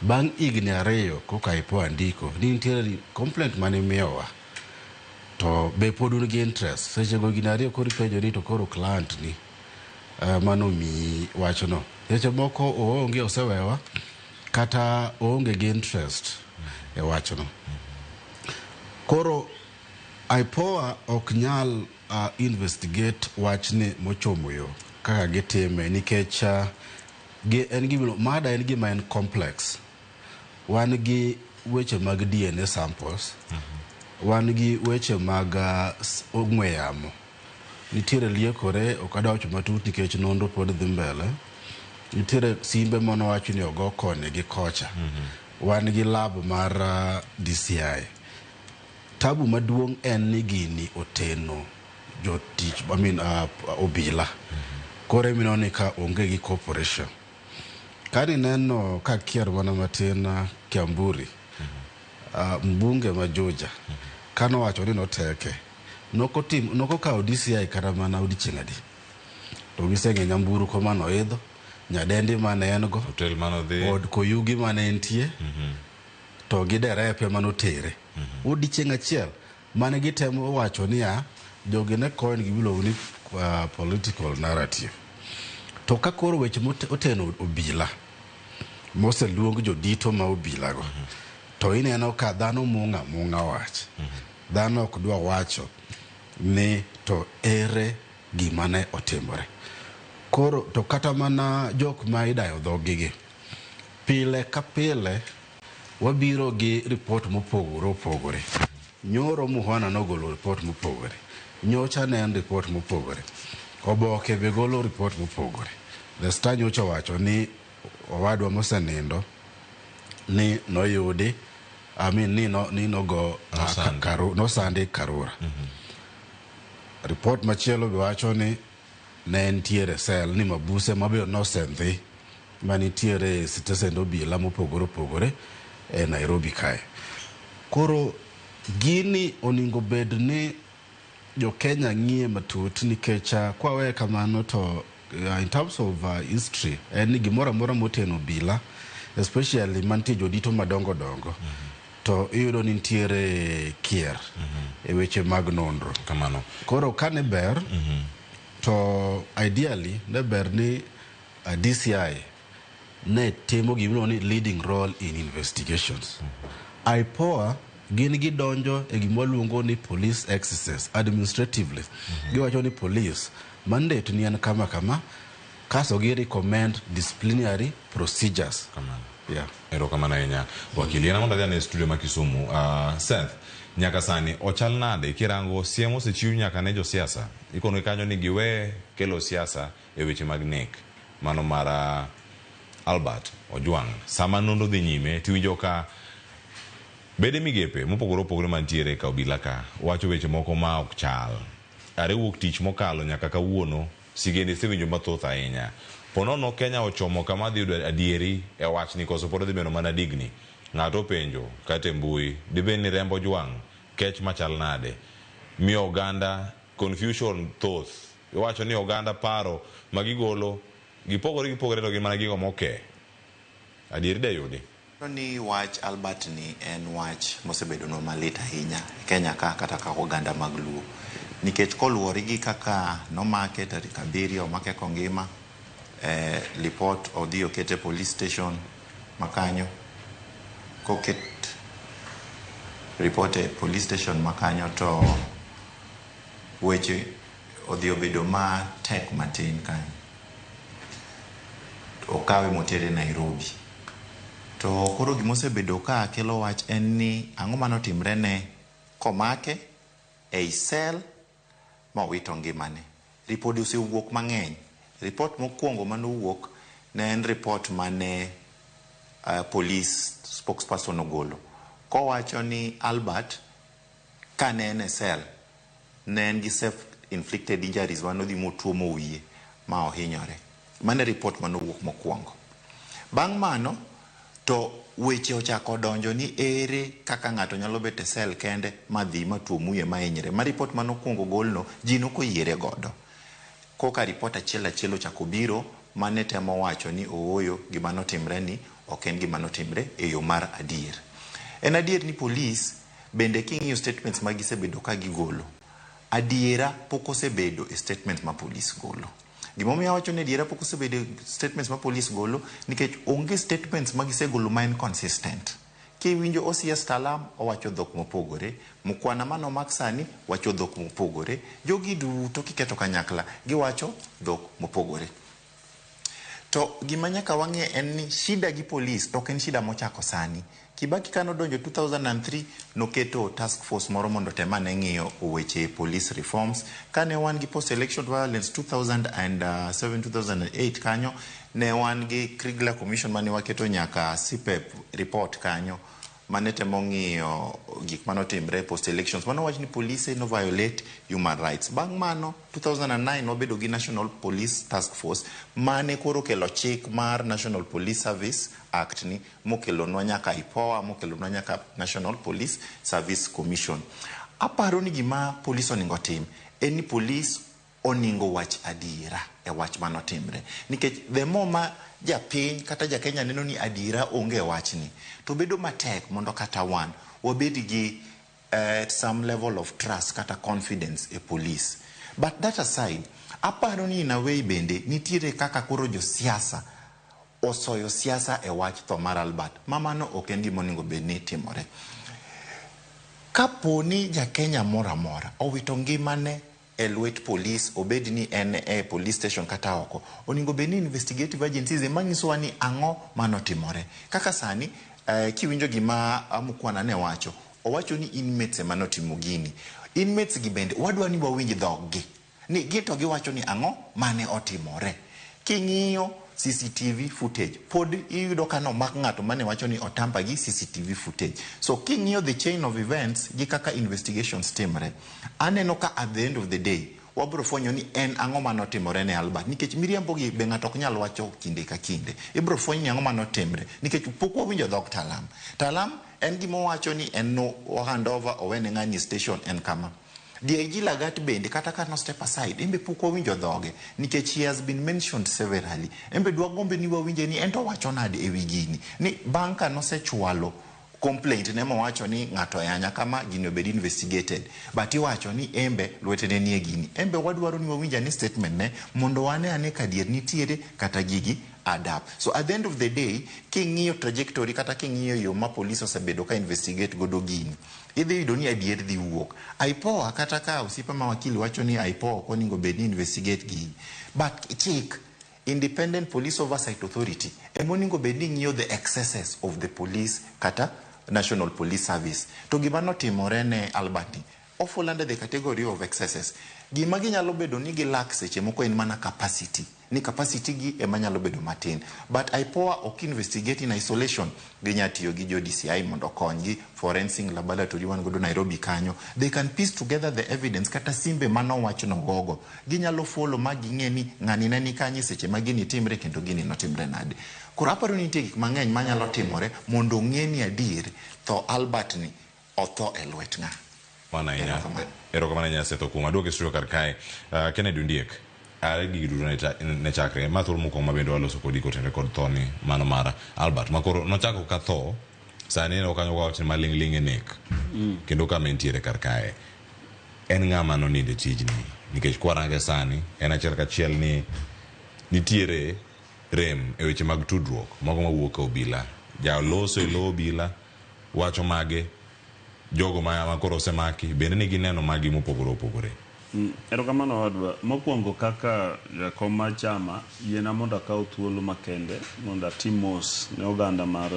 Bang' higni 2 koka IPOA ndiko ni nitiere complaint mane imiyowa to be pod un gi interest. Sechego higni 2 koro ipenjo ni to koro client ni manomiyi wachno. Seche moko oonge osewewa kata oonge gi interest e wachno. Koro IPOA ok nyal investigate wachni mochomo yo kaka gitime nikech en gima mada en gima en complex. Wan gi weche mag DNA samples, wan gi weche mag ong'we yamo. Nitiere liekore, ok adwa wacho matut nikech nonro pod dhi mbele. Nitiere simbe manowacho ni ogo koni gi kocha. Wan gi lab mar DCI. Tabu maduong' en ni gini oteno jotich, I mean, obila. Koro emineno ni ka onge gi cooperation. Kanineno ka kier mana matin Kiamburi, mbunge ma Juja, kanowacho ni noteke, nokokawo DCI kata mana odiochieng' adi. To giseng'e nyamburko manoidho, nyadendi mane en go, hotel manodhi, od koyugi mane entie, to gi derepe manotere. Odiochieng' achiel mane gitemo wacho niya, jogi ne coin gimiluongo ni political narrative. To ka koro weche oteno obila, moseluong jodito ma obila go, to ineno ka dhano mung'a mung'a wach. Dhano ok dwa wacho ni to ere gima ne otimore. Koro to kata mana jok ma idayo dhoggi gi, pile ka pile wabiro gi report mopogore opogore. Nyoro Muhwana nogolo report mopogore. Nyocha ne en report mopogore. Oboke be golo report mopogore. The Star nyocha wacho ni owadwa mosenindo ni noyudi, I mean, ni no, ni nogo nosandi Karura. Report machielo be wacho ni ne entiere cell ni mabuse mabe nosendhi manitiere e sitesend obila mopogore opogore e Nairobi kae. Koro gini oningo bed ni jo Kenya ng'iye matut nikech kwaweye kamano to in terms of history en ni gimoro amora moteno obila, especially mantie jodito madongo dongo, to iyudo ni nitiere kier e weche mag nonro. Kamano. Koro kane ber to ideally ne ber ni DCI ne timo gimiluongo ni leading role in investigations. IPOA gin gidonjo e gima waluongo ni police excesses administratively. Giwacho ni police mandate ni en kama kama, kaso gi recommend disciplinary procedures. Kamano. Yeah. Erokamano ahinya wakili. En mondo adhi ane e studio ma Kisumu. Seth, nyaka sani ochal nade kirango siem osechiw nyaka ne josiasa? Ikono kanyo ni giwe kelo siasa e weche mag nek. Mano mar Albert Ojwang. Sama nonro dhi nyime tiwinjo ka bede migepe mopogore opogore mantiere ka obila ka wacho weche moko ma ok chal. Are wuok tich mokalo nyaka kawuono sigende isewinjo mathoth ahinya. Ponono Kenya ochomo kama dhi yudo adieri e wachni koso pod dhi bedo mana digni. Ng'ato openjo kata e mbui dibed ni remb Ojwang kech machal nade. Miyo oganda confusion thoth. Iwacho ni oganda paro magigolo gipogore gipogore to gin mana gigo moke. Adieri de yudi. Ni wach Albert ni en wach mosebedonwa malit ahinya e Kenya ka kata kaka oganda mag Luo. Nikech koluwore gi kaka nomake tarik 7, omake kongima, lipot odhi okete police station makanyo. Koket report e police station makanyo to weche odhi obedo matek matin kanyo. Okawe motere Nairobi. To koro gimosebedo ka kelo wach en ni ang'o manotimre ne komake ei cell ma owito ngimane. Ripode osewuok mang'eny. Report mokwongo manowuok ne en report mane police spokesperson ogolo. Kowacho ni Albert kane en e cell ne en gi self-inflicted injuries manodhi motuomo wiye ma ohinyore. Mano e report manowuok mokwongo. Bang' mano to weche ochako donjo ni ere kaka ng'ato nyalo bet e cell kende madhi matuom wiye mahinyre. Ma report manokwongo golno ji nokoyiere godo. Koka report achiel achiel ochako biro mane temo wacho ni ooyo gima notimre ni ok en gima notimre e yo mar adier. En adier ni police bende king'iyo statements ma gisebedo ka gigolo, adiera pok osebedo e statement ma police golo. Gimomiyo awacho ni adiera pok osebedo e statements ma police golo nikech onge statements ma gisegolo ma en consistent. Kiwinjo OCS Talam owacho dhok mopogore, Mukwana manomak sani wacho dhok mopogore, jogi duto kiketo kanyakla giwacho dhok mopogore. To gima nyaka wang'e en ni shida gi police to ok en shida mochako sani. Kibaki kanodonjo 2003 noketo task force moro mondo otem ane ng'iyo weche police reforms. Kane wan gi post election violence 2007 2008 kanyo ne wan gi Kriegler Commission mane waketo nyaka CPEP report kanyo mane temo ng'iyo gik manotimre post elections. Mano wach ni police no violate human rights. Bang' mano 2009 wabedo gi National Police Task Force mane koro kelo chik mar National Police Service Act ni mokelonwa nyaka IPOA, mokelonwa nyaka National Police Service Commission. Aparo ni gima police oningo tim en ni police oningo wach adiera e wach manotimre. Nikech the more ma japiny kata ja Kenya neno ni adiera onge e wachni, to bedo matek mondo kata wan wabed gi some level of trust kata confidence e police. But that aside, aparo ni in a way bende nitiere kaka koro josiasa osoyo siasa e wach tho mar Albert, ma mano ok en gima onego bed ni timore. Kapo ni ja Kenya moro amora owito ngimane e lwet police, obed ni en e police station kata oko, onego bed ni investigative agencies ema nyisowa ni ang'o manotimore. Kaka sani, kiwinjo gima Mukwana ne wacho, Owacho ni inmates ema notimo gini. Inmates gi bende wadwa ni wawinj dhoggi. Ni gin to giwacho ni ang'o mane otimore. King'iyo CCTV footage, pod iyudo ka nomak ng'ato mane wacho ni otamper gi CCTV footage. So king'iyo the chain of events gi kaka investigations timre, aneno ka at the end of the day, wabro fwenyo ni en ang'o manotimore ne Albert. Nikech miriambo gi be ng'ato ok nyal wacho kinde ka kinde. Ibro fweny ni ang'o manotimre. Nikech pok wawinjo dhog Talam. Talam en gima owacho ni en no hand over owene ng'ani station en kama. DIG Lagat bende kata ka no step aside, en be pok wawinjo dhoge nikech he has been mentioned severally. En be dwagombe ni wawinje ni en to owacho nade ewi gini. Ni bang' ka nosechwalo complaint ne mowacho ni ng'ato oyanya kama gini obed investigated. But iwacho ni embe lwetene nie gini. Embe wadwaro ni wawinj ane statement ne mondo wane ane ka adier nitiere kata gigi add up. So at the end of the day, king'iyo trajectory kata king'iyo yo ma police osebedo ka investigate godo gini, idhi yudo ni adier dhi wuok. IPOA kata ka osiepa ma wakili wacho ni IPOA ok onego bed ni investigate gini. But chik, Independent Police Oversight Authority, ema onego bed ni ng'iyo the excesses of the police kata National Police Service. To gima notimore ne Albert ni, o fall under the category of excesses. Gima ginyalo bedo ni gilak seche moko en mana capacity. Ni capacity gi ema nyalo bedo matin. But IPOA ok investigate in isolation. Ginya tiyo gi jo DCI mondo okonygi, forensic laboratory wan godo Nairobi kanyo. They can piece together the evidence kata simbe manowach no gogo. Ginyalo follow ma ging'e ni ng'ani ne ni kanye seche ma gini timre kendo gini notimre nade. Koro aparo ni nitie gik mang'eny manyalo timore mondo ong'e ni adier tho Albert ni otho e lwet ng'a. Mano ahinya. Erokamano ahinya Seth Okumu. Aduoke e studio kar kae. Kennedy Ondiek, are gigi duto ne chakre. Ma thuolo mokwongo ma bende waloso kodi kotenore kod tho ni mano mar Albert. Ma koro nochako ka tho, sani en kanyo wawacho ni maling' ling' e nek. Kendo kama entiere kar kae. En ng'ama nonindo e tijni. Nikech kwarange sani, en achiel kachiel ni nitiere rem e weche mag tudruok mago mawuok e obila. Jaloso e lo obila wacho mage jogo ma koro osemaki bende nigi neno magi mopogore opogore. Erokamano owadwa. Mokwongo kaka jakom mar chama, yiena mondo akaw thuolo makende mondo atim mos ne oganda mar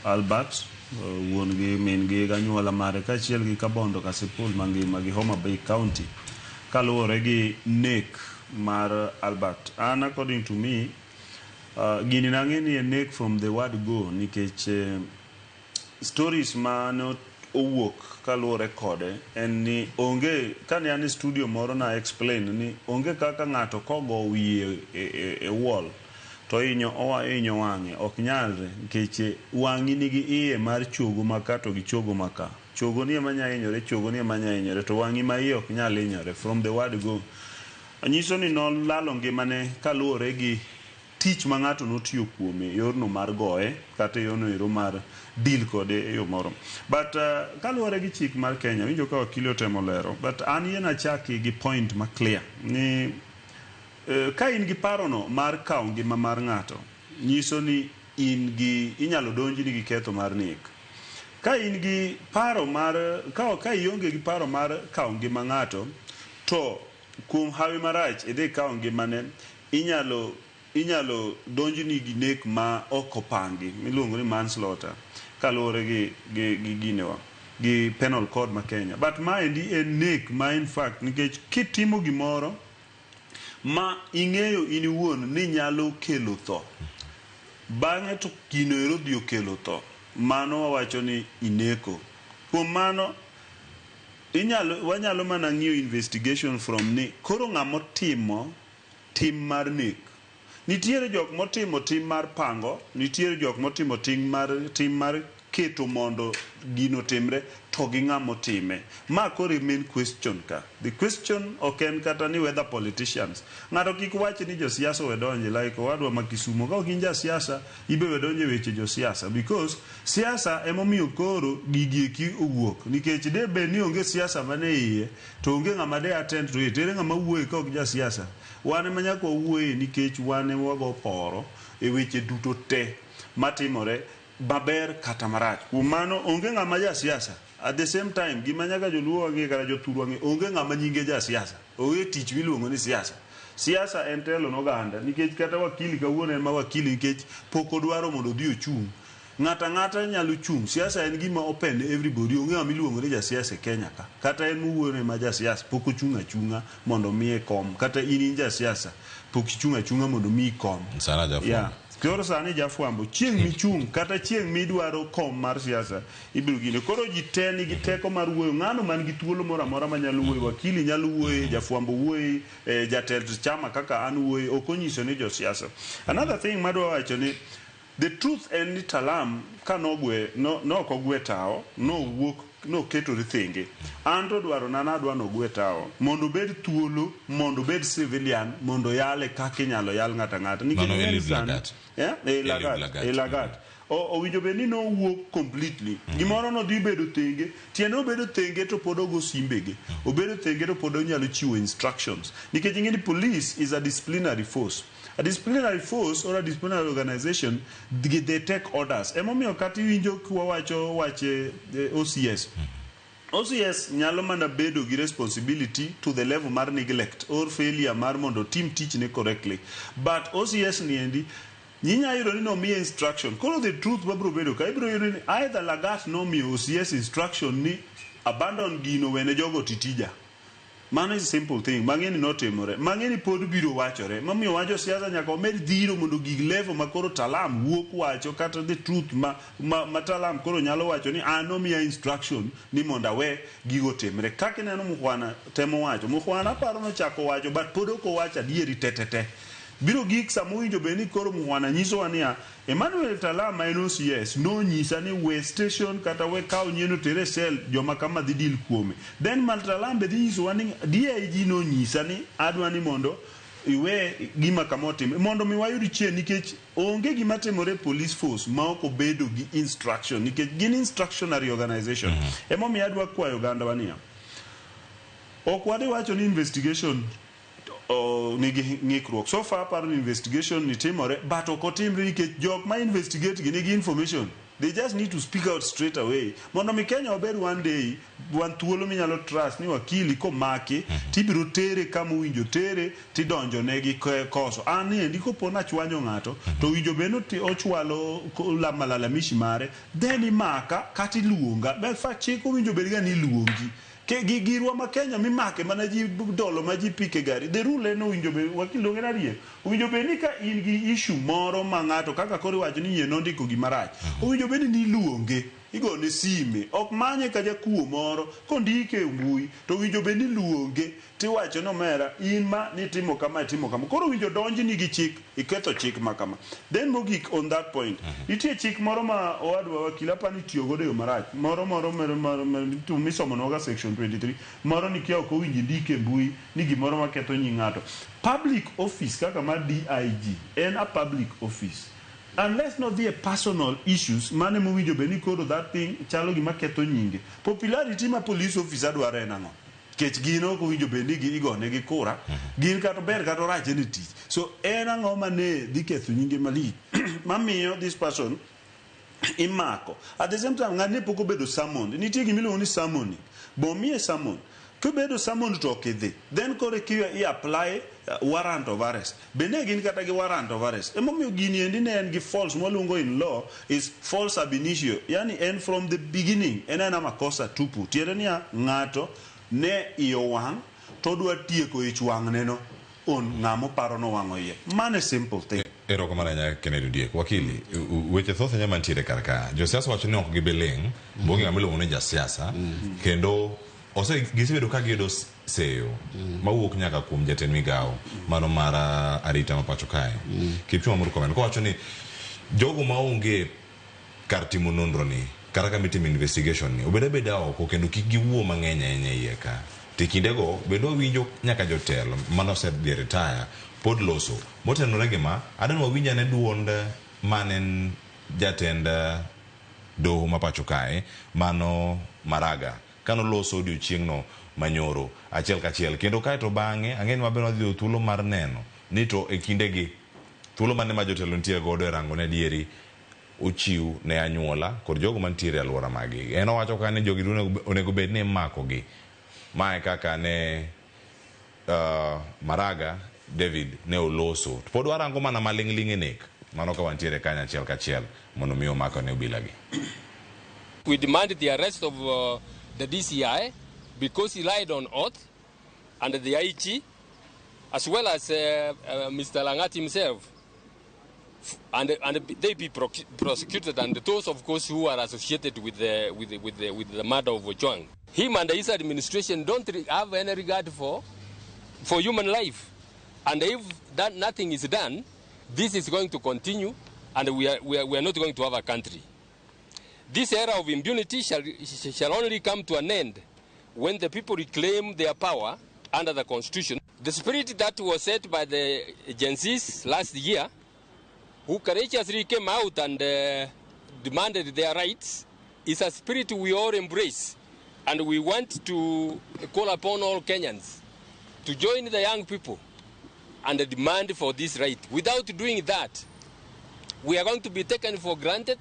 Albert, wuon gi min gi ganyuola mare kaachiel gi Kabondo Kasipul mangima gi Homa Bay County kaluwore gi nek mar Albert. An according to me, gini nang'e ni en nek from the word go nikech stories mane owuok kaluwore kode en ni onge kane an e studio moro na explain ni onge kaka ng'ato kogo wiye e wall to hinyo ohinyo wang'e ok nyalre nikech wang'i nigi iye mar chogo maka to gi chogo maka chogo ni ema nya hinyore chogo ni ema nya hinyore to wang'i ma iye ok nyal hinyore from the word go nyiso ni nolalo ngimane kaluwore gi tich ma ng'ato notiyo kuome yorno mar goye kata yorno ero mar deal kode e yo moro but kaluwore gi chik mar Kenya winjo ka wakili otemo lero but an yien achaki gi point ma clear ni ka in gi parono mar kawo ngima mar ng'ato nyiso ni in gi inyalo donjni gi ketho mar nek ka in gi paro mar ka ionge gi paro mar kawo ngima ng'ato to kuom hawi marach idhi kawo ngimane inyalo donjni gi nek ma ok opangi miluongo ni manslaughter kaluwore gi ginewa gi penal code ma Kenya but maendi en nek ma in fact nikech kitimo gimoro ma ing'eyo in iwuon ni nyalo kelo tho bang'e to gino ero odhi okelo tho mano wawacho ni ineko kuom mano inyalo wanyalo mana ng'iyo investigation from ni koro ng'ama otimo tim mar nek nitiere jok motimo tim mar pango nitiere jok motimo tim mar keto mondo gino timre to gi ng'ama otime ma koro e main question ka the question ok en kata ni whether politicians ng'ato kik wach ni josiasa owe donje like owadwa ma Kisumo ka ok in jasiasa ibe we donje weche josiasa because siasa emomiyo koro gigi eki owuok nikech de bed ni onge siasa mane iye to onge ng'ama de attend to it ere ng'ama wuoye ka ok jasiasa wan ema nyaka wawuoye nikech wan ema wago poro e weche duto te matimore maber kata marach kuom mano onge ng'ama jasiasa at the same time gima nyaka joluo wang'e kata jothurwa ng'e onge ng'ama nyinge jasiasa onge tich miluongo ni siasa siasa en telo n'oganda nikech kata wakili kawuono en ma wakili nikech pok odwaro mondo odhi ochung' Ng'ato ang'ata nyalo chung'. Siasa en gima open ne everybody. Onge ng'ama iluongo ni jasiasa e Kenya ka. Kata en mowuoyo ma jasiasa pok ochung' achung'a mondo omiye kom. Kata in in jasiasa pok ichung' achung'a mondo omiyi kom. Sana jafwambo. Yeah. Koro sani jafwambo, chieng' michung' kata chieng' midwaro kom mar siasa ibiro gine. Koro ji te nigi teko mar wuoyo. Ng'ano man gi thuolo moro amora manyalo wuoyo. Wakili nyalo wuoye, jafwambo wuoye, jatend chama kaka an wuoye. Ok onyiso ni josiasa. Another thing madwa wacho ni the truth en ni Talam ka nogwe no, no ok ogwe tawo, nowuok noketore thenge. An to dwaro na nadwa nogwe tawo mondo obed thuolo, mondo obed civilian, mondo yale kaka inyalo yal ng'ato ang'ata. Nikech Mano ing'e ni Eliud sani- Lagat. Yeah? Eliud Lagat. Lagat. Lagat. Owinjo bed ni nowuok completely. Gimoro nodhi bedo thenge, tiende obedo thenge to pod ogo simbege. Obedo thenge to pod onyalo chiwo instructions. Nikech ing'e ni police is a disciplinary force. A disciplinary force or a disciplinary organization, they take orders. Emomiyo kata iwinjo kwawacho wache OCS. OCS nyalo mana bedo gi responsibility to the level mar neglect or failure mar mondo otim tichne correctly. But OCS ni endi nyinya yudo ni nomiye instruction. Koro the truth mabiro bedo ka ibiro yudo ni either Lagat nomiyo OCS instruction ni abandon gino wene jogo titija. Mano is a simple thing. Mang'eni notimore. Mang'eni pod biro wachore. Momiyo wacho siasa nyaka wamed dhiro mondo gig level ma koro Talam wuok wacho kata the truth ma Talam koro nyalo wacho ni an nomiya instruction ni mondo awe gigo timre. Kaka ineno Mukhwana temo wacho. Mukhwana aparo nochako wacho but pod ok owacho adieri te te te. Biro gik sama owinjo bed ni koro Mukhwana nyisowa niya Emmanuel Talam ma en OCS nonyisa ni we station kata we kaw nyieno tere e cell joma kama dhi deal kuome. Then Talam be dhi nyisowa ni DIG nonyisa ni adwa ni mondo iwe gima kama otimre mondo mi wayud chien nikech onge gima timore e police force ma ok obedo gi instruction nikech gin instructionary organization. Emomiyo adwa kwayo ogandawa niya ok wadhi wacho ni investigation nigi ng'ikruok. So far aparo ni investigation ni timore but ok otimre nikech jok ma investigate gi nigi information. They just need to speak out straight away. Mondo mi Kenya obed one day wan thuolo minyalo trust ni wakili komaki tibiro tere kama owinjo tere tidonjo negi koso. An ni endi kopo nachwanyo ng'ato to owinjo bed ni ochwalo malalamishi mare then imaka kata iluonga. In fact chik owinjo bed ga ni iluongi. Ke gi girwa ma Kenya mimake mana ji dolo ma ji pike gari. The rule en owinjo bed wakil donge en adier. Owinjo bed ni ka in gi issue moro ma ng'ato kaka koro iwacho ni yie nondiko gima rach. Owinjo bed ni iluonge igone sime ok manye ka jakuo moro kondike e mbui to owinjo bed ni iluonge tiwacho ni omera in ma nitimo kama itimo kama koro owinjo donjni gi chik iketho chik ma kama then mogik on that point nitie chik moro ma owadwa wakil apa ni itiyo godo e yo marach moro moro moro moro moro misomonwaga section 23 moro ni kia ok owinjo indik e mbui ni gimoro maketho nying ng'ato public office kaka mar DIG en a public office unless nodhi e personal issues mane mowinjo bed ni koro that thing chalo gima ketho nyinge popularity ma police officer dwaro en ang'o kech gin ok owinjo bed ni igonegi kura gin kata ber kata orach en e tich so en ang'o mane dhi ketho nyinge malich mamiyo this person imako at the same time ng'atni pok obedo summoned nitie gima iluongo ni summoning bomiye summon kibedo summoned to ok idhi then koro kiwa i apply warrant of arrest bende gin kata gi warrant of arrest emomiyo gini endi ne en gi false mwaluongo in law is false ab initio yani en from the beginning en ena makosa tupu tiende niya ng'ato ne iye owang' to odwa tieko ich wang'ne no on ng'ama oparo nowang'o iye mano e simple thing Erokamano ahinya Kennedy Ondiek. Wakili, weche thoth ahinya mantiere kar ka. Josiasa wacho ni ok gibi ling', bonge ng'ama iluongo ni jasiasa, kendo ose gisebedo ka giyudo seyo mawuok nyaka kuom jatend migawo mano mar arita ma pacho kae. Kipchumba Murkomen kowacho ni jogo maonge kar timo nonro ni kata kama itimo investigation ni obed abeda oko kendo kik giwuo mang'eny ahinya e iye ka. To e kindego bende wawinjo nyaka jotelo manosedhi retire pod loso. Motenore gi ma, adwa ni wawinj ane duond mane en jatend doho ma pacho kae mano Maraga kanoloso odiochieng'no manyoro achiel kachiel kendo kaeto bang'e ang'e ni maber wadhi yudo thuolo mar neno ni to e kindegi thuolo mane ma jotelo nitie godo e rango ne adieri ochiw ne anyuola kod jogo mantiere e alwora maggi. En owacho ka ni jogi onego bed ni imakogi. Mae kaka ne Maraga David ne oloso. To pod warango mana maling'ling' e nek Mano ka wantiere kanyachiel kachiel mondo mi omako ne obilagi. We demand the arrest of the DCI because he lied on oath, and the IG, as well as Mr. Langat himself. And they be prosecuted, and those, of course, who are associated with the murder of Ojwang. Him and his administration don't have any regard for human life. And if that nothing is done, this is going to continue, and we are not going to have a country. This era of impunity shall only come to an end when the people reclaim their power under the Constitution. The spirit that was set by the Gen Zs last year, who courageously came out and demanded their rights, is a spirit we all embrace. And we want to call upon all Kenyans to join the young people and demand for this right. Without doing that, we are going to be taken for granted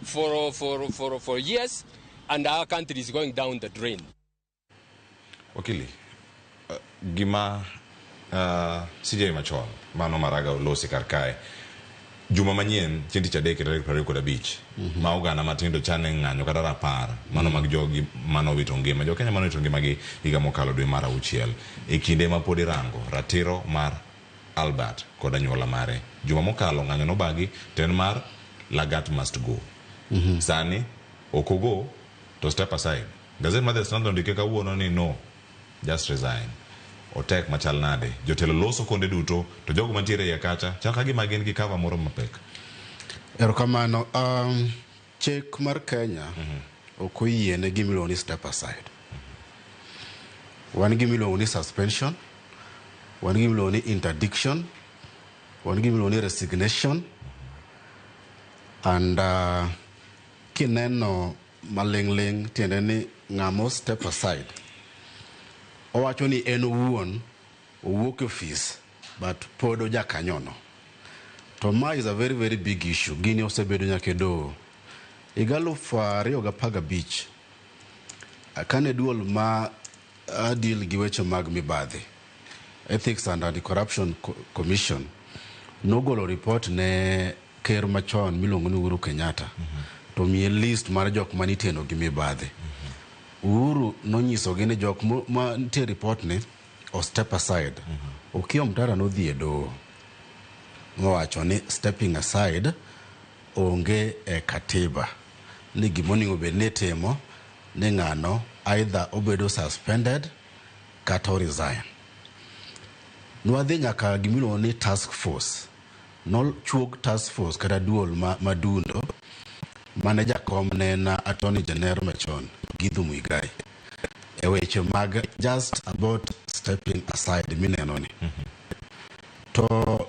for years, and our country is going down the drain. Wakili, gima CJ machon mano Maraga olosi kar kae juma manyien chieng' tich adek tarik 25 ma oganda matindo chane ng'anyo kata rapar mano mag jogi manowito ngima jo Kenya manowito ngimagi higa mokalo dwe mar auchiel e kinde ma pod irango ratiro mar Albert kod anyuola mare. Juma mokalo ng'anyo nobagi to en mar Lagat must go. Sani ok ogo to step aside. Gazet mar The Standard ondike kawuono ni no, just resign. Otek machal nade? Jotelo loso kuonde duto to jogo mantiere iye kacha chal ka gima gin gi cover moro mapek. Erokamano. Chik mar Kenya ok oyiene gima iluongo ni step aside. Wan gi gima iluongo ni suspension, wan gi gima iluongo ni interdiction, wan gi gima iluongo ni resignation, and kineno maling'ling' tiende ni ng'ama step aside owacho ni en owuon owuok e ofis but pod ojakanyono. To ma is a very, very big issue. Gini osebedo nyaka e doho. Higa 2015 kane duol ma deal gi weche mag mibadhi, Ethics and Anti-Corruption Commission, nogolo report ne ker machon miluongo ni Uhuru Kenyatta to miye list mar jok maniteno gi mibadhi. Uhuru nonyisogi ni jok ma nitie report ni o step aside. Okiya Omtatah nodhi e doho mowacho ni stepping aside onge e katiba, ni gimonego bed ni itimo ni ng'ano either obedo suspended kata o resign. Nwadhi nyaka gimiluongo ni task force. Nochuog task force kata duol ma, madundo mane jakom ne en Attorney General machon Githu Muigai e weche mag just about stepping aside mineno ni. To